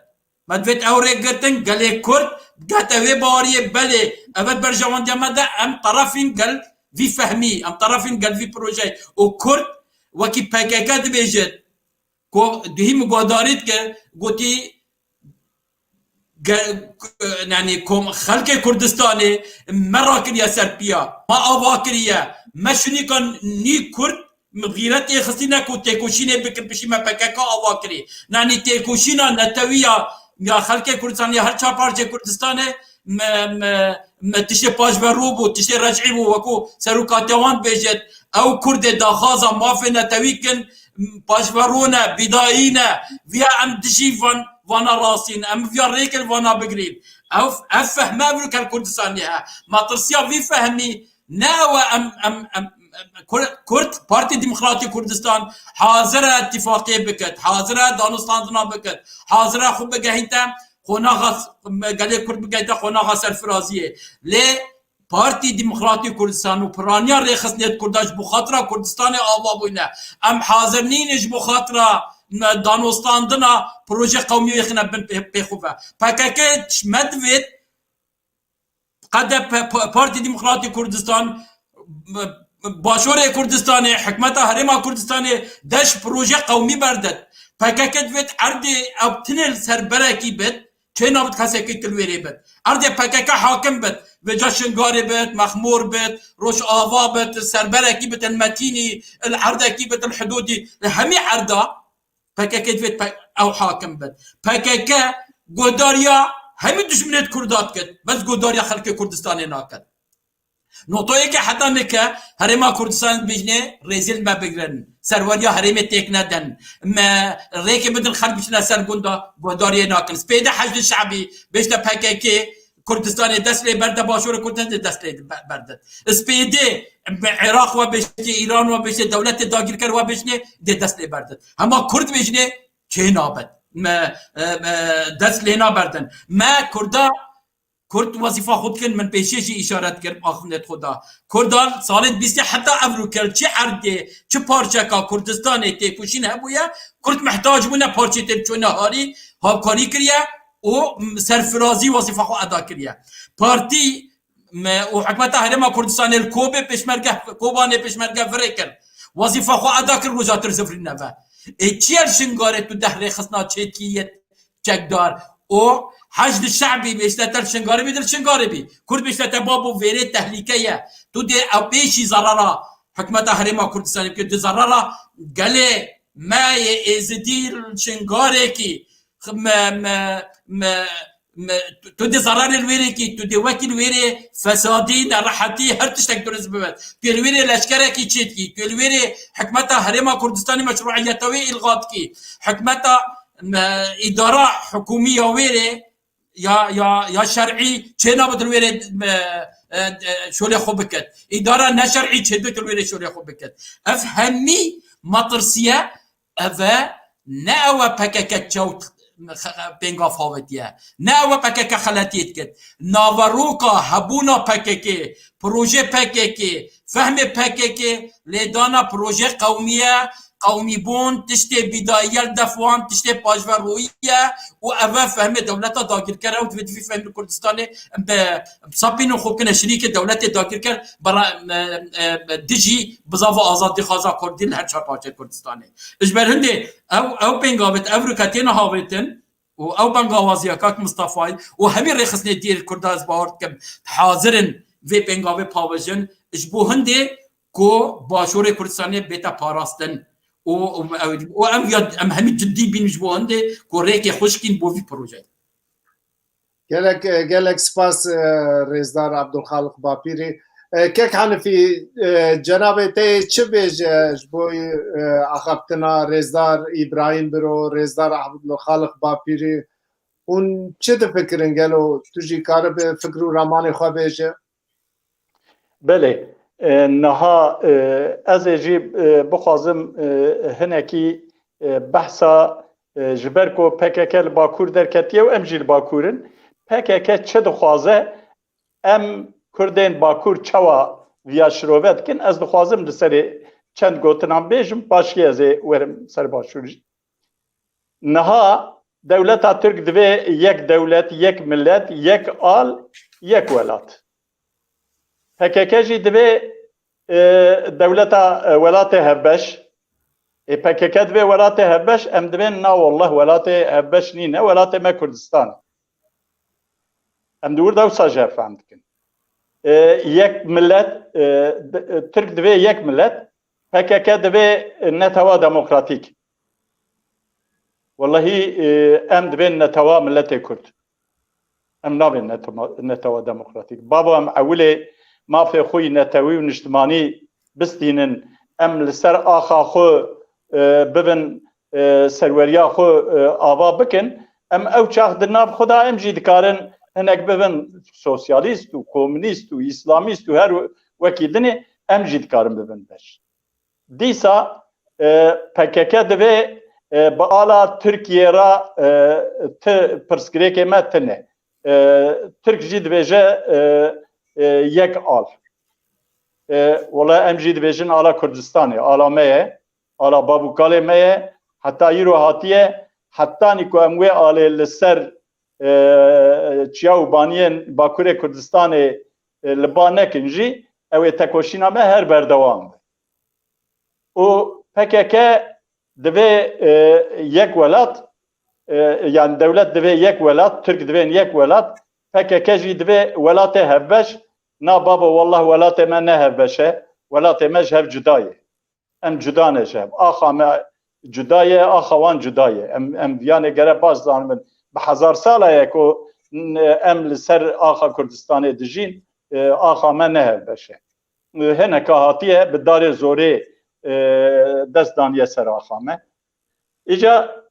Me divêt ew rêk girtin gelê Kurd bigehte wê baweriyê, belê ev e berjewandiya me de, em terefîn gel vî fehmî, em terefîn gel vî projeyê û Kurd wekî P K K dibêjit ku duhî min guhdarî dike, gotî ge-, k-, yanî kom-, xelkê Kurdistanê me rakiriye ser piya, me ava kiriye, me şunîka nî Kurd, min xîretê xistîne ku têkoşînê bikin, piştî me P K K ava kirî. Nanî têkoşîna netewî ya, ya xelkê Kurdistanê ya her çar parçeyê Kurdistanê me, me, me tiştê paşverû bû, tiştê recî bû, wekû serokatiya wan bêjit, ew Kurdê daxwaza mafê netewî kin, paşverû ne, bîdayî ne, viya em dijî van, vana rastîn, em viya rêkir vana bigirîn. Ew, ev fehme evroke li Kurdistanê he. Matirsiya vî fehmî ne ew e em, em, em, em, Kur-, Kurd, Partî Demokratî Kurdistan hazir e îtîfaqiyê bikit, hazir e danûstandina bikit, hazir e xwe bigehînte qonaxa s-, gelê Kurd bigehînte qonaxa serfiraziyê. Lê Partî Demokratî Kurdistan û piraniya rêxistinê di Kurda ji bo xatira Kurdistanê ava bûyne. Em hazir nîne ji bo xatira, me, danûstandina proje qewmî wê xine bin pê, pê xwe ve. P K K me divêt qede P-, P-, Partî Demokratî Kurdistan, m-, m-, Başûrê Kurdistanê, hikmeta Herêma Kurdistanê de ji proje qewmî berdin. P K K divêt erdê ew tinê li ser berekî bit, çê nabit kesekî ki li wêrê bit. Erdê P K K hakim bit, vêca Şingarê bit, Mexmûr bit, Rojava bit, li ser berekî bit, li Metînî, li erdekî bit, li hidûdî, li hemî erda. P K K divêt pe-, ew hakim bin. P K K guhdariya hemî dijminê di Kurda dikit. Bes guhdariya xelkê Kurdistanê nakit. Notoyê ke heta nike Herêma Kurdistanê dibêjne rêzî li me bigirin. Serweriya herêmê têk nedin. Me rêkê bidin xelk biçine ser gunda guhdariyê nakin. Spêde Heşdê Şebî bêjte P K K Kurdistanê dest lê berde, Başûrê Kurdistanê dê dest lê be-, berdin. Spêdê bi Iraq we bêjtê, Îran we bêjtê, dewletê dagirker we bêjtê, dê dest lê berdin. Hema Kurd bêjinê çê nabet. Me, e, me dest lê naberdin. Me Kurda, Kurd wezîfa xwe dikin, min pêşê jî îşaret kir, axivnet xwe da. Kurda salên bîstê heta evrokel çi erdê, çi parçeka Kurdistanê têkoşîn hebûye, Kurd mihtac bûne parçê tê çûne harî, hawkarî kiriye, û serfirazî wezîfa xwe eda kiriye. Partî me û hikmeta Herêma Kurdistanê li Kobê pêşmerge, Kobanê pêşmerge virê kir. Wezîfa xwe eda kir, roja tir zivrîne ve. Ê çi ye li Şingarê tu deh rêxistina çêtkî yê çekdar? O Heşd Şebî bêşte te li Şingarê bî, dil Şingarê bî. Kurd bêşte te babo vêrê tehlîke ye. Tu dê ew pêşî zerara hikmeta Herêma Kurdistanê bike, tu zerara gelê me yê Êzidî li Şingarekî me, me, me, me, tu, tu dê zararê li wêrekî, tu dê wekî li wêrê fesadî, nerehetî, her tiştek durist bibe. Tu yê li wêrê leşkerekî çêdikî, tu yê li wêrê hikmeta Herêma Kurdistanê meşruiyeta wê îlga dikî. Hikmeta, me, îdara hikûmî ya wêrê ya, ya, ya şer'î çê nabit li wêrê, me, e, e, şolê xwe bikit. Îdara ne şer'î çê dibit li wêrê şolê xwe bikit. Ev hemî matirsiye Ev e, ne ew e P K K çewt pêngav avêtiye, ne ew e P K K xeletiyê dikit. Naveroka hebûna P K K, projê P K K, fehmê P K K, lêdana projê qewmî ye, qewmîbûn tiştê bîdayî ye li def wan, tiştê paşveroyî ye û ev e fehmê dewleta dagirker e û divê di vî fehmî li Kurdistanê bi sapînên xwe bikine şirîkê dewletê dagirker, bera-, e, e, dijî bizava azadîxwaza Kurdî li her çar parçeyê Kurdistanê. Ji ber hindê ew, ew pêngavêt, ev rûke têne havêtin û ew bengawaziya kak Mistefayî û hemî rêxistinê dî yê Kurda ez bawer dikim hazir in vê pêngavê pavijin ji bo hindê ku Başûrê Kurdistanê bête parastin û, û, û em ya, em hemî cidî bîn ji bo hindê ku rêkê xwişkîn bo vî projeyê. Gelek, gelek spas, e, Rêzdar Abdulxaliq Bapîrî. E, Kek Hanifî, e, cenabê te yê çi bêje ji bo, e, axaftina Rêzdar Îbrahîm Biro, Rêzdar Abdulxaliq Bapîrî? Hûn çi difikirin gelo? Tu jî karibe fikr û ramanê xwe bêje? Belê. E, niha, e, ez ê jî, e, bixwazim, e, hinekî, e, behsa, e, ji ber ku P K K li Bakur derketiye û em jî li Bakur in. P K K çi dixwaze? Em Kurdên Bakur çawa viya şirove dikin? Ez dixwazim li serê çend gotinan bêjim, paşî ez ê werim ser Başûr jî. Niha dewleta Tirk divê yek dewlet, yek milet, yek al, yek welat. P K K jî divê, e, dewleta, e, welatê hevbeş. Ê P K K divê welatê hevbeş, em divên na wallah welatê hevbeş nîne, welatê me Kurdistan e. Em di wir de wisa jî hev fehm dikin. E, yek milet, e, d-, e, Tirk divê yek milet, P K K divê netewa demokratîk. Wellahî, e, em divên netewa miletê Kurd. Em nabên netema-, netewa demokratîk. Babo em ewilê mafê xwe yî netewî û niştimanî bistînin. Em li ser axa xwe, e, bibin, e, serweriya xwe, e, ava bikin. Em ew çax di nav xwe de em jî dikarin hinek bibin sosyalîst û komînîst û îslamîst û her wekî dinê em jî dikarin bibin beş. Dîsa, e, P K K divê, e, bi ala Tirkiyê re, e, ti pirsgirêkê me tune. E, Tirk jî dibêje, e, e, yek al. E, wela em jî dibêjin ala Kurdistanê, ala me ye, ala bav û kalê me ye. Heta îro hatiye, hetanî ku em wê alê li ser, e, çiya û baniyên Bakurê Kurdistanê, e, li ba nekin jî, ew ê tekoşîna me her berdewam be. Û P K K divê, e, yek welat, e, yani dewlet divê yek welat, Tirk divên yek welat, P K K jî divê welatê hevbeş. Na babo, wallah welatê me ne hevbeş e, welatê me ji hev cuda ye. Em cuda ne ji hev. Axa me cuda ye, axa wan cuda ye. Em, em viyanê gere baş zanibin. Bi hezar sala ye ku, n-, em li ser axa Kurdistanê dijîn, e, axa me ne hevbeş e. E, hineka hatiye bi darê zorê, e, dest daniye ser axa me. Îca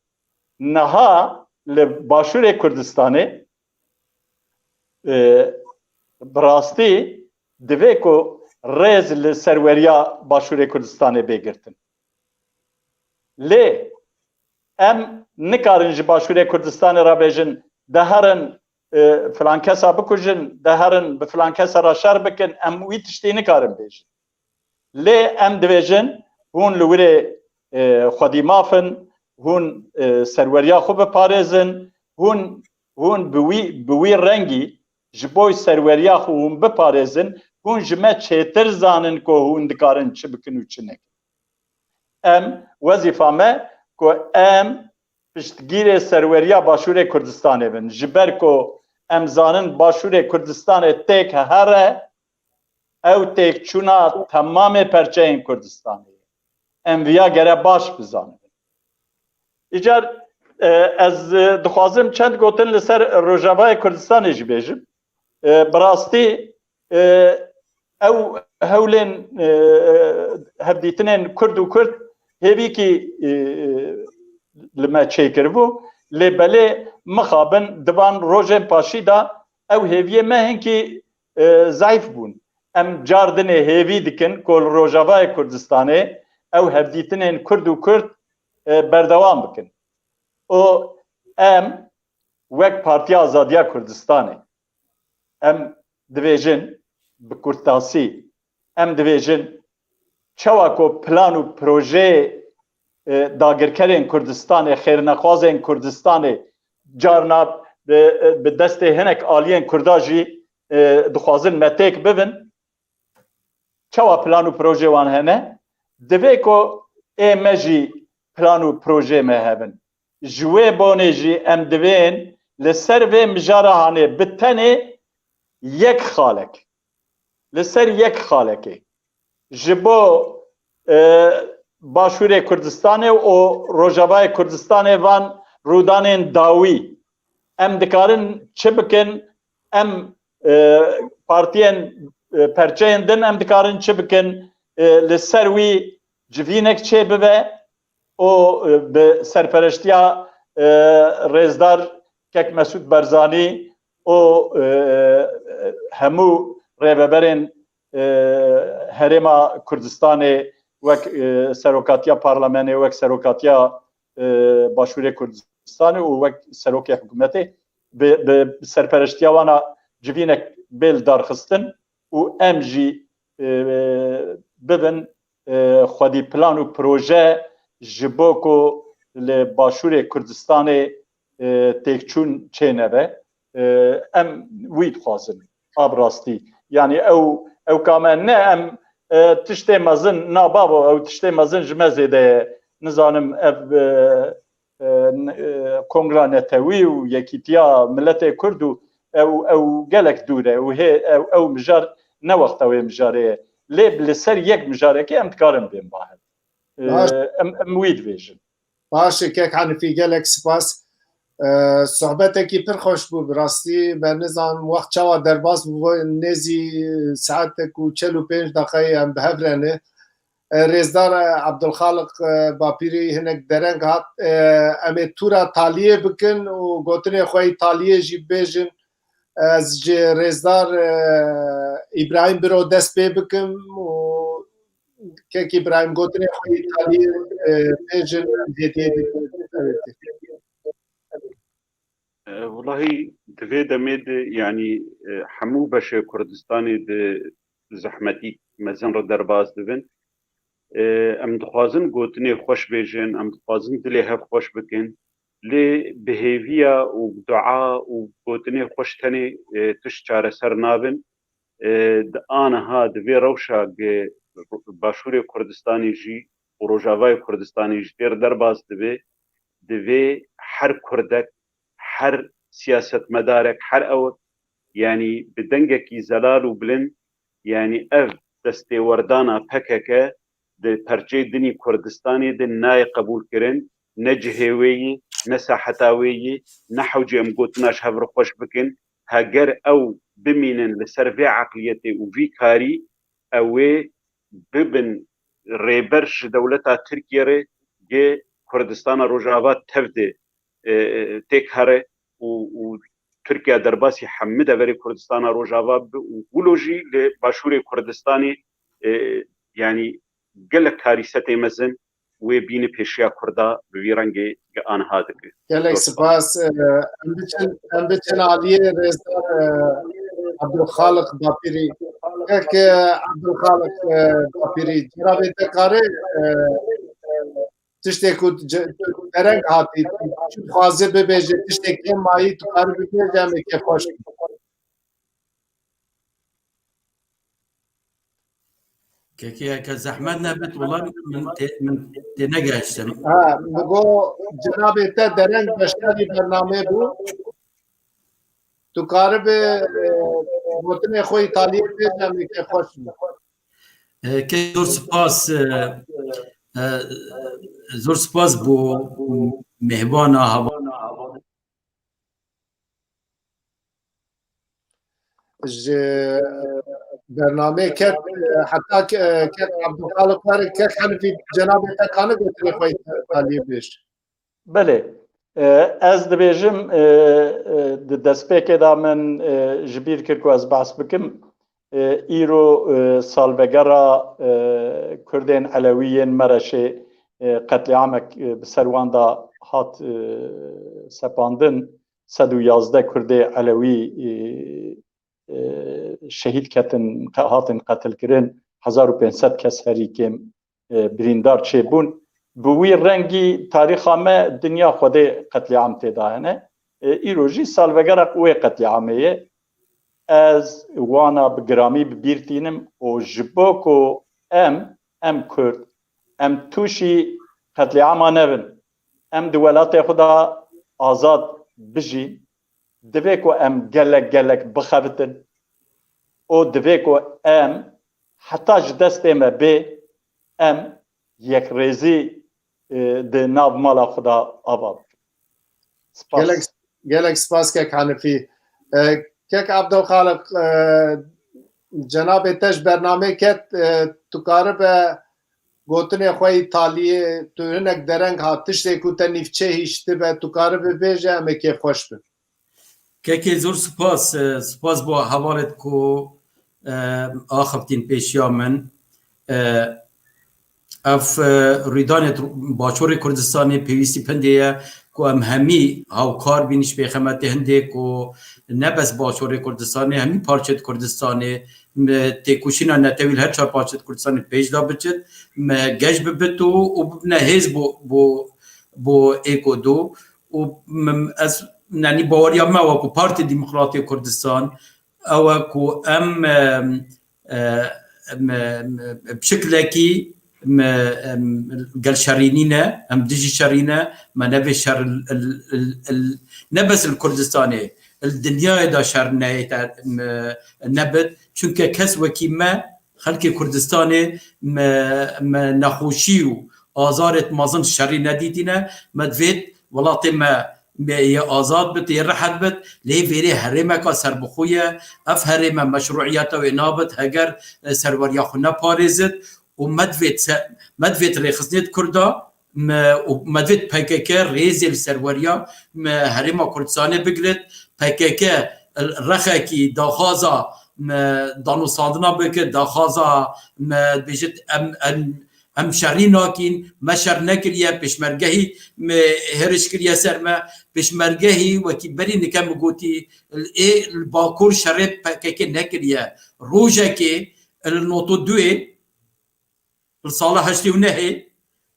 niha li Başûrê Kurdistanê, e, bi rastî divê ku rêz li serweriya Başûrê Kurdistanê bê girtin. Lê em nikarin ji Başûrê Kurdistanê re bêjin, de herin, e, filan kesa bikujin, de herin bi filan kesa re şer bikin, em wî tiştî nikarin bêjin. Lê em dibêjin, hûn li wirê, e, xwedî maf in, hûn, e, serweriya xwe biparêzin, hûn, hûn bi wî, bi wî rengî ji bo serweriya xwe hûn biparêzin, hûn ji me çêtir zanin ku hûn dikarin çi bikin û çi nekin. Em, wezîfa me ku em piştgîrê serweriya Başûrê Kurdistanê bin. Ji ber ku em zanin Başûrê Kurdistanê têk here, ew têkçûna temamê perçeyên Kurdistanê ye. Em viya gere baş bizanin. Îcar, e, ez, e, dixwazim çend gotin li ser Rojavayê Kurdistanê jî bêjim. E, bi rastî, e, ew hewlên, e, hevdîtinên Kurd û Kurd hêvîkî, e, li me çêkiribû. Lê belê mixabin di van rojên paşî de ew hêviyê me hinkî, e, zeîf bûn. Em car dinê hêvî dikin ku li Rojavayê Kurdistanê ew hevdîtinên Kurd û Kurd, e, berdewam bikin. Û em wek Partiya Azadiya Kurdistanê, em dibêjin bi kurtasî, em dibêjin çawa ku plan û projeyê, e, dagirkerên Kurdistanê, xêrnexwazên Kurdistanê, carna bi, bi destê hinek aliyên Kurda jî, e, dixwazin me têk bibin. Çawa plan û projê wan hene? Divê ku ê me jî plan û projê me hebin. Ji wê bonê jî em divên li ser vê mijara hanê bi tenê yek xalek, li ser yek xalekê ji bo, e, Başûrê Kurdistanê û Rojavayê Kurdistanê van rûdanên dawî em dikarin çi bikin? Em, e, partiyên, e, perçeyên din em dikarin çi bikin? E, li ser wî civînek çê bibe û, e, bi serpereştiya, e, rêzdar Kek Mesûd Barzanî û, e, hemû rêveberên, e, Herêma Kurdistanê wek, e, Serokatiya Parlamenê, wek Serokatiya, e, Başûrê Kurdistanê û wek Serokê Hikûmetê bi, bi serpereştiya wana civînek bê lidarxistin û em jî, e, bibin, e, xwedî plan û proje ji bo ku li Başûrê Kurdistanê, e, têkçûn çênebe. E, em wî dixwazin. A bi rastî. Yanî ew, ew ka me ne em, e, tiştê mezin, na babo, ew tiştê mezin ji me zêde ye. Nizanim ev, e, e, n-, e, Kongra Netewî û Yekîtiya Miletê Kurd û ew, ew gelek dûr e û hê ew, ew mijar ne wexta wê mijarê ye. Lê li ser yek mijarekê em dikarin bên ba hev. E, Baş. em, em wî dibêjin. Baş e, kek Hanifî, gelek spas. E, sohbetekî pir xweş bû bi rastî. Me nizan wext çawa derbas bû, nêzî saetek û çel û pênc deqeyê em bi hev re ne. E, Rêzdar, e, Abdulxaliq, e, Bapîrî hinek dereng hat. E, em ê tûra taliyê bikin û gotinê xwe yî taliyê jî bibêjin. Ez ji Rêzdar, e, Îbrahîm Biro dest pê bikim û kek Îbrahîm gotinê xwe yî taliyê, e, bêjin, em hêdiyê dikin. Evet. E, Welahi di vê demê de, yanî, e, hemû beşê Kurdistanê di zehmetî mezin re derbas dibin. E, em dixwazin gotinê xweş bêjin, em dixwazin dilê hev xweş bikin. Lê bi hêviya û dua û gotinê xweş tenê, e, tişt çareser nabin. E, di aniha di vê rewşa gi Başûrê Kurdistanê jî û Rojavayê Kurdistanê jî têr derbas dibe, divê her Kurdek, her siyasetmedarek, her ewek, yanî bi dengekî zelal û bilind, yanî ev destêwerdana P K K di perçeyê dinî Kurdistanê de nayê qebûlkirin, ne cihê wê yî, ne saheta wê yî, ne hewcê em gotina ji hev re xweş bikin. Heger ew bimînin li ser vê eqliyetê û vî karî, ew ê bibin rêber ji dewleta Tirkiye re, gi Kurdistana Rojava tev de, e, e, têk here û, û Tirkiye derbasî hemî deverê Kurdistana Rojava bibe û wilo jî li Başûrê Kurdistanê, e, yanî gelek karîsetê mezin wê bîne pêşiya Kurda bi vî rengê gi aniha dike. Gelek Zor spas. spas. E, em biçin, em biçin aliyê Rêzdar, e, Abdulxaliq Bapîrî. Kek, e, Abdulxaliq, e, Bapîrî, cenabê te kare, e, tiştê ku ce-, dereng hatî, çi dixwaze bibêje, tiştê kêm mayî, tu karî bibêje, em ê kêfxweş bin. Kekê, heke zehmet nebit, wela min tê-, min tênegehiştim. Ha, min got, cenabê te dereng beşdarî bernameyê bû. Tu karibe, e, gotinê xwe îtaliyê bêje, em ê kêfxweş bin. E, ke zor spas, e, e, zor spas bo mêhvana hava. Ji bernameyê ket, heta ke-, kek Abdulxaliq were, kek Henifî cenabê te kane gotinê xwe îtaliyê bêj. Belê. E, ez dibêjim, e, e, di destpêkê de min, e, ji bîr kir ku ez behs bikim. E, îro, e, salvegera, e, Kurdên Elewî yên Mereşê, e, qetlîamek, e, bi ser wan de hat, e, sepandin. Sed û yazdeh Kurdê Elewî, e, e, şehîd ketin, qe-, hatin qetilkirin. Hezar û pênc sed kes herî kêm, e, birîndar çêbûn. Bi wî rengî tarîxa me dinya Xwedê qetlîam tê de hene. E, îro jî salvegera wê qetlîamê ye. Ez wana bi giramî bi bîr tînim û ji bo ku em, em Kurd, em tûşî qetlîama nebin, em di welatê xwe de azad bijîn, divê ku em gelek gelek bixebitin û divê ku em heta ji destê me bê, em yekrêzî, e, di nav mala xwe de ava bikin. Spas. Gelek, gelek spas kek Hanifî. E, kek Abdulxaliq, e, cenabê te ji bernamê ket, e, tu karibe gotinê xwe îtaliyê, tu hinek dereng hat, tiştê ku te nîvçê hiştibe, tu karibe bêje, em ê kêfxweş bin. Kekê zor spas, e, spas bo hevalêt ku, e, axivtîn pêşiya min. E, ev, e, rûydanê Başûrê Kurdistanê pêwîstî pindê ye ku em hemî hawkar bîn ji pêxemetê hindê ku ne bes Başûrê Kurdistanê, hemî parçet Kurdistanê, me, têkoşîna netewî li her çar parçet Kurdistanê pêş de biçit, me geş bibit û, û bibine hêz bo, bo, bo êko do. Û, m-, ez, yanî baweriya me wekû Partî Demokratê Kurdistan, ew e ku em, em, em, em, bi şiklekî em, em, gel şerî nîne, em dijî şerî ne, me nevê şer il, il, il, il, ne bes li Kurdistanê, li dinyayê de şer neyête, em, nebit. Çunke kes wekî me, xelkê Kurdistanê me, me nexweşî û azarêt mezin şerî nedîtîne, me divêt welatê me, me yê azad bit, yê rehet bit, lê vêrê herêmeka serbixwe ye, ev herême meşrûiyeta wê nabit, heger, e, serweriya xwe neparêzit û me divêt se-, me divêt rêxistinêt Kurda, me, û me divêt P K K rêzê li serweriya me herêma Kurdistanê bigirit. P K K rexekî daxwaza me danûstandina bike, daxwaza me dibêjit em, em, em şerî nakîn, me şer nekiriye, pêşmergehî me hêriş kiriye ser me, pêşmergehî wekî berî nike min gotî, ê li Bakur şerê P K K nekiriye. Rojekê li noto duyê, li sala heştê û nehê,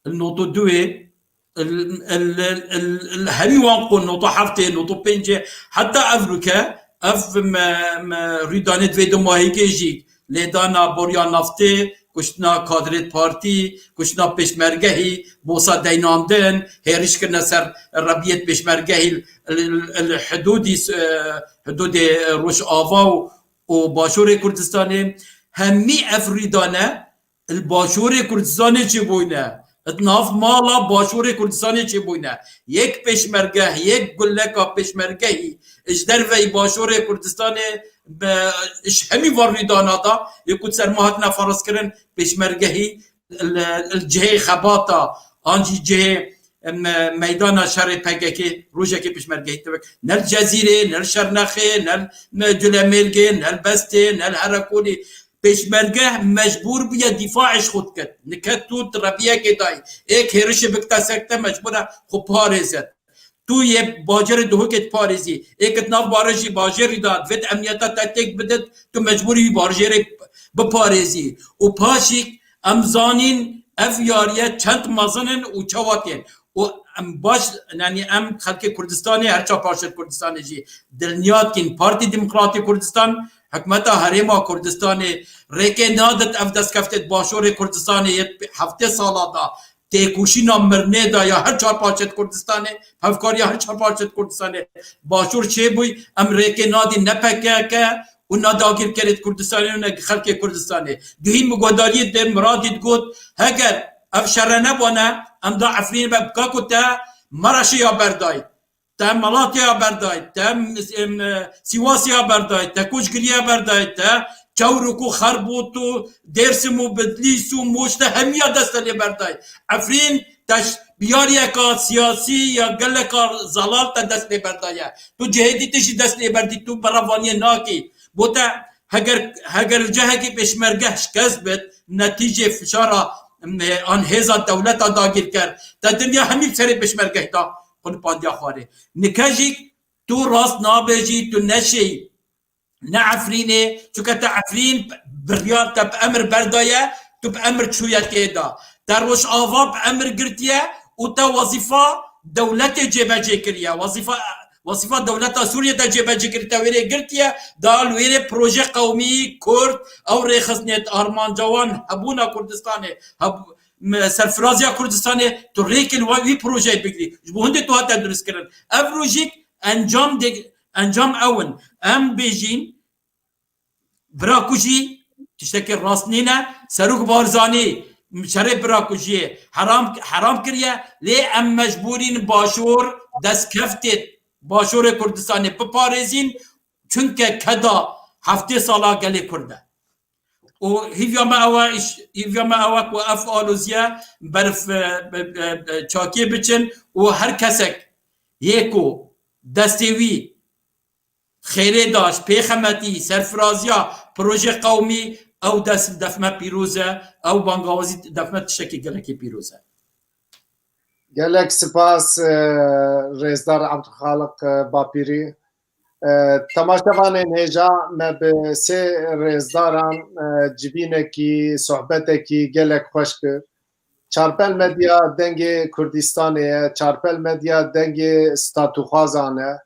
li noto duyê, li, li, li, li, li hemî wan qo noto heftê, noto pêncê, heta ev rûke, ev me, me rûdanê divê du mahîkê jî lêdana boriya naftê, kuştina kadrêt partî, kuştina pêşmergehî, bosa deynandin, hêriş kirine ser rebiyêt pêşmergehî li, li, li hidûdî, e, hidûdê Rojava û, û Başûrê Kurdistanê. Hemî ev rûdane li Başûrê Kurdistanê çêbûyne. Di nav mala Başûrê Kurdistanê çêbûyne. Yek pêşmergeh, yek guleka pêşmergehî ji derveyî Başûrê Kurdistanê be, ji hemî van rûdana da, yê ku di ser me hatine ferezkirin, pêşmergehî li, li cihê xebata, an jî cihê, em, meydana şerê P K K, rojekê pêşmergehî tevek. Ne li Cezîrê, ne li Şernexê, ne li, ne Culemêrgê, ne li Bestê, ne li Herekolî. Pêşmerge mecbûr bûye dîfaê ji xwe dikit. Nike tu di rebiyekê dayî. Êk hêrişê bikite ser te mecbûr e xwe parêzet. Tu yê bajarê Duhokê diparêzî. Êk di nav barê jî bajêrî de divêt emniyeta te têk bidit, tu mecbûrî wî bajêrê biparêzî. Û paşî em zanîn ev yariye çend mezin in û çawa tên. Û em baş, yanî em xelkê Kurdistanê, her çar parçet Kurdistanê jî dilniya dikîn. Partî Demokratî Kurdistan, hikûmeta Herêma Kurdistanê rêkê nadit ev destkeftê di Başûrê Kurdistanê yê heftê sala da têkoşîna mirinê de ya her çar parçet Kurdistanê, hevkariya her çar parçet Kurdistanê Başûr çêbûy, em rêkê nadîn ne P K K û ne dagirkerê di Kurdistanê û ne xelkê Kurdistanê. Duhî min guhdariyê dê Miradî digot, heger ev şere nebane, em da Efrînê be bika ku te Maraşê ya berdayî, te Malatya ya berdayî, te, em, Sîwasê ya berdayî, te Koçgirî ya berdayî, te Çewrok û Xerbût û Dêrsim û Bidlîs û Mûş, te hemiya dest te lê berdayî. Efrîn te ş-, biyariyeka siyasî ya geleka zelal te dest lê berdaye. Tu cihê dî tu jî dest lê berdî, tu berevaniyê nakî. Bo te heger, heger li cihekî pêşmergeh şikest bit, netîcê fişara, em, an hêza dewleta dagîrker, te dinya hemî bi serê pêşmergeh da xwe li pandiya xwarê. Nike jî tu rast nabêjî, tu neşêyî. Ne Efrînê, çunke te Efrîn biryar te bi emir berdaye, tu bi emir çûye tê de. Te Rojava bi emir girtiye û te wezîfa dewletê cêbecê kiriye. Wezîfa, wezîfa dewleta Sûriyê te cêbecê kiriye, te wêrê girtiye, da li wêrê proje qewmî, Kurd, ew rêxistinêt, armanca wan, hebûna Kurdistanê, heb-, me-, serfiraziya Kurdistanê, tu rêkê li wî projeyê bigirî. Ji bo hindê tu hate dirustkirin. Ev rojîk encam dê, encam ew in. Em bêjîn, birakujî tiştekî rast nîne. Serok Barzanî şerê birakujiyê heram, heram kiriye. Lê em mecbûrîn Başûr, destkeftê Başûrê Kurdistanê biparêzîn. Çunke keda heftê sala gelê Kurd e. Û hîviya me ew e, îş-, hîviya me ew e ku ev aloziye berf, e, e, e, e, çakiyê biçin û her kesek yê ku destê wî Xêrê daş, pêxemetî, serfiraziya proje qewmî, ew dest li def me pîroz e, ew bangawazî def me tiştekî gelekî pîroz e. Gelek spas, e, Rêzdar Ebdulxaliq, e, Bapîrî. E, temaşevanên hêja, me bi sê rêzdaran, e, civînekî, sohbetekî gelek xweş kir. Çarpel Medya dengê Kurdistanê ye, Çarpel Medya dengê statûxwazan e.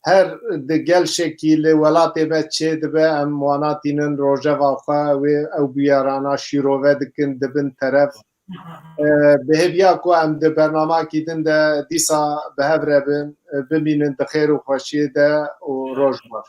Her di gelşekî li welatê me çê dibe, em wana tînin rojeva xwe, wê ew bûyerana şîrove dikin, dibin teref. E, bi hêviya ku em di bernamekî din de dîsa bi hev re bin, e, bimînin di xêr û xweşiyê de û roj baş.